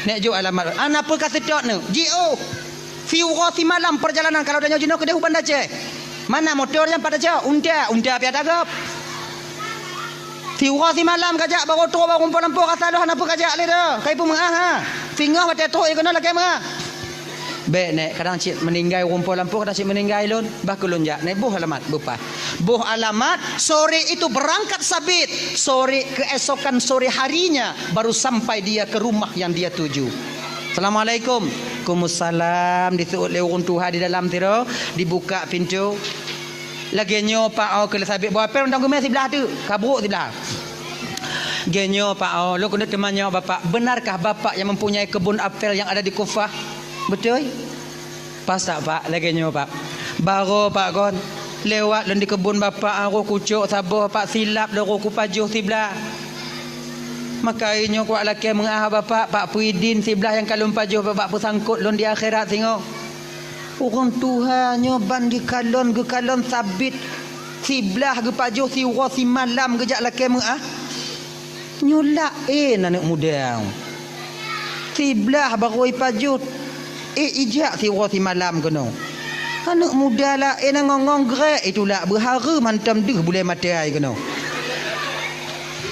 Nék jok alamat. Hana peue ka seutôt nyoe. Jiôh. Siuroe simalam perjalanan, kalau tanyoe jinoe keudeh u Banda Aceh. Mana motor nyan pat tacok? Unta, unta piah tagap. Siuroe simalam kajak, barô trok bak rumpok lampôh, rasa lôn hana peue kajak lé dah. Kai peumeu'ah ha. Singoh watée trok ie keunoe lakée meu'ah. Bék nék, kadang cit meuninggai rumpok lampôh, kadang cit meuninggai lôn. Bah keu lôn jak, nék boh alamat, beupaih. Boh alamat, sore itu berangkat Sabit. Sore, keesokan sore harinya baru sampai dia ke rumah yang dia tuju. Assalamualaikum. Waalaikumsalam. Diseuôt lé ureuëng tuha di dalam sidroe, dibuka pintoe. Lagée nyoe, Pak, oh, keu lé Sabit, boh apel mantong geumé siblah teuk, ka brok siblah. Lagée nyoe, Pak, oh, lôn keuneuk teumanyong Bapak, benarkah Bapak yang mempunyai kebun apel yang ada di Kufah? Beutôi? Pas that, Pak, lagée nyoe, Pak. Barô, Pak, kon. Lewat lôn di keubon Bapak, roh kucok saboh, Pak, silap lôn roh kupajoh siblah. Maka nyoe kuwat lakée meu'ah Bapak, Pak, peuidin siblah nyang ka lôn pajoh Bapak peusangkot lôn di akhirat singoh. Ureuëng tuha nyoe ban geukalon, geukalon Sabit siblah geupajoh siuroe simalam geujak lakée meu'ah. Nyoe laén aneuëk muda. Siblah barô ipajoh, éh ijak siuroe simalam keunoe. Aneuëk muda laén ngong-ngong grek itulak beuhareuem hantom deuh bulée maté ai keunoe.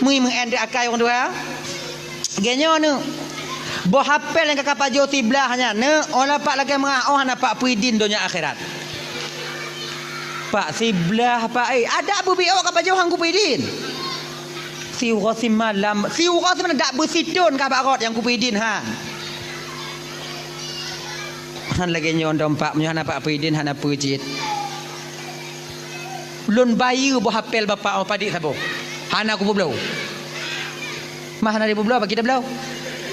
Meui meu'en teuh akai ureuëng tuha. Lagée nyoe aneuëk. Boh apel nyang ka kapajoh siblah nyan, neuëk, oh lapak lakée meu'ah, oh hana pak peuidin donya akhirat. Pak siblah, Pak, eh, adak beubiôk kapajoh han kupeuidin. Siuroe simalam, siuroe simalam dak beusithon ka bak rot nyang kupeuidin han. Han lagée nyoe dong Pak, meunyoe hana pak peuidin hana peue cit. Lôn bayeue boh apel Bapak, oh, padit saboh. Hana kupeubloe. Mah hana ipeubloe, bak kita bloe.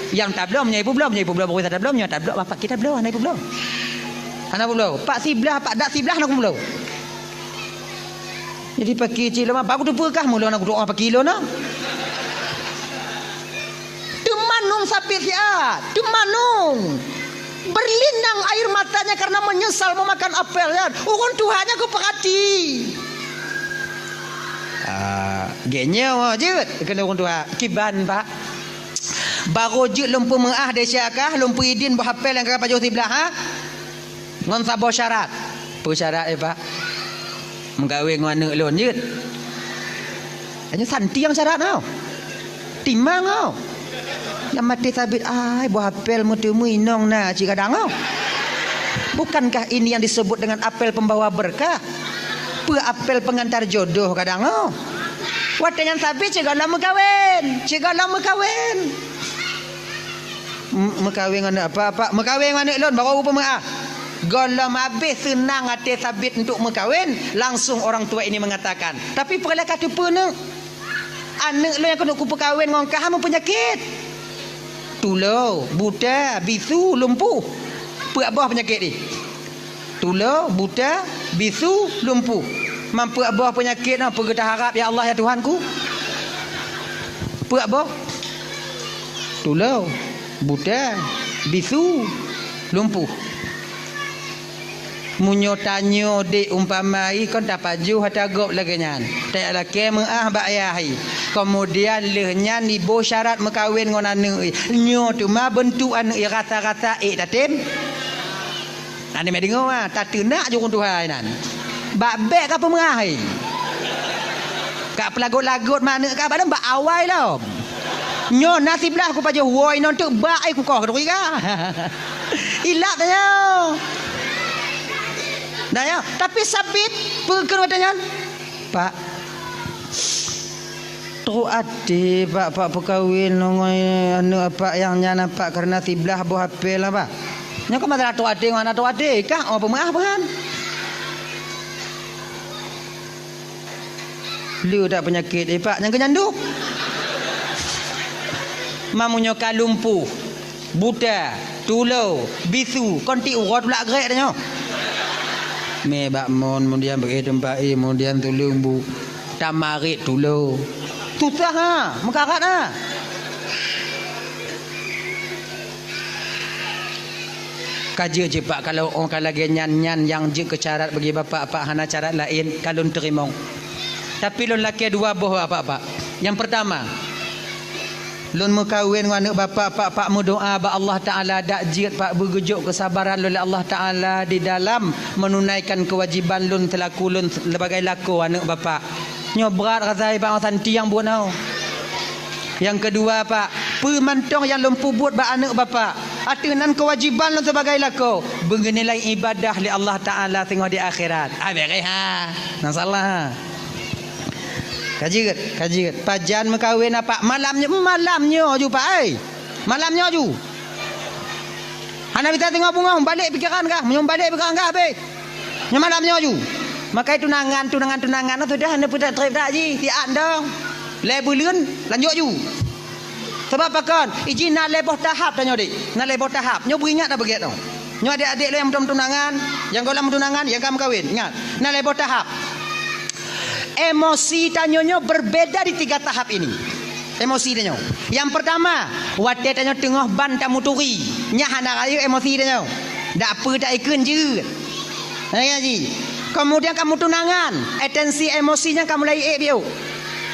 Nyang tabloe meunyoe ipeubloe, meunyoe ipeubloe bak kita bloe, meunyoe tabloe bak kita bloe, hana ipeubloe. Hana peubloe. Pak siblah, Pak dak siblah hana kupeubloe. Jadi paki cit lôn mah, baku teupeue kah meulôn na kudoa paki lôn na. Teumanong Sabit siat, teumanong. Berlinang air matanya karena menyesal memakan apel nyan. Ureuëng tuha nyan geupeurati. Ah, gét nyoe jeuet keuneuk ureuëng tuha. Kiban, Pak. Barô jeuet lôn peumeu'ah desya kah, lôn peuidin boh apel nyang ka pajoh siblah, ha? Ngon saboh syarat. Peue syarat, eh, Pak? Meukawen ngon aneuëk lôn jeuet. Hanya santiang syarat nyoe. Timang nyoe. Lam até Sabit, ai, boh apel meuteumui inong na cit kadang nyoe. Bukankah ini yang disebut dengan apel pembawa berkah? Peue apel pengantar jodoh kadang nyoe. Watée nyan Sabit cit gohlom meukawen, cit gohlom meukawen. M-, meukawen ngon aneuëk apa, Pak? Meukawen ngon aneuëk lôn, barô kupeumeu'ah. Gohlom habéh seunang até Sabit untuk meukawen, langsung orang tua ini mengatakan, "Tapi peue lé ka teupeue, Neuk? Aneuëk lôn nyang keuneuk kupeukawen ngon kah meupeunyakét. Tulo, buta, bisu, lumpuh." Peuet boh peunyakét jih. Tulo, buta, bisu, lumpuh. Mampu boh peunyakét nyoe peue geuta harab, ya Allah, ya Tuhanku? Peuet boh. Tulo, buta, bisu, lumpuh. Meunyoe tanyoe dék umpama i kon tapajoh ata gob lagée nyan, tajak lakée meu'ah bak ayah i. Keumudian lheueh nyan iboh syarat meukawen ngon aneuëk i. Nyoe teuma beuntuk aneuëk i rasa-rasa ék tatem. Aneuëk meudeungoe, ah, tateunak jurông tuha inan. Bak bék ka peumeu'ah, hai. Ka peulagot-lagot maneuëk ka bak lom bak awai lom. Nyoe na siblah kupajoh woe inon teuk bak ai kukoh keuduri ka. Ilap tanyoe. Dah ya, tapi Sabit peue kheun watée nyan? Pak, trok até, Pak, Pak peukawen ngon aneuëk Pak nyang nyan, Pak, kareuna siblah boh apel, Pak. Nyoe ka masalah trok até ngon hana trok até, kah, oh, peumeu'ah peuhan. Le that peunyakét, eh, Pak, nyang keu nyan duek. Mamu nyoe ka lumpuh. Buta, tulo, bisu, kon ti uroe tulak grek tanyoe. Mé bak mon, kemudian beuéh teumpat éh, kemudian tuleueng bu, tamarit tulo. Susah ha, meukarat ha. Ka jeuet cit, Pak, kalau oh ka lagée nyan, nyan nyang jeuet keu syarat bagi Bapak, Pak, hana syarat laén, ka lôn teurimong. Tapi lôn lakée dua boh, Bapak, Pak. Nyang peurtama, lôn meukawen ngon aneuëk Bapak, Pak, Pak, meudoá bak Allah Taala, dak jeuet, Pak, beugeujok keusabaran lôn lé Allah Taala di dalam meununaikan keuwajiban lôn seulaku lôn sebagai lakoe aneuëk Bapak. Nyoe brat rasai bak santi nyang buet nyoe. Nyang keudua, Pak, peue mantong nyang lôn peubuet bak aneuëk Bapak, ateueh nan keuwajiban lôn sibagai lakoe, beunilai ibadah lé Allah Taala singoh di akhirat. Ah, beres ha. Masalah. Ka jeuet, ka jeuet. Pajan meukawen, Pak? Malam nyoe, malam nyoe ju, Pak, ai. Malam nyoe ju. Hana bisa teungoh beungoh, balek pikeran kah? Meunyoe balek pikeran kah, habéh. Nyoe malam nyoe ju. Makai tunangan, tunangan, tunangan, sudah hana peutrép-trép dak jih, siat dong. Lhée buleuen, lanjut ju. Sabab pakon? Iji na lhée boh tahap tanyoe, dek. Na lhée boh tahap. Nyoe beuingat dah beugét nyoe. Nyoe adék-adék lôn nyang meutunangan, nyang gohlom meutunangan, nyang ka meukawen. Ingat, na lhée boh tahap. Emosi tanyoe nyoe berbeda di tiga tahap ini. Emosi tanyoe. Nyang peurtama, watée tanyoe teungoh ban tamuturi, nyan hana rayeuk emosi tanyoe. Dak peue taikheun jeuet. Nyan ji. Keumudian ka meutunangan, atensi emosi nyan ka mulai ék biôh.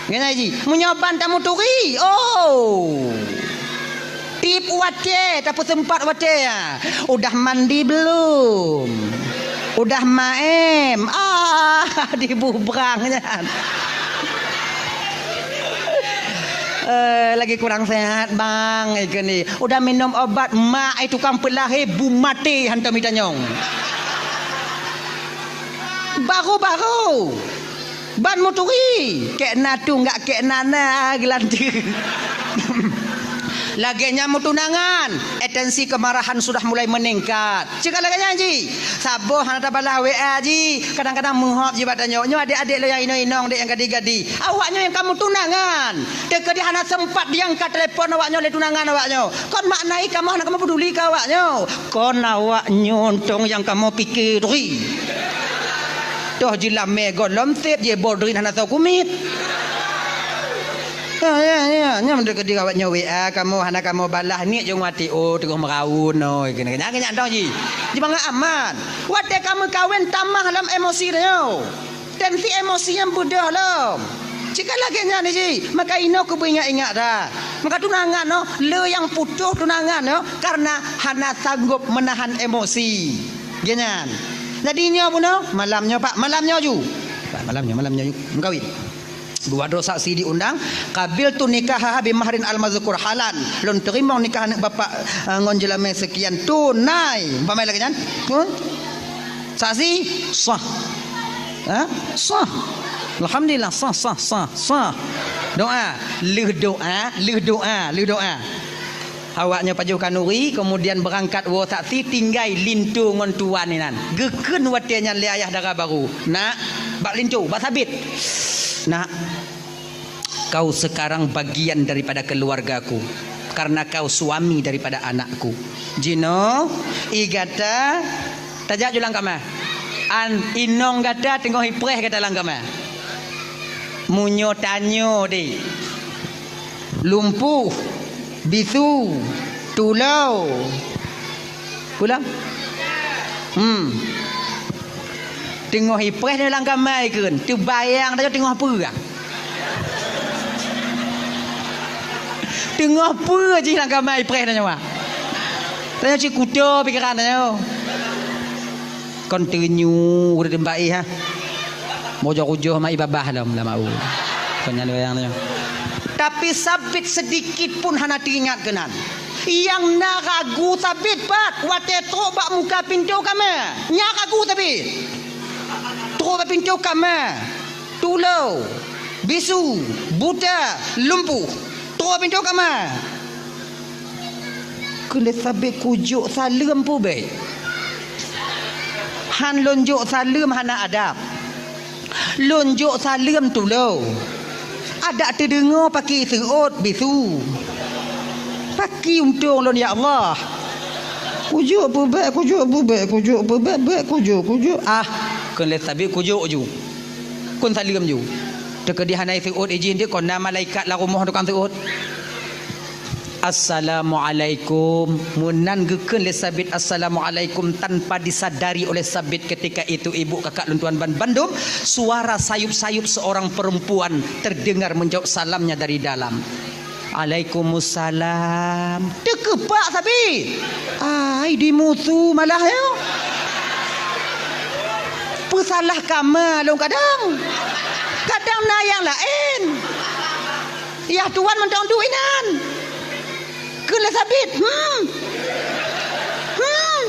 Nyan ji. Meunyoe ban tamuturi, oh. Tiep watée, tapeuseumpat watée, ya. Udah mandi belum? Udah maem? Ah, dibubrang nyan. Eh, lagi kurang sehat, Bang, ikeu ni. Udah minum obat, mak, eh, tukang peulahé, bu maté hantom itanyong. Baru-baru. Ban muturi, kek na tunggak kek na na geulanteue. Lagée nyan meutunangan, atensi kemarahan sudah mulai meningkat. Cit ka lagée nyan ji, saboh hana tabalah W A ji, kadang-kadang meuhop ji bak tanyoe. Nyoe adék-adék lôn nyang inong-inong dek nyang gadi-gadi. Awaknyoe nyang ka meutunangan, teukeudi hana sempat diangkat telepon awaknyoe lé tunangan awaknyoe. Kon makna i kamoe hana kamoe peduli keu awaknyoe. Kon awaknyoe untông nyang kamoe pike turi. Toh jilamé gohlom sép jibodrin hana soe kumiet. Ya, ya, ya. Nyan meunyoe keudeh awaknyoe W A kamoe hana kamoe balah, niet jong wati, oh, teungoh meuraun, oh, keuneuk nyan, nyan dong jih. Jibangai aman. Watée ka meukawen tamah lom emosi tanyoe. Tensi emosi nyan beudôh lom. Cit ka lagée nyan jih, maka inoe keubeue ingat-ingat that. Maka tunangan nyoe, le nyang putôh tunangan nyoe, karena hana sanggob meunahan emosi. Geuh nyan. Jadi nyoe bunoe, malam nyoe, Pak, malam nyoe ju. Pak, malam nyoe, malam nyoe ju. Meukawen. Dua droe saksi diundang, "Qabiltu nikahaha bi mahrin al-mazkur halan." Lôn teurimong nikah aneuëk bapak, eh, ngon jeulamé seukian tunai. Umpama lagée nyan. Huh? Saksi sah. Ha? Sah. Alhamdulillah, sah, sah, sah, sah. Doa, lheueh doa, lheueh doa, lheueh doa. Awaknyoe pajoh khanuri, keumudian beurangkat woe saksi tinggai linto ngon tuan inan. Geukheun watée nyan lé ayah dara barô, "Nak, bak linto, bak sabit. Nak, kau sekarang bagian daripada keluargaku, karena kau suami daripada anakku." Jinoe, i gata tajak ju lam kama. An inong gata teungoh ipreh gata lam kama. Meunyoe tanyoe deh. Lumpuh, bisu, tulô. Pulang? Hmm. Teungoh ipreh nyoe lam kama ikheun, teubayang tanyoe teungoh peue. Teungoh peue jih lam kama ipreh tanyoe. Tanyoe cit kuto pikeran tanyoe. Kon teunyu ureuëng teumpat ih, ha. Mojok ujoh mak ibabah lom lam au. Kon nyan wayang nyoe. Tapi sabit sedikit pun hana teuingat keunan. Nyang na ragu sabit pat watée trok bak muka pintoe kama. Nyan ragu sabit. Trok bak pintoe kama. Tulô, bisu, buta, lumpuh. Trok bak pintoe kama. Keuneuk sabé kujok saleuem pubék. Han lôn jok saleuem hana adab. Lôn jok saleuem tulô. Adak teudeungoe paki seuôt bisu. Paki untông lôn, ya Allah. Kujok pubék, kujok pubék, kujok pubék, bék kujok, kujok. Ah, keuneuk sabé kujok ju. Kon saleuem ju. Teukeudi hana seuôt ijin di kon na malaikat lam rumoh tukang seuôt. "Assalamualaikum." Meunan geukheun lé Sabit, "Assalamualaikum," tanpa disadari oleh Sabit ketika itu, ibu kakak lôn tuan ban bandum, suara sayup-sayup seorang perempuan terdengar menjawab salamnya dari dalam. "Alaikumussalam." Teukeupak Sabit. Ai, dimusu malah, ya. Peusalah kama lôn kadang. Kadang na nyang laén. Yah tuan mantong duek inan. Kheun lé Sabit, "Hmm. Hmm."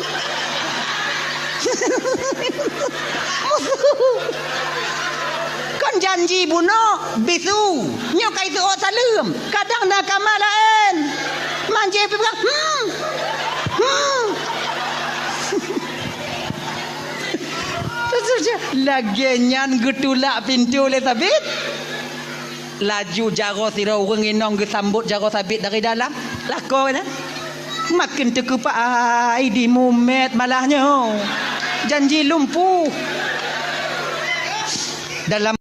Kon janji bunoe bisu. Nyoe ka iseuôt saleuem. Kadang na kama laén. Manjé pih peugah, "Hmm. Hmm." Lagée nyan geutulak pintoe lé Sabit. Laju jaroe sidroe ureuëng inong geusambot jaroe Sabit dari dalam. Lakoe nyan. Makheun teukeupak ai di mumet malah nyoe. Janji lumpuh. Dalam